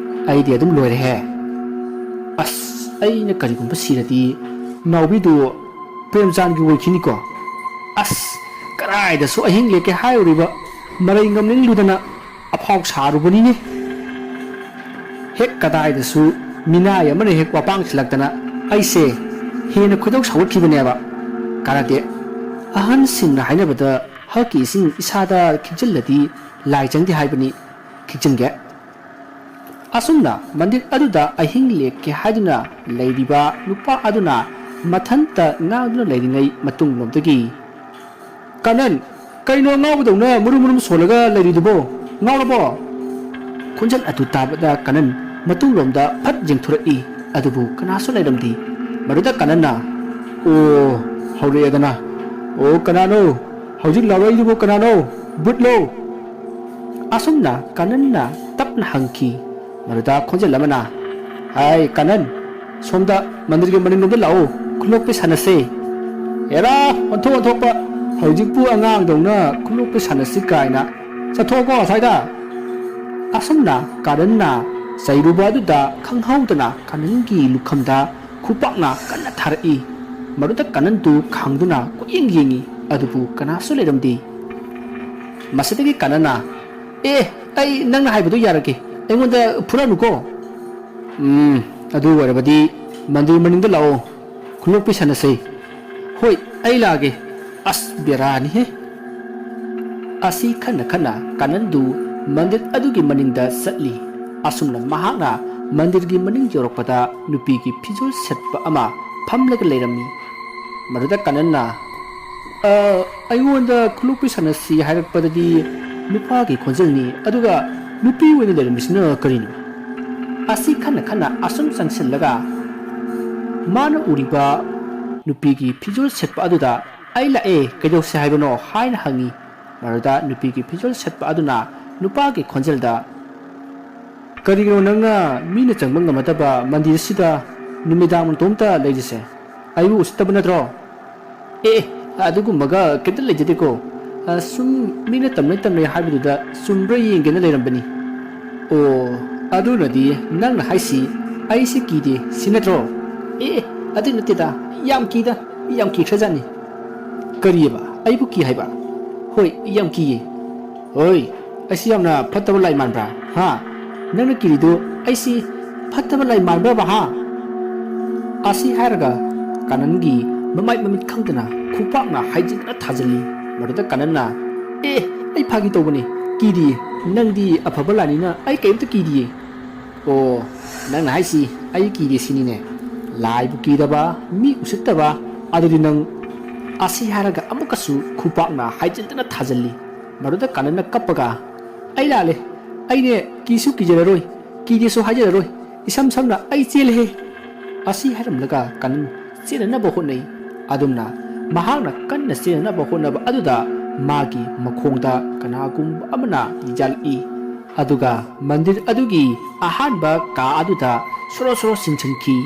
ꯑꯩꯗꯤ ꯑꯗꯨꯝ ꯂꯣꯏꯔꯦꯍꯦ꯫ ꯑꯁ, ꯑꯩꯅ ꯀꯔꯤꯒꯨꯝꯕ ꯁꯤꯔꯗꯤ ꯅꯥꯎꯕꯤꯗꯨ ꯄ꯭ꯔꯦꯝꯆꯥꯟꯒꯤ ꯑꯣꯏꯈꯤꯅꯤꯀꯣ꯫ ꯑꯁ, ꯀꯗꯥꯏꯗꯁꯨ ꯑꯍꯤꯡ ꯂꯦꯛꯀꯦ ꯍꯥꯏꯔꯨꯔꯤꯕ ꯃꯔꯩ ꯉꯝꯅꯤꯡꯂꯨꯗꯅ ꯑꯐꯥꯎ ꯁꯥꯔꯨꯕꯅꯤꯅꯦ꯫ ꯍꯦꯛ ꯀꯗꯥꯏꯗꯁꯨ ꯃꯤꯅꯥꯏ ꯑꯃꯅ ꯍꯦꯛ ꯋꯥꯄꯥꯡꯁꯤꯜꯂꯛꯇꯅ ꯑꯩꯁꯦ ꯍꯦꯟꯅ ꯈꯣꯏꯗꯧ ꯁꯥꯎꯒꯠꯈꯤꯕꯅꯦꯕ꯫ ꯀꯥꯟꯅꯗꯦ꯫ ꯑꯍꯟꯁꯤꯡꯅ ꯍꯥꯏꯅꯕꯗ ꯍꯛꯀꯤ ꯏꯁꯤꯡ ꯏꯁꯥꯗ ꯈꯤꯛꯆꯤꯜꯂꯗꯤ ꯂꯥꯏ ꯆꯪꯗꯦ ꯍꯥꯏꯕꯅꯤ꯫ ꯈꯤꯛꯆꯤꯟꯒꯦ꯫ ꯑꯁꯨꯝꯅ ꯃꯟꯗꯤꯔ ꯑꯗꯨꯗ ꯑꯍꯤꯡ ꯂꯦꯛꯀꯦ ꯍꯥꯏꯗꯨꯅ ꯂꯩꯔꯤꯕ ꯅꯨꯄꯥ ꯑꯗꯨꯅ ꯃꯊꯟꯇ ꯉꯥꯡꯗꯨꯅ ꯂꯩꯔꯤꯉꯩ ꯃꯇꯨꯡꯂꯣꯝꯗꯒꯤ, "ꯀꯥꯅꯟ, ꯀꯩꯅꯣ ꯉꯥꯎꯕꯗꯧꯅ ꯃꯨꯔꯨꯝ ꯃꯨꯔꯨꯝ ꯁꯣꯜꯂꯒ ꯂꯩꯔꯤꯗꯨꯕꯣ? ꯉꯥꯎꯔꯕꯣ?" ꯈꯣꯟꯖꯦꯜ ꯑꯗꯨ ꯇꯥꯕꯗ ꯀꯥꯅꯟ ꯃꯇꯨꯡꯂꯣꯝꯗ ꯐꯠ ꯌꯦꯡꯊꯣꯔꯛꯏ, ꯑꯗꯨꯕꯨ ꯀꯅꯥꯁꯨ ꯂꯩꯔꯝꯗꯦ꯫ ꯃꯗꯨꯗ ꯀꯥꯅꯟꯅ, "ꯑꯣ, ꯍꯧꯔꯛꯑꯦꯗꯅ꯫ ꯑꯣ, ꯀꯅꯥꯅꯣ? ꯍꯧꯖꯤꯛ ꯂꯥꯎꯔꯛꯏꯗꯨꯕꯨ ꯀꯅꯥꯅꯣ? ꯕꯨꯠꯂꯣ?" ꯑꯁꯨꯝꯅ ꯀꯥꯅꯟꯅ ꯇꯞꯅ ꯍꯪꯈꯤ꯫ ꯃꯗꯨꯗ ꯈꯣꯟꯖꯦꯜ ꯑꯃꯅ, "ꯍꯥꯏ ꯀꯥꯅꯟ, ꯁꯣꯝꯗ ꯃꯟꯗꯤꯔꯒꯤ ꯃꯅꯤꯡꯂꯣꯝꯗ ꯂꯥꯛꯑꯣ, ꯈꯨꯂꯣꯛꯄꯤ ꯁꯥꯟꯅꯁꯦ꯫" "ꯑꯦꯔꯥ, ꯑꯣꯟꯊꯣꯛ ꯑꯣꯟꯊꯣꯛꯄ, ꯍꯧꯖꯤꯛꯄꯨ ꯑꯉꯥꯡꯗꯧꯅ ꯈꯨꯂꯣꯛꯄꯤ ꯁꯥꯟꯅꯁꯤ ꯀꯥꯏꯅ, ꯆꯠꯊꯣꯛꯑꯣꯀꯣ ꯑꯁ꯭ꯋꯥꯏꯗ!" ꯑꯁꯨꯝꯅ ꯀꯥꯅꯟꯅ ꯆꯩꯔꯨꯕ ꯑꯗꯨꯗ ꯈꯪꯍꯧꯗꯅ ꯀꯥꯅꯟꯒꯤ ꯂꯨꯈꯝꯗ ꯈꯨꯄꯥꯛꯅ ꯀꯟꯅ ꯊꯥꯔꯛꯏ꯫ ꯃꯗꯨꯗ ꯀꯥꯅꯟꯗꯨ ꯈꯥꯡꯗꯨꯅ ꯀꯣꯏꯌꯦꯡ ꯌꯦꯡꯉꯤ, ꯑꯗꯨꯕꯨ ꯀꯅꯥꯁꯨ ꯂꯩꯔꯝꯗꯦ꯫ ꯃꯁꯤꯗꯒꯤ ꯀꯥꯅꯟꯅ, "ꯑꯦ, ꯑꯩ ꯅꯪꯅ ꯍꯥꯏꯕꯗꯨ ꯌꯥꯔꯒꯦ, ꯑꯩꯉꯣꯟꯗ ꯐꯨꯔꯛꯅꯨꯀꯣ꯫ ꯎꯝ, ꯑꯗꯨ ꯑꯣꯏꯔꯕꯗꯤ ꯃꯟꯗꯤꯔ ꯃꯅꯤꯡꯗ ꯂꯥꯛꯑꯣ, ꯈꯨꯂꯣꯛꯄꯤ ꯁꯥꯟꯅꯁꯦ꯫" "ꯍꯣꯏ, ꯑꯩ ꯂꯥꯛꯑꯒꯦ꯫" ꯑꯁ, ꯕꯦꯔꯥꯅꯤꯍꯦ꯫ ꯑꯁꯤ ꯈꯟꯅ ꯈꯟꯅ ꯀꯥꯅꯟꯗꯨ ꯃꯟꯗꯤꯔ ꯑꯗꯨꯒꯤ ꯃꯅꯤꯡꯗ ꯆꯠꯂꯤ꯫ ꯑꯁꯨꯝꯅ ꯃꯍꯥꯛꯅ ꯃꯟꯗꯤꯔꯒꯤ ꯃꯅꯤꯡ ꯌꯧꯔꯛꯄꯗ ꯅꯨꯄꯤꯒꯤ ꯐꯤꯖꯣꯜ ꯁꯦꯠꯄ ꯑꯃ ꯐꯝꯂꯒ ꯂꯩꯔꯝꯃꯤ꯫ ꯃꯗꯨꯗ ꯀꯅꯟꯅ, "ꯑ, ꯑꯩꯉꯣꯟꯗ ꯈꯨꯂꯣꯛꯄꯤ ꯁꯥꯟꯅꯁꯤ ꯍꯥꯏꯔꯛꯄꯗꯗꯤ ꯅꯨꯄꯥꯒꯤ ꯈꯣꯟꯖꯦꯜꯅꯤ, ꯑꯗꯨꯒ ꯅꯨꯄꯤ ꯑꯣꯏꯅ ꯂꯩꯔꯝꯃꯤꯁꯤꯅ ꯀꯔꯤꯅꯣ?" ꯑꯁꯤ ꯈꯟꯅ ꯈꯟꯅ ꯑꯁꯨꯝ ꯆꯪꯁꯤꯜꯂꯒ ꯃꯥꯅ ꯎꯔꯤꯕ ꯅꯨꯄꯤꯒꯤ ꯐꯤꯖꯣꯜ ꯁꯦꯠꯄ ꯑꯗꯨꯗ, "ꯑꯩ ꯂꯥꯛꯑꯦ, ꯀꯩꯗꯧꯁꯦ ꯍꯥꯏꯕꯅꯣ?" ꯍꯥꯏꯅ ꯍꯪꯉꯤ꯫ ꯃꯗꯨꯗ ꯅꯨꯄꯤꯒꯤ ꯐꯤꯖꯣꯜ ꯁꯦꯠꯄ ꯑꯗꯨꯅ ꯅꯨꯄꯥꯒꯤ ꯈꯣꯟꯖꯦꯜꯗ, "ꯀꯔꯤꯒꯤꯅꯣ ꯅꯪꯅ ꯃꯤꯅ ꯆꯪꯕ ꯉꯝꯅꯗꯕ ꯃꯟꯗꯤꯔꯁꯤꯗ ꯅꯨꯃꯤꯗꯥꯡ ꯅꯇꯣꯝꯇ ꯂꯩꯔꯤꯁꯦ? ꯑꯩꯕꯨ ꯎꯁꯤꯠꯇꯕ ꯅꯠꯇ꯭ꯔꯣ?" "ꯑꯦ, ꯑꯦ, ꯑꯗꯨꯒꯨꯝꯕꯒ ꯀꯩꯝꯇ ꯂꯩꯖꯗꯦꯀꯣ꯫ ꯑ, ꯁꯨꯝ ꯃꯤꯅ ꯇꯝꯅꯩ ꯇꯝꯅꯩ ꯍꯥꯏꯕꯗꯨꯗ ꯆꯨꯝꯕ꯭ꯔꯥ ꯌꯦꯡꯒꯦꯅ ꯂꯩꯔꯝꯕꯅꯤ꯫" "ꯑꯣ, ꯑꯗꯨꯅꯗꯤ ꯅꯪꯅ ꯍꯥꯏꯁꯤ ꯑꯩꯁꯤ ꯀꯤꯗꯦ ꯁꯤ ꯅꯠꯇ꯭ꯔꯣ?" "ꯑꯦ, ꯑꯦ, ꯑꯗꯨ ꯅꯠꯇꯦꯗ, ꯌꯥꯝ ꯀꯤꯗ, ꯌꯥꯝ ꯀꯤꯈ꯭ꯔꯖꯥꯠꯅꯤ꯫" "ꯀꯔꯤꯑꯕ? ꯑꯩꯕꯨ ꯀꯤ ꯍꯥꯏꯕ?" "ꯍꯣꯏ, ꯌꯥꯝ ꯀꯤꯌꯦ꯫" "ꯍꯣꯏ, ꯑꯩꯁꯤ ꯌꯥꯝꯅ ꯐꯠꯇꯕ ꯂꯥꯏ ꯃꯥꯟꯕ꯭ꯔꯥ? ꯍꯥ? ꯅꯪꯅ ꯀꯤꯔꯤꯗꯨ ꯑꯩꯁꯤ ꯐꯠꯇꯕ ꯂꯥꯏ ꯃꯥꯟꯕ꯭ꯔꯕ, ꯍꯥ?" ꯑꯁꯤ ꯍꯥꯏꯔꯒ ꯀꯥꯅꯟꯒꯤ ꯃꯃꯥꯏ ꯃꯃꯤꯠ ꯈꯪꯗꯅ ꯈꯨꯄꯥꯛꯅ ꯍꯥꯏꯖꯤꯟꯗꯅ ꯊꯥꯖꯤꯜꯂꯤ꯫ ꯃꯗꯨꯗ ꯀꯥꯅꯟꯅ, "ꯑꯦ, ꯑꯩ ꯐꯥꯒꯤ ꯇꯧꯕꯅꯤ, ꯀꯤꯗꯤꯌꯦ꯫ ꯅꯪꯗꯤ ꯑꯐꯕ ꯂꯥꯏꯅꯤꯅ ꯑꯩ ꯀꯔꯤꯝꯇ ꯀꯤꯗꯤꯌꯦ꯫" "ꯑꯣ, ꯅꯪꯅ ꯍꯥꯏꯁꯤ ꯑꯩ ꯀꯤꯗꯦ ꯁꯤꯅꯤꯅꯦ? ꯂꯥꯏꯕꯨ ꯀꯤꯗꯕ, ꯃꯤ ꯎꯁꯤꯠꯇꯕ, ꯑꯗꯨꯗꯤ ꯅꯪ꯫" ꯑꯁꯤ ꯍꯥꯏꯔꯒ ꯑꯃꯨꯛꯀꯁꯨ ꯈꯨꯄꯥꯛꯅ ꯍꯥꯏꯖꯤꯟꯗꯅ ꯊꯥꯖꯤꯜꯂꯤ꯫ ꯃꯗꯨꯗ ꯀꯥꯅꯟꯅ ꯀꯞꯄꯒ, "ꯑꯩ ꯂꯥꯜꯂꯦ, ꯑꯩꯅꯦ ꯀꯤꯁꯨ ꯀꯤꯖꯔꯔꯣꯏ, ꯀꯤꯗꯦꯁꯨ ꯍꯥꯏꯖꯔꯔꯣꯏ, ꯏꯁꯝ ꯁꯝꯅ ꯑꯩ ꯆꯦꯜꯂꯦꯍꯦ꯫" ꯑꯁꯤ ꯍꯥꯏꯔꯝꯂꯒ ꯀꯥꯅꯟ ꯆꯦꯟꯅꯅꯕ ꯍꯣꯠꯅꯩ꯫ ꯑꯗꯨꯝꯅ ꯃꯍꯥꯛꯅ ꯀꯟꯅ ꯆꯦꯟꯅꯅꯕ ꯍꯣꯠꯅꯕ ꯑꯗꯨꯗ ꯃꯥꯒꯤ ꯃꯈꯣꯡꯗ ꯀꯅꯥꯒꯨꯝꯕ ꯑꯃꯅ ꯌꯥꯜꯂꯛꯏ꯫ ꯑꯗꯨꯒ ꯃꯟꯗꯤꯔ ꯑꯗꯨꯒꯤ ꯑꯍꯥꯟꯕ ꯀꯥ ꯑꯗꯨꯗ ꯁꯣꯔꯣ ꯁꯣꯔꯣ ꯆꯤꯡꯁꯤꯟꯈꯤ꯫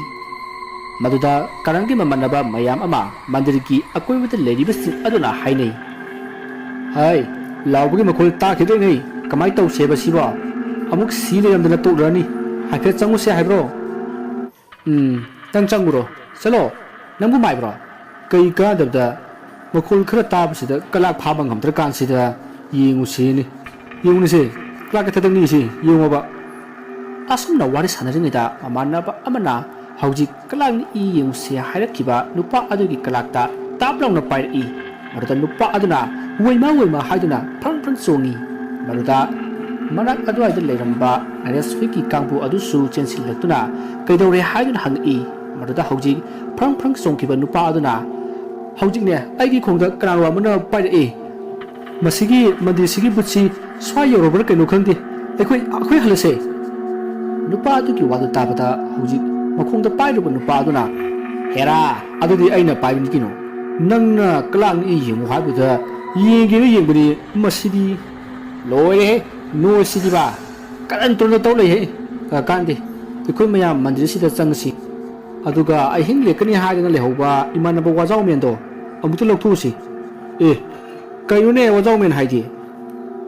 ꯃꯗꯨꯗ ꯀꯔꯟꯒꯤ ꯃꯃꯥꯟꯅꯕ ꯃꯌꯥꯝ ꯑꯃ ꯃꯟꯗꯤꯔꯒꯤ ꯑꯀꯣꯏꯕꯗ ꯂꯩꯔꯤꯕꯁꯤꯡ ꯑꯗꯨꯅ ꯍꯥꯏꯅꯩ, "ꯍꯥꯏ, ꯂꯥꯎꯕꯒꯤ ꯃꯈꯣꯜ ꯇꯥꯈꯤꯗ꯭ꯔꯦꯅꯦ꯫ ꯀꯃꯥꯏ ꯇꯧꯁꯦꯕ ꯁꯤꯕꯣ? ꯑꯃꯨꯛ ꯁꯤ ꯂꯩꯔꯝꯗꯅ ꯇꯣꯛꯂꯔꯅꯤ꯫ ꯍꯥꯏꯐꯦꯠ ꯆꯪꯉꯨꯁꯦ ꯍꯥꯏꯕ꯭ꯔꯣ?" "ꯎꯝ, ꯅꯪ ꯆꯪꯉꯨꯔꯣ꯫ ꯆꯠꯂꯣ, ꯅꯪꯕꯨ ꯃꯥꯏꯕ꯭ꯔꯣ? ꯀꯩ ꯀꯥꯟꯗꯕꯗ ꯃꯈꯣꯜ ꯈꯔ ꯇꯥꯕꯁꯤꯗ ꯀꯂꯥꯛ ꯐꯥꯕ ꯉꯝꯗ꯭ꯔꯀꯥꯟꯁꯤꯗ ꯌꯦꯡꯉꯨꯁꯤꯅꯦ꯫ ꯌꯦꯡꯉꯨꯅꯁꯦ, ꯀꯂꯥꯛꯀꯤ ꯊꯕꯛꯅꯤ ꯁꯤ, ꯌꯦꯡꯉꯣꯕ꯫" ꯑꯁꯨꯝꯅ ꯋꯥꯔꯤ ꯁꯥꯟꯅꯔꯤꯉꯩꯗ ꯃꯃꯥꯟꯅꯕ ꯑꯃꯅ ꯍꯧꯖꯤꯛ ꯀꯂꯥꯛꯅꯤ ꯌꯦꯡꯉꯨꯁꯦ ꯍꯥꯏꯔꯛꯈꯤꯕ ꯅꯨꯄꯥ ꯑꯗꯨꯒꯤ ꯀꯂꯥꯛꯇ ꯇꯥꯞ ꯂꯥꯎꯅ ꯄꯥꯏꯔꯛꯏ꯫ ꯃꯗꯨꯗ ꯅꯨꯄꯥ ꯑꯗꯨꯅ "ꯋꯣꯏꯃ, ꯋꯣꯏꯃ" ꯍꯥꯏꯗꯨꯅ ꯐ꯭ꯔꯪ ꯐ꯭ꯔꯪ ꯆꯣꯡꯉꯤ꯫ ꯃꯗꯨꯗ ꯃꯅꯥꯛ ꯑꯗꯨꯋꯥꯏꯗ ꯂꯩꯔꯝꯕ ꯅꯔꯦꯁ ꯍꯨꯏꯀꯤ ꯀꯥꯡꯕꯨ ꯑꯗꯨꯁꯨ ꯆꯦꯟꯁꯤꯜꯂꯛꯇꯨꯅ "ꯀꯩꯗꯧꯔꯦ?" ꯍꯥꯏꯗꯨꯅ ꯍꯪꯉꯛꯏ꯫ ꯃꯗꯨꯗ ꯍꯧꯖꯤꯛ ꯐ꯭ꯔꯪ ꯐ꯭ꯔꯪ ꯆꯣꯡꯈꯤꯕ ꯅꯨꯄꯥ ꯑꯗꯨꯅ, "ꯍꯧꯖꯤꯛꯅꯦ, ꯑꯩꯒꯤ ꯈꯣꯡꯗ ꯀꯅꯥꯅꯣ ꯑꯃꯅ ꯄꯥꯏꯔꯛꯏ꯫ ꯃꯁꯤꯒꯤ ꯃꯟꯗꯤꯔꯁꯤꯒꯤ ꯕꯨꯠꯁꯤ ꯁ꯭ꯋꯥꯏ ꯌꯧꯔꯕ꯭ꯔꯥ ꯀꯩꯅꯣ ꯈꯪꯗꯦ꯫ ꯑꯩꯈꯣꯏ, ꯑꯩꯈꯣꯏ ꯍꯜꯂꯁꯦ꯫" ꯅꯨꯄꯥ ꯑꯗꯨꯒꯤ ꯋꯥꯗꯨ ꯇꯥꯕꯗ ꯍꯧꯖꯤꯛ ꯃꯈꯣꯡꯗ ꯄꯥꯏꯔꯨꯕ ꯅꯨꯄꯥ ꯑꯗꯨꯅ, "ꯍꯦꯔꯥ, ꯑꯗꯨꯗꯤ ꯑꯩꯅ ꯄꯥꯏꯕꯅꯤ ꯀꯩꯅꯣ꯫ ꯅꯪꯅ ꯀꯂꯥꯡ ꯏ ꯌꯦꯡꯉꯨ ꯍꯥꯏꯕꯗ ꯌꯦꯡꯒꯦꯅ ꯌꯦꯡꯕꯅꯤ, ꯃꯁꯤꯗꯤ ꯂꯣꯏꯔꯦꯍꯦ, ꯅꯣꯏꯁꯤꯗꯤꯕ꯫ ꯀꯔꯟ ꯇꯨꯔꯟ ꯇꯧ ꯂꯩꯍꯦ꯫ ꯀꯥꯟꯗꯦ, ꯑꯩꯈꯣꯏ ꯃꯌꯥꯝ ꯃꯟꯗꯤꯔꯁꯤꯗ ꯆꯪꯉꯁꯤ꯫ ꯑꯗꯨꯒ ꯑꯍꯤꯡ ꯂꯦꯛꯀꯅꯤ ꯍꯥꯏꯗꯅ ꯂꯩꯍꯧꯕ ꯏꯃꯥꯟꯅꯕ ꯋꯥꯖꯥꯎꯃꯦꯟꯗꯣ ꯑꯃꯨꯛꯇ ꯂꯧꯊꯣꯛꯎꯁꯤ꯫" "ꯑꯦ, ꯀꯩꯅꯣꯅꯦ ꯋꯥꯖꯥꯎꯃꯦꯟ ꯍꯥꯏꯗꯤ?"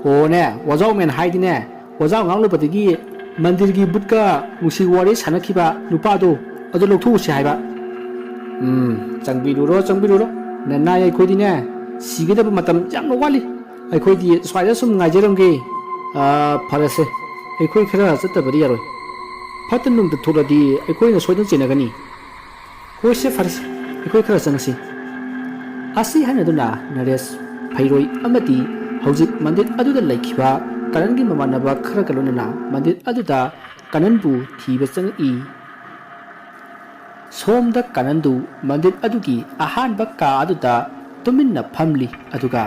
"ꯑꯣꯅꯦ, ꯋꯥꯖꯥꯎꯃꯦꯟ ꯍꯥꯏꯗꯤꯅꯦ, ꯋꯥꯖꯥꯎ ꯉꯥꯡꯂꯨꯕꯗꯒꯤ ꯃꯟꯗꯤꯔꯒꯤ ꯕꯨꯠꯀ ꯅꯨꯡꯁꯤ ꯋꯥꯔꯤ ꯁꯥꯟꯅꯈꯤꯕ ꯅꯨꯄꯥꯗꯣ, ꯑꯗꯨ ꯂꯧꯊꯣꯛꯎꯁꯤ ꯍꯥꯏꯕ꯫" "ꯎꯝ, ꯆꯪꯕꯤꯔꯨꯔꯣ, ꯆꯪꯕꯤꯔꯨꯔꯣ꯫ ꯅꯅꯥꯏ ꯑꯩꯈꯣꯏꯗꯤꯅꯦ, ꯁꯤꯒꯗꯕ ꯃꯇꯝ ꯌꯥꯝꯅ ꯋꯥꯠꯂꯤ꯫ ꯑꯩꯈꯣꯏꯗꯤ ꯁ꯭ꯋꯥꯏꯗ ꯁꯨꯝ ꯉꯥꯏꯖꯔꯝꯒꯦ꯫" "ꯑꯥ, ꯐꯔꯦꯁꯦ, ꯑꯩꯈꯣꯏ ꯈꯔ ꯆꯠꯇꯕꯗꯤ ꯌꯥꯔꯣꯏ꯫ ꯐꯠꯇ ꯅꯨꯡꯗ ꯊꯣꯛꯂꯗꯤ ꯑꯩꯈꯣꯏꯅ ꯁꯣꯏꯗꯅ ꯆꯦꯟꯅꯒꯅꯤ꯫" "ꯍꯣꯏꯁꯦ, ꯐꯔꯦꯁꯦ, ꯑꯩꯈꯣꯏ ꯈꯔ ꯆꯪꯉꯁꯤ꯫" ꯑꯁꯤ ꯍꯥꯏꯅꯗꯨꯅ ꯅꯔꯦꯁ, ꯐꯩꯔꯣꯏ ꯑꯃꯗꯤ ꯍꯧꯖꯤꯛ ꯃꯟꯗꯤꯔ ꯑꯗꯨꯗ ꯂꯩꯈꯤꯕ ꯀꯔꯟꯒꯤ ꯃꯃꯥꯟꯅꯕ ꯈꯔꯒ ꯂꯣꯏꯅꯅ ꯃꯟꯗꯤꯔ ꯑꯗꯨꯗ ꯀꯅꯟꯕꯨ ꯊꯤꯕ ꯆꯪꯉꯛꯏ꯫ ꯁꯣꯝꯗ ꯀꯅꯟꯗꯨ ꯃꯟꯗꯤꯔ ꯑꯗꯨꯒꯤ ꯑꯍꯥꯟꯕ ꯀꯥ ꯑꯗꯨꯗ ꯇꯨꯃꯤꯟꯅ ꯐꯝꯂꯤ, ꯑꯗꯨꯒ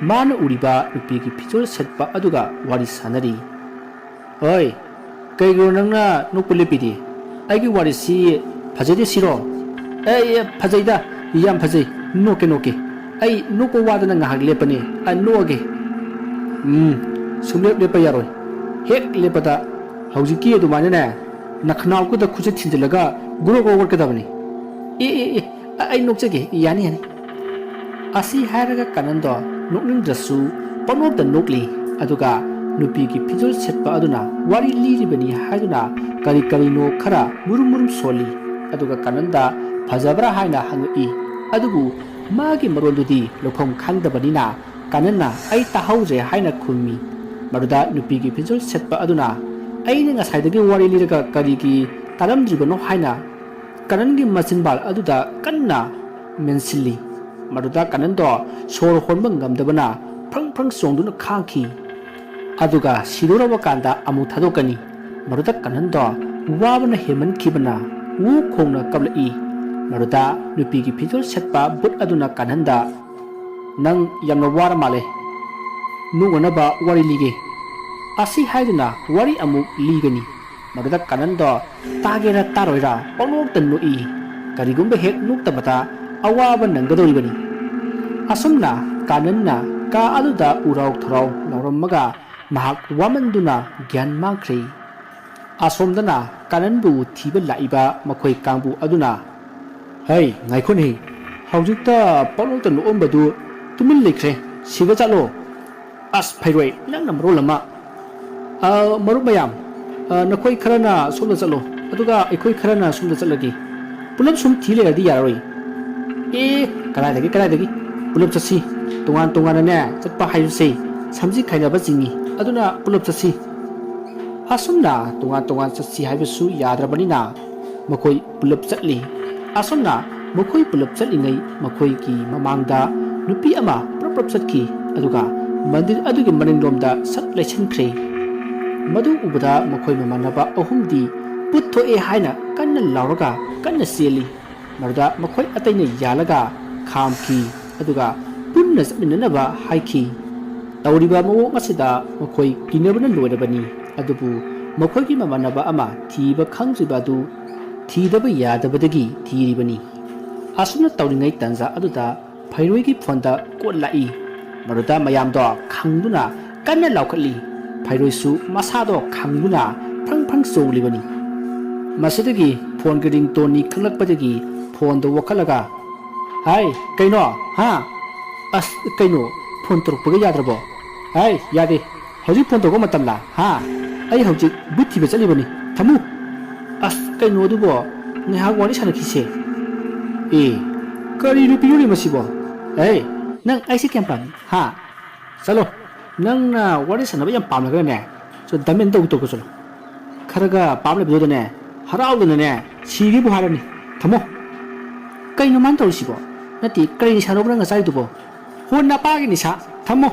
ꯃꯥꯅ ꯎꯔꯤꯕ ꯅꯨꯄꯤꯒꯤ ꯐꯤꯖꯣꯜ ꯁꯦꯠꯄ ꯑꯗꯨꯒ ꯋꯥꯔꯤ ꯁꯥꯟꯅꯔꯤ꯫ "ꯑꯣꯏ, ꯀꯩꯒꯤꯅꯣ ꯅꯪꯅ ꯅꯣꯛꯄ ꯂꯦꯞꯄꯤꯗꯤ? ꯑꯩꯒꯤ ꯋꯥꯔꯤꯁꯤ ꯐꯖꯗꯦ ꯁꯤꯔꯣ?" "ꯑꯦ, ꯑꯦ, ꯐꯖꯩꯗ, ꯌꯥꯝ ꯐꯖꯩ꯫ ꯅꯣꯛꯀꯦ, ꯅꯣꯛꯀꯦ꯫ ꯑꯩ ꯅꯣꯛꯄ ꯋꯥꯗꯅ ꯉꯥꯏꯍꯥꯛ ꯂꯦꯞꯄꯅꯤ꯫ ꯑ, ꯅꯣꯛꯑꯒꯦ꯫" "ꯎꯝ, ꯁꯨꯡꯂꯦꯞ ꯂꯦꯞꯄ ꯌꯥꯔꯣꯏ꯫ ꯍꯦꯛ ꯂꯦꯞꯄꯗ ꯍꯧꯖꯤꯛꯀꯤ ꯑꯗꯨꯃꯥꯏꯅꯅꯦ, ꯅꯈꯅꯥꯎꯒꯗ ꯈꯨꯠꯁꯦ ꯊꯤꯟꯖꯤꯜꯂꯒ ꯒ꯭ꯔꯣ ꯒ꯭ꯔꯣ ꯑꯣꯠꯀꯗꯕꯅꯤ꯫" "ꯑꯦ, ꯑꯦ, ꯑꯦ, ꯑ-, ꯑꯩ ꯅꯣꯛꯆꯒꯦ, ꯌꯥꯅꯤ, ꯌꯥꯅꯤ꯫" ꯑꯁꯤ ꯍꯥꯏꯔꯒ ꯀꯅꯟꯗꯣ ꯅꯣꯛꯅꯤꯡꯗ꯭ꯔꯁꯨ ꯄꯪꯅꯣꯛꯇ ꯅꯣꯛꯂꯤ꯫ ꯑꯗꯨꯒ ꯅꯨꯄꯤꯒꯤ ꯐꯤꯖꯣꯜ ꯁꯦꯠꯄ ꯑꯗꯨꯅ ꯋꯥꯔꯤ ꯂꯤꯔꯤꯕꯅꯤ ꯍꯥꯏꯗꯨꯅ ꯀꯔꯤ ꯀꯔꯤꯅꯣ ꯈꯔ ꯃꯨꯔꯨꯝ ꯃꯨꯔꯨꯝ ꯁꯣꯜꯂꯤ꯫ ꯑꯗꯨꯒ ꯀꯅꯟꯗ ꯐꯖꯕ꯭ꯔꯥ ꯍꯥꯏꯅ ꯍꯪꯉꯛꯏ꯫ ꯑꯗꯨꯕꯨ ꯃꯥꯒꯤ ꯃꯔꯣꯟꯗꯨꯗꯤ ꯂꯧꯐꯝ ꯈꯪꯗꯕꯅꯤꯅ ꯀꯅꯟꯅ "ꯑꯩ ꯇꯥꯍꯧꯗ꯭ꯔꯦ" ꯍꯥꯏꯅ ꯈꯨꯝꯃꯤ꯫ ꯃꯗꯨꯗ ꯅꯨꯄꯤꯒꯤ ꯐꯤꯖꯣꯜ ꯁꯦꯠꯄ ꯑꯗꯨꯅ, "ꯑꯩꯅ ꯉꯁꯥꯏꯗꯒꯤ ꯋꯥꯔꯤ ꯂꯤꯔꯒ ꯀꯔꯤꯒꯤ ꯇꯥꯔꯝꯗ꯭ꯔꯤꯕꯅꯣ?" ꯍꯥꯏꯅ ꯀꯅꯟꯒꯤ ꯃꯆꯤꯟꯕꯥꯜ ꯑꯗꯨꯗ ꯀꯟꯅ ꯃꯦꯟꯁꯤꯜꯂꯤ꯫ ꯃꯗꯨꯗ ꯀꯅꯟꯗꯣ ꯁꯣꯔ ꯍꯣꯟꯕ ꯉꯝꯗꯕꯅ ꯐ꯭ꯔꯪ ꯐ꯭ꯔꯪ ꯆꯣꯡꯗꯨꯅ ꯈꯥꯡꯈꯤ꯫ ꯑꯗꯨꯒ ꯁꯤꯗꯣꯔꯕ ꯀꯥꯟꯗ ꯑꯃꯨꯛ ꯊꯥꯗꯣꯛꯀꯅꯤ꯫ ꯃꯗꯨꯗ ꯀꯅꯟꯗꯣ ꯋꯥꯕꯅ ꯍꯦꯟꯃꯟꯈꯤꯕꯅ ꯋꯨ ꯈꯣꯡꯅ ꯀꯞꯂꯛꯏ꯫ ꯃꯗꯨꯗ ꯅꯨꯄꯤꯒꯤ ꯐꯤꯖꯣꯜ ꯁꯦꯠꯄ ꯚꯨꯠ ꯑꯗꯨꯅ ꯀꯥꯅꯟꯗ, "ꯅꯪ ꯌꯥꯝꯅ ꯋꯥꯔ ꯃꯥꯜꯂꯦ꯫ ꯅꯣꯛꯅꯅꯕ ꯋꯥꯔꯤ ꯂꯤꯒꯦ꯫ ꯑꯁꯤ ꯍꯥꯏꯗꯨꯅ ꯋꯥꯔꯤ ꯑꯃꯨꯛ ꯂꯤꯒꯅꯤ꯫ ꯃꯗꯨꯗ ꯀꯥꯅꯟꯗꯣ ꯇꯥꯒꯦꯔꯥ ꯇꯥꯔꯣꯏꯔꯥ ꯄꯪꯅꯣꯛꯇ ꯅꯣꯛꯏ꯫ ꯀꯔꯤꯒꯨꯝꯕ ꯍꯦꯛ ꯅꯣꯛꯇꯕꯗ ꯑꯋꯥꯕ ꯅꯪꯒꯗꯧꯔꯤꯕꯅꯤ꯫ ꯑꯁꯨꯝꯅ ꯀꯥꯅꯟꯅ ꯀꯥ ꯑꯗꯨꯗ ꯎꯔꯥꯎ ꯊꯔꯥꯎ ꯂꯥꯎꯔꯝꯃꯒ ꯃꯍꯥꯛ ꯋꯥꯃꯟꯗꯨꯅ ꯒ꯭ꯌꯥꯟ ꯃꯥꯡꯈ꯭ꯔꯦ꯫ ꯑꯁꯣꯝꯗꯅ ꯀꯥꯅꯟꯕꯨ ꯊꯤꯕ ꯂꯥꯛꯏꯕ ꯃꯈꯣꯏ ꯀꯥꯡꯕꯨ ꯑꯗꯨꯅ, "ꯍꯩ, ꯉꯥꯏꯈꯣꯅꯦ, ꯍꯧꯖꯤꯛꯇ ꯄꯪꯅꯣꯛꯇ ꯅꯣꯛꯑꯝꯕꯗꯨ ꯇꯨꯃꯤꯟ ꯂꯩꯈ꯭ꯔꯦ, ꯁꯤꯕ ꯆꯠꯂꯣ꯫ ꯑꯁ, ꯐꯩꯔꯣꯏ, ꯅꯪꯅ ꯃꯔꯣꯜ ꯑꯃ꯫ ꯑ, ꯃꯔꯨꯞ ꯃꯌꯥꯝ, ꯑ, ꯅꯈꯣꯏ ꯈꯔꯅ ꯁꯣꯝꯗ ꯆꯠꯂꯣ, ꯑꯗꯨꯒ ꯑꯩꯈꯣꯏ ꯈꯔꯅ ꯁꯣꯝꯗ ꯆꯠꯂꯒꯦ꯫ ꯄꯨꯂꯞ ꯁꯨꯝ ꯊꯤ ꯂꯩꯔꯗꯤ ꯌꯥꯔꯔꯣꯏ꯫" "ꯑꯦ, ꯀꯗꯥꯏꯗꯒꯤ, ꯀꯗꯥꯏꯗꯒꯤ? ꯄꯨꯂꯞ ꯆꯠꯁꯤ꯫ ꯇꯣꯉꯥꯟ ꯇꯣꯉꯥꯟꯅꯅꯦ ꯆꯠꯄ ꯍꯥꯏꯕꯁꯦ ꯁꯝꯖꯤ ꯈꯥꯏꯅꯕ ꯆꯤꯡꯏ꯫ ꯑꯗꯨꯅ ꯄꯨꯂꯞ ꯆꯠꯁꯤ꯫" ꯑꯁꯨꯝꯅ ꯇꯣꯉꯥꯟ ꯇꯣꯉꯥꯟ ꯆꯠꯁꯤ ꯍꯥꯏꯕꯁꯨ ꯌꯥꯗ꯭ꯔꯕꯅꯤꯅ ꯃꯈꯣꯏ ꯄꯨꯂꯞ ꯆꯠꯂꯤ꯫ ꯑꯁꯨꯝꯅ ꯃꯈꯣꯏ ꯄꯨꯂꯞ ꯆꯠꯂꯤꯉꯩ ꯃꯈꯣꯏꯒꯤ ꯃꯃꯥꯡꯗ ꯅꯨꯄꯤ ꯑꯃ ꯄ꯭ꯔꯞ ꯄ꯭ꯔꯞ ꯆꯠꯈꯤ, ꯑꯗꯨꯒ ꯃꯟꯗꯤꯔ ꯑꯗꯨꯒꯤ ꯃꯅꯤꯡꯂꯣꯝꯗ ꯁꯠ ꯂꯩꯁꯤꯟꯈ꯭ꯔꯦ꯫ ꯃꯗꯨ ꯎꯕꯗ ꯃꯈꯣꯏ ꯃꯃꯥꯟꯅꯕ ꯑꯍꯨꯝꯗꯤ ꯄꯨꯠ ꯊꯣꯛꯑꯦ ꯍꯥꯏꯅ ꯀꯟꯅ ꯂꯥꯎꯔꯒ ꯀꯟꯅ ꯆꯦꯜꯂꯤ꯫ ꯃꯗꯨꯗ ꯃꯈꯣꯏ ꯑꯇꯩꯅ ꯌꯥꯜꯂꯒ ꯈꯥꯝꯈꯤ, ꯑꯗꯨꯒ ꯄꯨꯟꯅ ꯆꯠꯃꯤꯟꯅꯅꯕ ꯍꯥꯏꯈꯤ꯫ ꯇꯧꯔꯤꯕ ꯃꯑꯣꯡ ꯑꯁꯤꯗ ꯃꯈꯣꯏ ꯀꯤꯅꯕꯅ ꯂꯣꯏꯔꯕꯅꯤ꯫ ꯑꯗꯨꯕꯨ ꯃꯈꯣꯏꯒꯤ ꯃꯃꯥꯟꯅꯕ ꯑꯃ ꯊꯤꯕ ꯈꯪꯗ꯭ꯔꯤꯕ ꯑꯗꯨ ꯊꯤꯗꯕ ꯌꯥꯗꯕꯗꯒꯤ ꯊꯤꯔꯤꯕꯅꯤ꯫ ꯑꯁꯨꯝꯅ ꯇꯧꯔꯤꯉꯩ ꯇꯥꯟꯖꯥ ꯑꯗꯨꯗ ꯐꯩꯔꯣꯏꯒꯤ ꯐꯣꯟꯗ ꯀꯣꯜ ꯂꯥꯛꯏ꯫ ꯃꯗꯨꯗ ꯃꯌꯥꯝꯗꯣ ꯈꯪꯗꯨꯅ ꯀꯟꯅ ꯂꯥꯎꯈꯠꯂꯤ꯫ ꯐꯩꯔꯣꯏꯁꯨ ꯃꯁꯥꯗꯣ ꯈꯪꯗꯨꯅ ꯐ꯭ꯔꯪ ꯐ꯭ꯔꯪ ꯆꯣꯡꯂꯤꯕꯅꯤ꯫ ꯃꯁꯤꯗꯒꯤ ꯐꯣꯟꯒꯤ ꯔꯤꯡꯇꯣꯟꯅꯤ ꯈꯪꯂꯛꯄꯗꯒꯤ ꯐꯣꯟꯗꯣ ꯋꯥꯈꯠꯂꯒ, "ꯍꯥꯏ, ꯀꯩꯅꯣ? ꯍꯥ? ꯑꯁ, ꯀꯩꯅꯣ? ꯐꯣꯟ ꯇꯧꯔꯛꯄꯒ ꯌꯥꯗ꯭ꯔꯕꯣ? ꯍꯥꯏ, ꯌꯥꯗꯦ꯫ ꯍꯧꯖꯤꯛ ꯐꯣꯟ ꯇꯧꯕ ꯃꯇꯝꯂꯥ? ꯍꯥ? ꯑꯩ ꯍꯧꯖꯤꯛ ꯕꯨꯠ ꯊꯤꯕ ꯆꯠꯂꯤꯕꯅꯤ꯫ ꯊꯝꯃꯨ꯫ ꯑꯁ, ꯀꯩꯅꯣ ꯑꯗꯨꯕꯣ? ꯉꯥꯏꯍꯥꯛ ꯋꯥꯔꯤ ꯁꯥꯟꯅꯈꯤꯁꯦ꯫" "ꯑꯦ, ꯀꯔꯤ ꯅꯨꯄꯤꯅꯣꯅꯦ ꯃꯁꯤꯕꯣ? ꯑꯦ, ꯅꯪ ꯑꯩꯁꯦ ꯀꯌꯥꯝ ꯄꯥꯝꯃꯤ? ꯍꯥ? ꯆꯠꯂꯣ꯫ ꯅꯪꯅ ꯋꯥꯔꯤ ꯁꯥꯟꯅꯕ ꯌꯥꯝ ꯄꯥꯝꯂꯒꯅꯦ, ꯆꯠ ꯗꯃꯦꯟ ꯇꯧ ꯇꯧ ꯆꯠꯂꯣ꯫ ꯈꯔꯒ ꯄꯥꯝ ꯂꯩꯕꯗꯨꯗꯅꯦ, ꯍꯔꯥꯎꯗꯅꯅꯦ, ꯁꯤꯒꯦꯕꯨ ꯍꯥꯏꯔꯅꯤ꯫ ꯊꯝꯃꯣ꯫" "ꯀꯩꯅꯣ ꯃꯥꯅ ꯇꯧꯔꯤꯁꯤꯕꯣ? ꯅꯠꯇꯦ, ꯀꯔꯤ ꯅꯤꯁꯥꯅꯣꯕ ꯅꯪꯅ ꯆꯥꯔꯤꯗꯨꯕꯣ? ꯍꯣ, ꯅꯄꯥꯒꯤ ꯅꯤꯁꯥ꯫ ꯊꯝꯃꯣ꯫"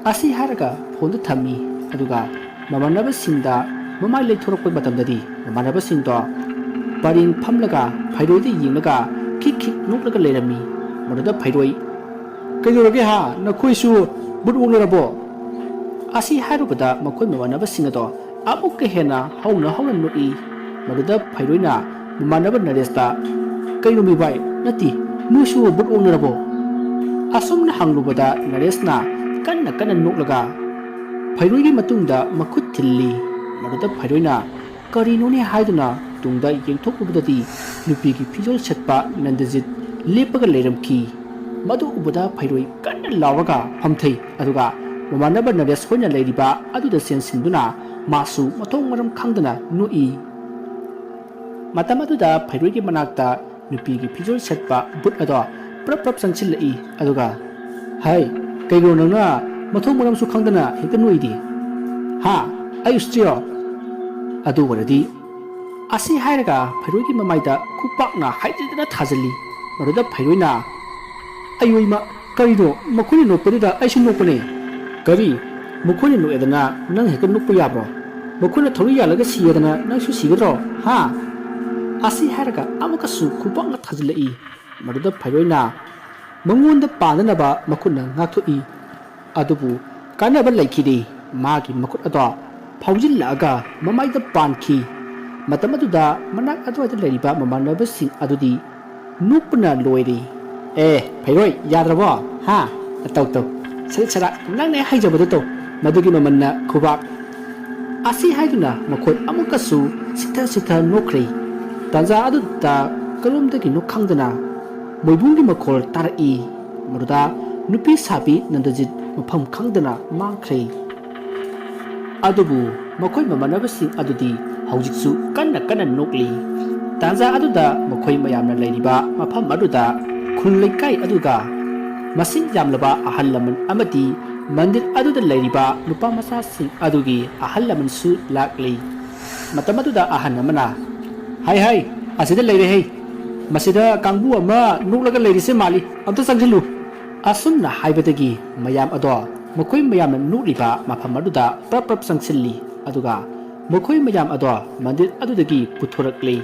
ꯑꯁꯤ ꯍꯥꯏꯔꯒ ꯐꯣꯟꯗꯨ ꯊꯝꯃꯤ꯫ ꯑꯗꯨꯒ ꯃꯃꯥꯟꯅꯕꯁꯤꯡꯗ ꯃꯃꯥꯏ ꯂꯩꯊꯣꯔꯛꯄ ꯃꯇꯝꯗꯗꯤ ꯃꯃꯥꯟꯅꯕꯁꯤꯡꯗꯣ ꯄꯔꯦꯡ ꯐꯝꯂꯒ ꯐꯩꯔꯣꯏꯗ ꯌꯦꯡꯂꯒ ꯈꯤꯛ ꯈꯤꯛ ꯅꯣꯛꯂꯒ ꯂꯩꯔꯝꯃꯤ꯫ ꯃꯗꯨꯗ ꯐꯩꯔꯣꯏ, "ꯀꯩꯗꯧꯔꯒꯦ ꯍꯥ? ꯅꯈꯣꯏꯁꯨ ꯕꯨꯠ ꯑꯣꯛꯅꯔꯕꯣ?" ꯑꯁꯤ ꯍꯥꯏꯔꯨꯕꯗ ꯃꯈꯣꯏ ꯃꯃꯥꯟꯅꯕꯁꯤꯡ ꯑꯗꯣ ꯑꯃꯨꯛꯀ ꯍꯦꯟꯅ ꯍꯧꯅ ꯍꯧꯅ ꯅꯣꯛꯏ꯫ ꯃꯗꯨꯗ ꯐꯩꯔꯣꯏꯅ ꯃꯃꯥꯟꯅꯕ ꯅꯔꯦꯁꯇ, "ꯀꯩꯅꯣ ꯃꯤ ꯚꯥꯏ, ꯅꯠꯇꯦ, ꯅꯣꯏꯁꯨ ꯕꯨꯠ ꯑꯣꯛꯅꯔꯕꯣ?" ꯑꯁꯨꯝꯅ ꯍꯪꯂꯨꯕꯗ ꯅꯔꯦꯁꯅ ꯀꯟꯅ ꯀꯟꯅ ꯅꯣꯛꯂꯒ ꯐꯩꯔꯣꯏꯒꯤ ꯃꯇꯨꯡꯗ ꯃꯈꯨꯠ ꯊꯤꯜꯂꯤ꯫ ꯃꯗꯨꯗ ꯐꯩꯔꯣꯏꯅ ꯀꯔꯤꯅꯣꯅꯦ ꯍꯥꯏꯗꯨꯅ ꯇꯨꯡꯗ ꯌꯦꯡꯊꯣꯛꯂꯨꯕꯗꯗꯤ ꯅꯨꯄꯤꯒꯤ ꯐꯤꯖꯣꯜ ꯁꯦꯠꯄ ꯅꯟꯗꯖꯤꯠ ꯂꯦꯞꯄꯒ ꯂꯩꯔꯝꯈꯤ꯫ ꯃꯗꯨ ꯎꯕꯗ ꯐꯩꯔꯣꯏ ꯀꯟꯅ ꯂꯥꯎꯔꯒ ꯐꯝꯊꯩ, ꯑꯗꯨꯒ ꯃꯃꯥꯟꯅꯕ ꯅꯔꯦꯁ ꯍꯣꯏꯅ ꯂꯩꯔꯤꯕ ꯑꯗꯨꯗ ꯆꯦꯟꯁꯤꯟꯗꯨꯅ ꯃꯥꯁꯨ ꯃꯊꯣꯡ ꯃꯔꯝ ꯈꯪꯗꯅ ꯅꯣꯛꯏ꯫ ꯃꯇꯝ ꯑꯗꯨꯗ ꯐꯩꯔꯣꯏꯒꯤ ꯃꯅꯥꯛꯇ ꯅꯨꯄꯤꯒꯤ ꯐꯤꯖꯣꯜ ꯁꯦꯠꯄ ꯕꯨꯠ ꯑꯗꯣ ꯄ꯭ꯔꯞ ꯄ꯭ꯔꯞ ꯆꯪꯁꯤꯜꯂꯛꯏ, ꯑꯗꯨꯒ, "ꯍꯩ, ꯀꯩꯅꯣ ꯅꯪꯅ ꯃꯊꯣꯡ ꯃꯔꯝꯁꯨ ꯈꯪꯗꯅ ꯍꯦꯛꯇ ꯅꯣꯛꯏꯗꯤ? ꯍꯥ? ꯑꯩ ꯎꯁꯤꯠꯇ꯭ꯔꯤꯔꯣ?" ꯑꯗꯨ ꯑꯣꯏꯔꯗꯤ, ꯑꯁꯤ ꯍꯥꯏꯔꯒ ꯐꯩꯔꯣꯏꯒꯤ ꯃꯃꯥꯏꯗ ꯈꯨꯄꯥꯛꯅ ꯍꯥꯏꯗ꯭ꯔꯦꯗꯅ ꯊꯥꯖꯤꯜꯂꯤ꯫ ꯃꯗꯨꯗ ꯐꯩꯔꯣꯏꯅ, "ꯑꯌꯣꯏꯃ, ꯀꯔꯤꯅꯣ? ꯃꯈꯣꯏꯅ ꯅꯣꯛꯄꯗꯨꯗ ꯑꯩꯁꯨ ꯅꯣꯛꯄꯅꯦ꯫ ꯀꯔꯤ? ꯃꯈꯣꯏꯅ ꯅꯣꯛꯑꯦꯗꯅ ꯅꯪ ꯍꯦꯛꯇ ꯅꯣꯛꯄ ꯌꯥꯕ꯭ꯔꯣ? ꯃꯈꯣꯏꯅ ꯊꯧꯔꯤ ꯌꯥꯜꯂꯒ ꯁꯤꯌꯦꯗꯅ ꯅꯪꯁꯨ ꯁꯤꯒꯗ꯭ꯔꯣ? ꯍꯥ?" ꯑꯁꯤ ꯍꯥꯏꯔꯒ ꯑꯃꯨꯛꯀꯁꯨ ꯈꯨꯄꯥꯛꯅ ꯊꯥꯖꯤꯜꯂꯛꯏ꯫ ꯃꯗꯨꯗ ꯐꯩꯔꯣꯏꯅ ꯃꯉꯣꯟꯗ ꯄꯥꯟꯅꯅꯕ ꯃꯈꯨꯠꯅ ꯉꯥꯛꯊꯣꯛꯏ꯫ ꯑꯗꯨꯕꯨ ꯀꯥꯟꯅꯕ ꯂꯩꯈꯤꯗꯦ꯫ ꯃꯥꯒꯤ ꯃꯈꯨꯠ ꯑꯗꯣ ꯐꯥꯎꯖꯤꯜꯂꯛꯑꯒ ꯃꯃꯥꯏꯗ ꯄꯥꯟꯈꯤ꯫ ꯃꯇꯝ ꯑꯗꯨꯗ ꯃꯅꯥꯛ ꯑꯗꯨꯋꯥꯏꯗ ꯂꯩꯔꯤꯕ ꯃꯃꯥꯟꯅꯕꯁꯤꯡ ꯑꯗꯨꯗꯤ ꯅꯣꯛꯄꯅ ꯂꯣꯏꯔꯦ꯫ "ꯑꯦ, ꯐꯩꯔꯣꯏ, ꯌꯥꯗ꯭ꯔꯕꯣ? ꯍꯥ? ꯇꯧ, ꯇꯧ꯫ ꯁꯔꯤꯠ ꯁꯔꯥꯛ, ꯅꯪꯅ ꯍꯦꯛ ꯍꯩꯖꯕꯗꯣ ꯇꯧ꯫ ꯃꯗꯨꯒꯤ ꯃꯃꯜꯅ ꯈꯨꯕꯥꯛ"꯫ ꯑꯁꯤ ꯍꯥꯏꯗꯨꯅ ꯃꯈꯣꯏ ꯑꯃꯨꯛꯀꯁꯨ ꯁꯤꯊ ꯁꯤꯊ ꯅꯣꯛꯈ꯭ꯔꯦ꯫ ꯇꯥꯟꯖꯥ ꯑꯗꯨꯗ ꯀꯔꯣꯝꯗꯒꯤꯅꯣ ꯈꯪꯗꯅ ꯃꯣꯏꯕꯨꯡꯒꯤ ꯃꯈꯣꯜ ꯇꯥꯔꯛꯏ꯫ ꯃꯗꯨꯗ ꯅꯨꯄꯤ ꯁꯥꯕꯤ ꯅꯟꯗꯖꯤꯠ ꯃꯐꯝ ꯈꯪꯗꯅ ꯃꯥꯡꯈ꯭ꯔꯦ꯫ ꯑꯗꯨꯕꯨ ꯃꯈꯣꯏ ꯃꯃꯥꯟꯅꯕꯁꯤꯡ ꯑꯗꯨꯗꯤ ꯍꯧꯖꯤꯛꯁꯨ ꯀꯟꯅ ꯀꯟꯅ ꯅꯣꯛꯂꯤ꯫ ꯇꯥꯟꯖꯥ ꯑꯗꯨꯗ ꯃꯈꯣꯏ ꯃꯌꯥꯝꯅ ꯂꯩꯔꯤꯕ ꯃꯐꯝ ꯑꯗꯨꯗ ꯈꯨꯜ ꯂꯩꯀꯥꯏ ꯑꯗꯨꯒ ꯃꯁꯤꯡ ꯌꯥꯝꯂꯕ ꯑꯍꯜ ꯂꯃꯟ ꯑꯃꯗꯤ ꯃꯟꯗꯤꯔ ꯑꯗꯨꯗ ꯂꯩꯔꯤꯕ ꯅꯨꯄꯥ ꯃꯆꯥꯁꯤꯡ ꯑꯗꯨꯒꯤ ꯑꯍꯜ ꯂꯃꯟꯁꯨ ꯂꯥꯛꯂꯤ꯫ ꯃꯇꯝ ꯑꯗꯨꯗ ꯑꯍꯟ ꯑꯃꯅ, "ꯍꯥꯏ ꯍꯥꯏ, ꯑꯁꯤꯗ ꯂꯩꯔꯦ ꯍꯩ꯫ ꯃꯁꯤꯗ ꯀꯥꯡꯕꯨ ꯑꯃ ꯅꯣꯛꯂꯒ ꯂꯩꯔꯤꯁꯦ ꯃꯥꯜꯂꯤ꯫ ꯑꯝꯇ ꯆꯪꯁꯤꯜꯂꯨ"꯫ ꯑꯁꯨꯝꯅ ꯍꯥꯏꯕꯗꯒꯤ ꯃꯌꯥꯝ ꯑꯗꯣ ꯃꯈꯣꯏ ꯃꯌꯥꯝꯅ ꯅꯣꯛꯂꯤꯕ ꯃꯐꯝ ꯑꯗꯨꯗ ꯄ꯭ꯔꯞ ꯄ꯭ꯔꯞ ꯆꯪꯁꯤꯜꯂꯤ꯫ ꯑꯗꯨꯒ ꯃꯈꯣꯏ ꯃꯌꯥꯝ ꯑꯗꯣ ꯃꯟꯗꯤꯔ ꯑꯗꯨꯗꯒꯤ ꯄꯨꯊꯣꯔꯛꯂꯤ꯫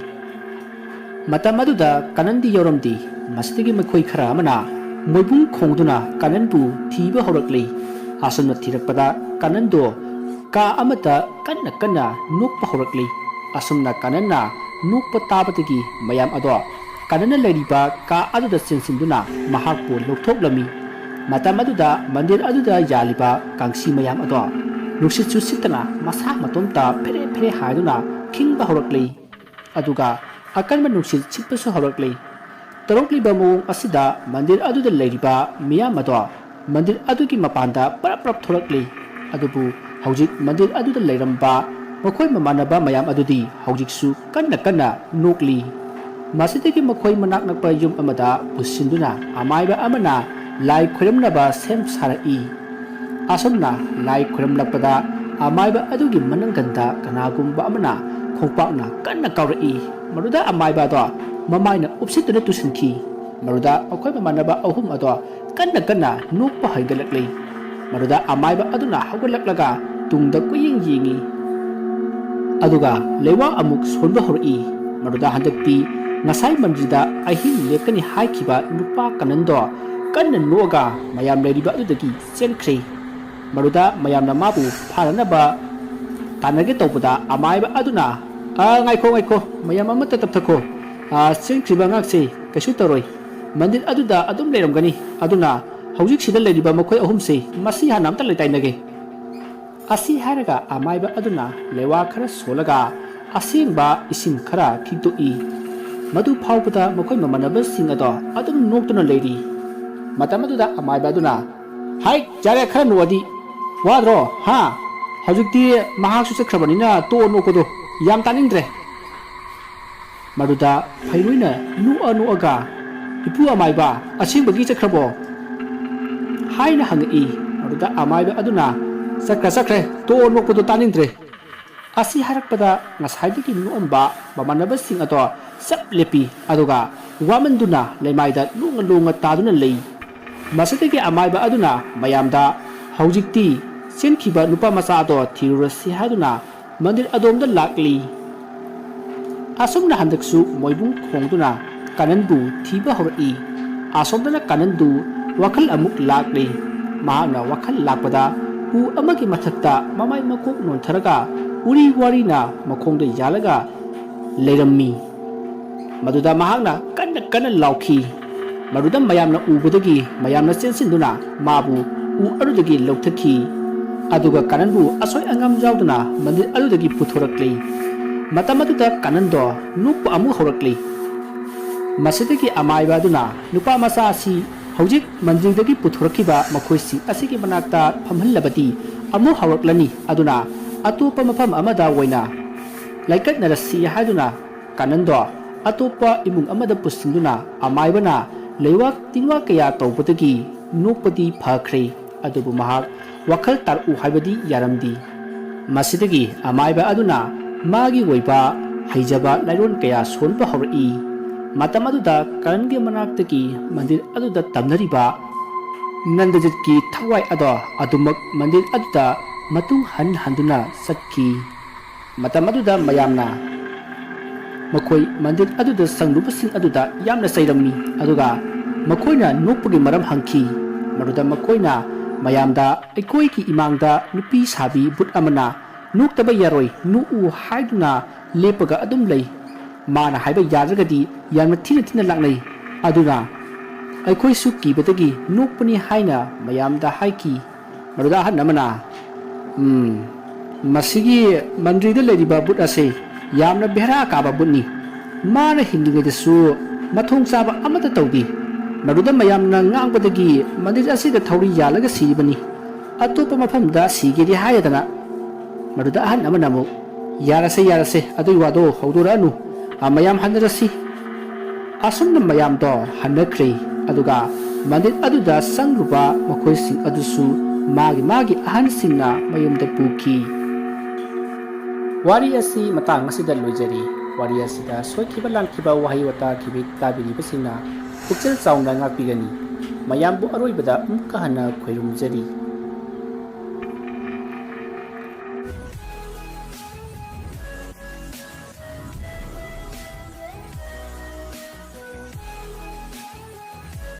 ꯃꯇꯝ ꯑꯗꯨꯗ ꯀꯥꯅꯟꯗꯤ ꯌꯥꯎꯔꯝꯗꯦ꯫ ꯃꯁꯤꯗꯒꯤ ꯃꯈꯣꯏ ꯈꯔ ꯑꯃꯅ ꯃꯣꯏꯕꯨꯡ ꯈꯣꯡꯗꯨꯅ ꯀꯥꯅꯟꯕꯨ ꯊꯤꯕ ꯍꯧꯔꯛꯂꯤ꯫ ꯑꯁꯨꯝꯅ ꯊꯤꯔꯛꯄꯗ ꯀꯥꯅꯟꯗꯣ ꯀꯥ ꯑꯃꯗ ꯀꯟꯅ ꯀꯟꯅ ꯅꯣꯛꯄ ꯍꯧꯔꯛꯂꯤ꯫ ꯑꯁꯨꯝꯅ ꯀꯥꯅꯟꯅ ꯅꯣꯛꯄ ꯇꯥꯕꯗꯒꯤ ꯃꯌꯥꯝ ꯑꯗꯣ ꯀꯥꯅꯟꯅ ꯂꯩꯔꯤꯕ ꯀꯥ ꯑꯗꯨꯗ ꯆꯦꯟꯁꯤꯟꯗꯨꯅ ꯃꯍꯥꯛꯄꯨ ꯂꯧꯊꯣꯛꯂꯝꯃꯤ꯫ ꯃꯇꯝ ꯑꯗꯨꯗ ꯃꯟꯗꯤꯔ ꯑꯗꯨꯗ ꯌꯥꯜꯂꯤꯕ ꯀꯥꯡꯁꯤ ꯃꯌꯥꯝ ꯑꯗꯣ ꯅꯨꯡꯁꯤꯠꯁꯨ ꯁꯤꯠꯇꯅ ꯃꯁꯥ ꯃꯇꯣꯝꯇ ꯐꯦꯔꯦ ꯐꯦꯔꯦ ꯍꯥꯏꯗꯨꯅ ꯈꯤꯡꯕ ꯍꯧꯔꯛꯂꯤ꯫ ꯑꯗꯨꯒ ꯑꯀꯟꯕ ꯅꯨꯡꯁꯤꯠ ꯁꯤꯠꯄꯁꯨ ꯍꯧꯔꯛꯂꯤ꯫ ꯇꯧꯔꯛꯂꯤꯕ ꯃꯑꯣꯡ ꯑꯁꯤꯗ ꯃꯟꯗꯤꯔ ꯑꯗꯨꯗ ꯂꯩꯔꯤꯕ ꯃꯤꯌꯥꯝ ꯑꯗꯣ ꯃꯟꯗꯤꯔ ꯑꯗꯨꯒꯤ ꯃꯄꯥꯟꯗ ꯄꯔꯞ ꯄꯔꯞ ꯊꯣꯔꯛꯂꯤ꯫ ꯑꯗꯨꯕꯨ ꯍꯧꯖꯤꯛ ꯃꯟꯗꯤꯔ ꯑꯗꯨꯗ ꯂꯩꯔꯝꯕ ꯃꯈꯣꯏ ꯃꯃꯥꯟꯅꯕ ꯃꯌꯥꯝ ꯑꯗꯨꯗꯤ ꯍꯧꯖꯤꯛꯁꯨ ꯀꯟꯅ ꯀꯟꯅ ꯅꯣꯛꯂꯤ꯫ ꯃꯁꯤꯗꯒꯤ ꯃꯈꯣꯏ ꯃꯅꯥꯛ ꯅꯛꯄ ꯌꯨꯝ ꯑꯃꯗ ꯄꯨꯁꯤꯟꯗꯨꯅ ꯑꯃꯥꯏꯕ ꯑꯃꯅ ꯂꯥꯏ ꯈꯣꯏꯔꯝꯅꯕ ꯁꯦꯝ ꯁꯥꯔꯛꯏ꯫ ꯑꯁꯨꯝꯅ ꯂꯥꯏ ꯈꯣꯏꯔꯝꯂꯛꯄꯗ ꯑꯃꯥꯏꯕ ꯑꯗꯨꯒꯤ ꯃꯅꯪꯒꯟꯗ ꯀꯅꯥꯒꯨꯝꯕ ꯑꯃꯅ ꯈꯣꯡꯄꯥꯛꯅ ꯀꯟꯅ ꯀꯥꯎꯔꯛꯏ꯫ ꯃꯗꯨꯗ ꯑꯃꯥꯏꯕ ꯑꯗꯣ ꯃꯃꯥꯏꯅ ꯎꯞꯁꯤꯠꯇꯨꯅ ꯇꯨꯁꯤꯟꯈꯤ꯫ ꯃꯗꯨꯗ ꯃꯈꯣꯏ ꯃꯃꯥꯟꯅꯕ ꯑꯍꯨꯝ ꯑꯗꯣ ꯀꯟꯅ ꯀꯟꯅ ꯅꯣꯛꯄ ꯍꯧꯒꯠꯂꯛꯂꯤ꯫ ꯃꯗꯨꯗ ꯑꯃꯥꯏꯕ ꯑꯗꯨꯅ ꯍꯧꯒꯠꯂꯛꯂꯒ ꯇꯨꯡꯗ ꯀꯨꯌꯦꯡ ꯌꯦꯡꯏ꯫ ꯑꯗꯨꯒ ꯂꯩꯋꯥ ꯑꯃꯨꯛ ꯁꯣꯟꯕ ꯍꯧꯔꯛꯏ꯫ ꯃꯗꯨꯗ ꯍꯟꯗꯛꯇꯤ ꯉꯁꯥꯏ ꯃꯟꯗꯤꯔꯗ ꯑꯍꯤꯡ ꯂꯦꯛꯀꯅꯤ ꯍꯥꯏꯈꯤꯕ ꯅꯨꯄꯥ ꯀꯥꯅꯟꯗꯣ ꯀꯟꯅ ꯅꯣꯛꯑꯒ ꯃꯌꯥꯝ ꯂꯩꯔꯤꯕ ꯑꯗꯨꯗꯒꯤ ꯆꯦꯟꯈ꯭ꯔꯦ꯫ ꯃꯗꯨꯗ ꯃꯌꯥꯝꯅ ꯃꯥꯕꯨ ꯐꯥꯅꯅꯕ ꯇꯥꯟꯅꯒꯦ ꯇꯧꯕꯗ ꯑꯃꯥꯏꯕ ꯑꯗꯨꯅ, "ꯑ, ꯉꯥꯏꯈꯣ, ꯉꯥꯏꯈꯣ, ꯃꯌꯥꯝ ꯑꯃꯠꯇ ꯇꯞꯊꯈꯣ꯫ ꯑ, ꯆꯦꯟꯈ꯭ꯔꯤꯕ ꯑꯉꯥꯡꯁꯦ ꯀꯩꯁꯨ ꯇꯧꯔꯣꯏ꯫ ꯃꯟꯗꯤꯔ ꯑꯗꯨꯗ ꯑꯗꯨꯝ ꯂꯩꯔꯝꯒꯅꯤ꯫ ꯑꯗꯨꯅ ꯍꯧꯖꯤꯛ ꯁꯤꯗ ꯂꯩꯔꯤꯕ ꯃꯈꯣꯏ ꯑꯍꯨꯝꯁꯦ ꯃꯁꯤ ꯍꯥꯟꯅ ꯑꯝꯇ ꯂꯩꯇꯥꯏꯅꯒꯦ꯫" ꯑꯁꯤ ꯍꯥꯏꯔꯒ ꯑꯃꯥꯏꯕ ꯑꯗꯨꯅ ꯂꯩꯋꯥ ꯈꯔ ꯁꯣꯜꯂꯒ ꯑꯁꯦꯡꯕ ꯏꯁꯤꯡ ꯈꯔ ꯈꯤꯛꯇꯣꯛꯏ꯫ ꯃꯗꯨ ꯐꯥꯎꯕꯗ ꯃꯈꯣꯏ ꯃꯃꯥꯟꯅꯕꯁꯤꯡ ꯑꯗꯣ ꯑꯗꯨꯝ ꯅꯣꯛꯇꯨꯅ ꯂꯩꯔꯤ꯫ ꯃꯇꯝ ꯑꯗꯨꯗ ꯑꯃꯥꯏꯕ ꯑꯗꯨꯅ, "ꯍꯥꯏ, ꯌꯥꯔꯦ, ꯈꯔ ꯅꯣꯛꯑꯗꯤ ꯋꯥꯗ꯭ꯔꯣ, ꯍꯥ? ꯍꯧꯖꯤꯛꯇꯤ ꯃꯍꯥꯛꯁꯨ ꯆꯠꯈ꯭ꯔꯕꯅꯤꯅ ꯇꯣꯛꯑꯣ ꯅꯣꯛꯄꯗꯣ, ꯌꯥꯝ ꯇꯥꯅꯤꯡꯗ꯭ꯔꯦ꯫" ꯃꯗꯨꯗ ꯐꯩꯔꯣꯏꯅ ꯅꯣꯛꯑ ꯅꯣꯛꯑꯒ, "ꯏꯄꯨ ꯑꯃꯥꯏꯕ, ꯑꯁꯦꯡꯕꯒꯤ ꯆꯠꯈ꯭ꯔꯕꯣ?" ꯍꯥꯏꯅ ꯍꯪꯉꯛꯏ꯫ ꯃꯗꯨꯗ ꯑꯃꯥꯏꯕ ꯑꯗꯨꯅ, "ꯆꯠꯈ꯭ꯔꯦ, ꯆꯠꯈ꯭ꯔꯦ, ꯇꯣꯛꯑꯣ ꯅꯣꯛꯄꯗꯣ ꯇꯥꯅꯤꯡꯗ꯭ꯔꯦ꯫" ꯑꯁꯤ ꯍꯥꯏꯔꯛꯄꯗ ꯉꯁꯥꯏꯗꯒꯤ ꯅꯣꯛꯑꯝꯕ ꯃꯃꯥꯟꯅꯕꯁꯤꯡ ꯑꯗꯣ ꯆꯞ ꯂꯦꯞꯄꯤ, ꯑꯗꯨꯒ ꯋꯥꯃꯟꯗꯨꯅ ꯂꯩꯃꯥꯏꯗ ꯂꯣꯡꯉ ꯂꯣꯡꯉ ꯇꯥꯗꯨꯅ ꯂꯩ꯫ ꯃꯁꯤꯗꯒꯤ ꯑꯃꯥꯏꯕ ꯑꯗꯨꯅ ꯃꯌꯥꯝꯗ, "ꯍꯧꯖꯤꯛꯇꯤ ꯆꯦꯟꯈꯤꯕ ꯅꯨꯄꯥ ꯃꯆꯥ ꯑꯗꯣ ꯊꯤꯔꯨꯔꯁꯤ" ꯍꯥꯏꯗꯨꯅ ꯃꯟꯗꯤꯔ ꯑꯗꯣꯝꯗ ꯂꯥꯛꯂꯤ꯫ ꯑꯁꯨꯝꯅ ꯍꯟꯗꯛꯁꯨ ꯃꯣꯏꯕꯨꯡ ꯈꯣꯡꯗꯨꯅ ꯀꯥꯅꯟꯕꯨ ꯊꯤꯕ ꯍꯧꯔꯛꯏ꯫ ꯑꯁꯣꯝꯗꯅ ꯀꯥꯅꯟꯗꯨ ꯋꯥꯈꯜ ꯑꯃꯨꯛ ꯂꯥꯛꯂꯤ꯫ ꯃꯍꯥꯛꯅ ꯋꯥꯈꯜ ꯂꯥꯛꯄꯗ ꯎ ꯑꯃꯒꯤ ꯃꯊꯛꯇ ꯃꯃꯥꯏ ꯃꯀꯣꯛ ꯅꯣꯟꯊꯔꯒ ꯎꯔꯤ ꯋꯥꯔꯤꯅ ꯃꯈꯣꯡꯗ ꯌꯥꯜꯂꯒ ꯂꯩꯔꯝꯃꯤ꯫ ꯃꯗꯨꯗ ꯃꯍꯥꯛꯅ ꯀꯟꯅ ꯀꯟꯅ ꯂꯥꯎꯈꯤ꯫ ꯃꯗꯨꯗ ꯃꯌꯥꯝꯅ ꯎꯕꯗꯒꯤ ꯃꯌꯥꯝꯅ ꯆꯦꯟꯁꯤꯟꯗꯨꯅ ꯃꯥꯕꯨ ꯎ ꯑꯗꯨꯗꯒꯤ ꯂꯧꯊꯈꯤ꯫ ꯑꯗꯨꯒ ꯀꯥꯅꯟꯕꯨ ꯑꯁꯣꯏ ꯑꯉꯥꯝ ꯌꯥꯎꯗꯅ ꯃꯟꯗꯤꯔ ꯑꯗꯨꯗꯒꯤ ꯄꯨꯊꯣꯔꯛꯂꯤ꯫ ꯃꯇꯝ ꯑꯗꯨꯗ ꯀꯥꯅꯟꯗꯣ ꯅꯣꯛꯄ ꯑꯃꯨꯛ ꯍꯧꯔꯛꯂꯤ꯫ ꯃꯁꯤꯗꯒꯤ ꯑꯃꯥꯏꯕ ꯑꯗꯨꯅ ꯅꯨꯄꯥ ꯃꯆꯥ ꯑꯁꯤ ꯍꯧꯖꯤꯛ ꯃꯟꯗꯤꯔꯗꯒꯤ ꯄꯨꯊꯣꯔꯛꯈꯤꯕ ꯃꯈꯣꯏꯁꯤꯡ ꯑꯁꯤꯒꯤ ꯃꯅꯥꯛꯇ ꯐꯝꯍꯜꯂꯕꯗꯤ ꯑꯃꯨꯛ ꯍꯧꯔꯛꯂꯅꯤ, ꯑꯗꯨꯅ ꯑꯇꯣꯞꯄ ꯃꯐꯝ ꯑꯃꯗ ꯑꯣꯏꯅ ꯂꯩꯀꯠꯅꯔꯁꯤ ꯍꯥꯏꯗꯨꯅ ꯀꯥꯅꯟꯗꯣ ꯑꯇꯣꯞꯄ ꯏꯃꯨꯡ ꯑꯃꯗ ꯄꯨꯁꯤꯟꯗꯨꯅ ꯑꯃꯥꯏꯕꯅ ꯂꯩꯋꯥꯛ ꯇꯤꯟꯋꯥꯛ ꯀꯌꯥ ꯇꯧꯕꯗꯒꯤ ꯅꯣꯛꯄꯗꯤ ꯐꯈ꯭ꯔꯦ, ꯑꯗꯨꯕꯨ ꯃꯍꯥꯛ ꯋꯥꯈꯜ ꯇꯥꯔꯛꯎ ꯍꯥꯏꯕꯗꯤ ꯌꯥꯔꯝꯗꯦ꯫ ꯃꯁꯤꯗꯒꯤ ꯑꯃꯥꯏꯕ ꯑꯗꯨꯅ ꯃꯥꯒꯤ ꯑꯣꯏꯕ ꯍꯩꯖꯕ ꯂꯥꯏꯔꯣꯟ ꯀꯌꯥ ꯁꯣꯟꯕ ꯍꯧꯔꯛꯏ꯫ ꯃꯇꯝ ꯑꯗꯨꯗ ꯀꯥꯅꯟꯒꯤ ꯃꯅꯥꯛꯇꯒꯤ ꯃꯟꯗꯤꯔ ꯑꯗꯨꯗ ꯇꯝꯅꯔꯤꯕ ꯅꯟꯗꯖꯤꯠꯀꯤ ꯊꯋꯥꯏ ꯑꯗꯣ ꯑꯗꯨꯃꯛ ꯃꯟꯗꯤꯔ ꯑꯗꯨꯗ ꯃꯇꯨꯡ ꯍꯟ ꯍꯟꯗꯨꯅ ꯆꯠꯈꯤ꯫ ꯃꯇꯝ ꯑꯗꯨꯗ ꯃꯌꯥꯝꯅ ꯃꯈꯣꯏ ꯃꯟꯗꯤꯔ ꯑꯗꯨꯗ ꯆꯪꯂꯨꯕꯁꯤꯡ ꯑꯗꯨꯗ ꯌꯥꯝꯅ ꯆꯩꯔꯝꯃꯤ, ꯑꯗꯨꯒ ꯃꯈꯣꯏꯅ ꯅꯣꯛꯄꯒꯤ ꯃꯔꯝ ꯍꯪꯈꯤ꯫ ꯃꯗꯨꯗ ꯃꯈꯣꯏꯅ ꯃꯌꯥꯝꯗ, "ꯑꯩꯈꯣꯏꯒꯤ ꯏꯃꯥꯡꯗ ꯅꯨꯄꯤ ꯁꯥꯕꯤ ꯚꯨꯠ ꯑꯃꯅ ꯅꯣꯛꯇꯕ ꯌꯥꯔꯣꯏ, ꯅꯣꯛꯎ ꯍꯥꯏꯗꯨꯅ ꯂꯦꯞꯄꯒ ꯑꯗꯨꯝ ꯂꯩ꯫ ꯃꯥꯅ ꯍꯥꯏꯕ ꯌꯥꯗ꯭ꯔꯒꯗꯤ ꯌꯥꯝꯅ ꯊꯤꯅ ꯊꯤꯅ ꯂꯥꯛꯅꯩ꯫ ꯑꯗꯨꯅ ꯑꯩꯈꯣꯏꯁꯨ ꯀꯤꯕꯗꯒꯤ ꯅꯣꯛꯄꯅꯤ" ꯍꯥꯏꯅ ꯃꯌꯥꯝꯗ ꯍꯥꯏꯈꯤ꯫ ꯃꯗꯨꯗ ꯑꯍꯟ ꯑꯃꯅ, "ꯎꯝ, ꯃꯁꯤꯒꯤ ꯃꯟꯗꯤꯔꯗ ꯂꯩꯔꯤꯕ ꯚꯨꯠ ꯑꯁꯤ ꯌꯥꯝꯅ ꯚꯦꯔꯥ ꯀꯥꯕ ꯚꯨꯠꯅꯤ꯫ ꯃꯥꯅ ꯍꯤꯡꯂꯤꯉꯩꯗꯁꯨ ꯃꯊꯣꯡ ꯆꯥꯕ ꯑꯃꯠꯇ ꯇꯧꯗꯦ꯫ ꯃꯗꯨꯗ ꯃꯌꯥꯝꯅ ꯉꯥꯡꯕꯗꯒꯤ ꯃꯟꯗꯤꯔ ꯑꯁꯤꯗ ꯊꯧꯔꯤ ꯌꯥꯜꯂꯒ ꯁꯤꯔꯤꯕꯅꯤ꯫ ꯑꯇꯣꯞꯄ ꯃꯐꯝꯗ ꯁꯤꯒꯦꯗꯤ ꯍꯥꯏꯗꯅ" ꯃꯗꯨꯗ ꯑꯍꯟ ꯑꯃꯅ ꯑꯃꯨꯛ, "ꯌꯥꯔꯁꯦ, ꯌꯥꯔꯁꯦ, ꯑꯗꯨꯒꯤ ꯋꯥꯗꯣ ꯍꯧꯗꯣꯔꯛꯑꯅꯨ꯫ ꯑ, ꯃꯌꯥꯝ ꯍꯟꯅꯔꯁꯤ"꯫ ꯑꯁꯨꯝꯅ ꯃꯌꯥꯝꯗꯣ ꯍꯟꯅꯈ꯭ꯔꯦ꯫ ꯑꯗꯨꯒ ꯃꯟꯗꯤꯔ ꯑꯗꯨꯗ ꯆꯪꯂꯨꯕ ꯃꯈꯣꯏꯁꯤꯡ ꯑꯗꯨꯁꯨ ꯃꯥꯒꯤ ꯃꯥꯒꯤ ꯑꯍꯟꯁꯤꯡꯅ ꯃꯌꯨꯝꯗ ꯄꯨꯈꯤ꯫ ꯋꯥꯔꯤ ꯑꯁꯤ ꯃꯇꯥꯡ ꯑꯁꯤꯗ ꯂꯣꯏꯖꯔꯦ꯫ ꯋꯥꯔꯤ ꯑꯁꯤꯗ ꯁꯣꯏꯈꯤꯕ ꯂꯥꯟꯈꯤꯕ ꯋꯥꯍꯩ ꯋꯥꯇꯥ ꯈꯤꯕꯤꯛ ꯇꯥꯕꯤꯔꯤꯕꯁꯤꯡꯅ ꯄꯨꯛꯆꯦꯜ ꯆꯥꯎꯅ ꯉꯥꯛꯄꯤꯒꯅꯤ꯫ ꯃꯌꯥꯝꯕꯨ ꯑꯔꯣꯏꯕꯗ ꯑꯃꯨꯛꯀ ꯍꯟꯅ ꯈꯣꯏꯔꯨꯝꯖꯔꯤ꯫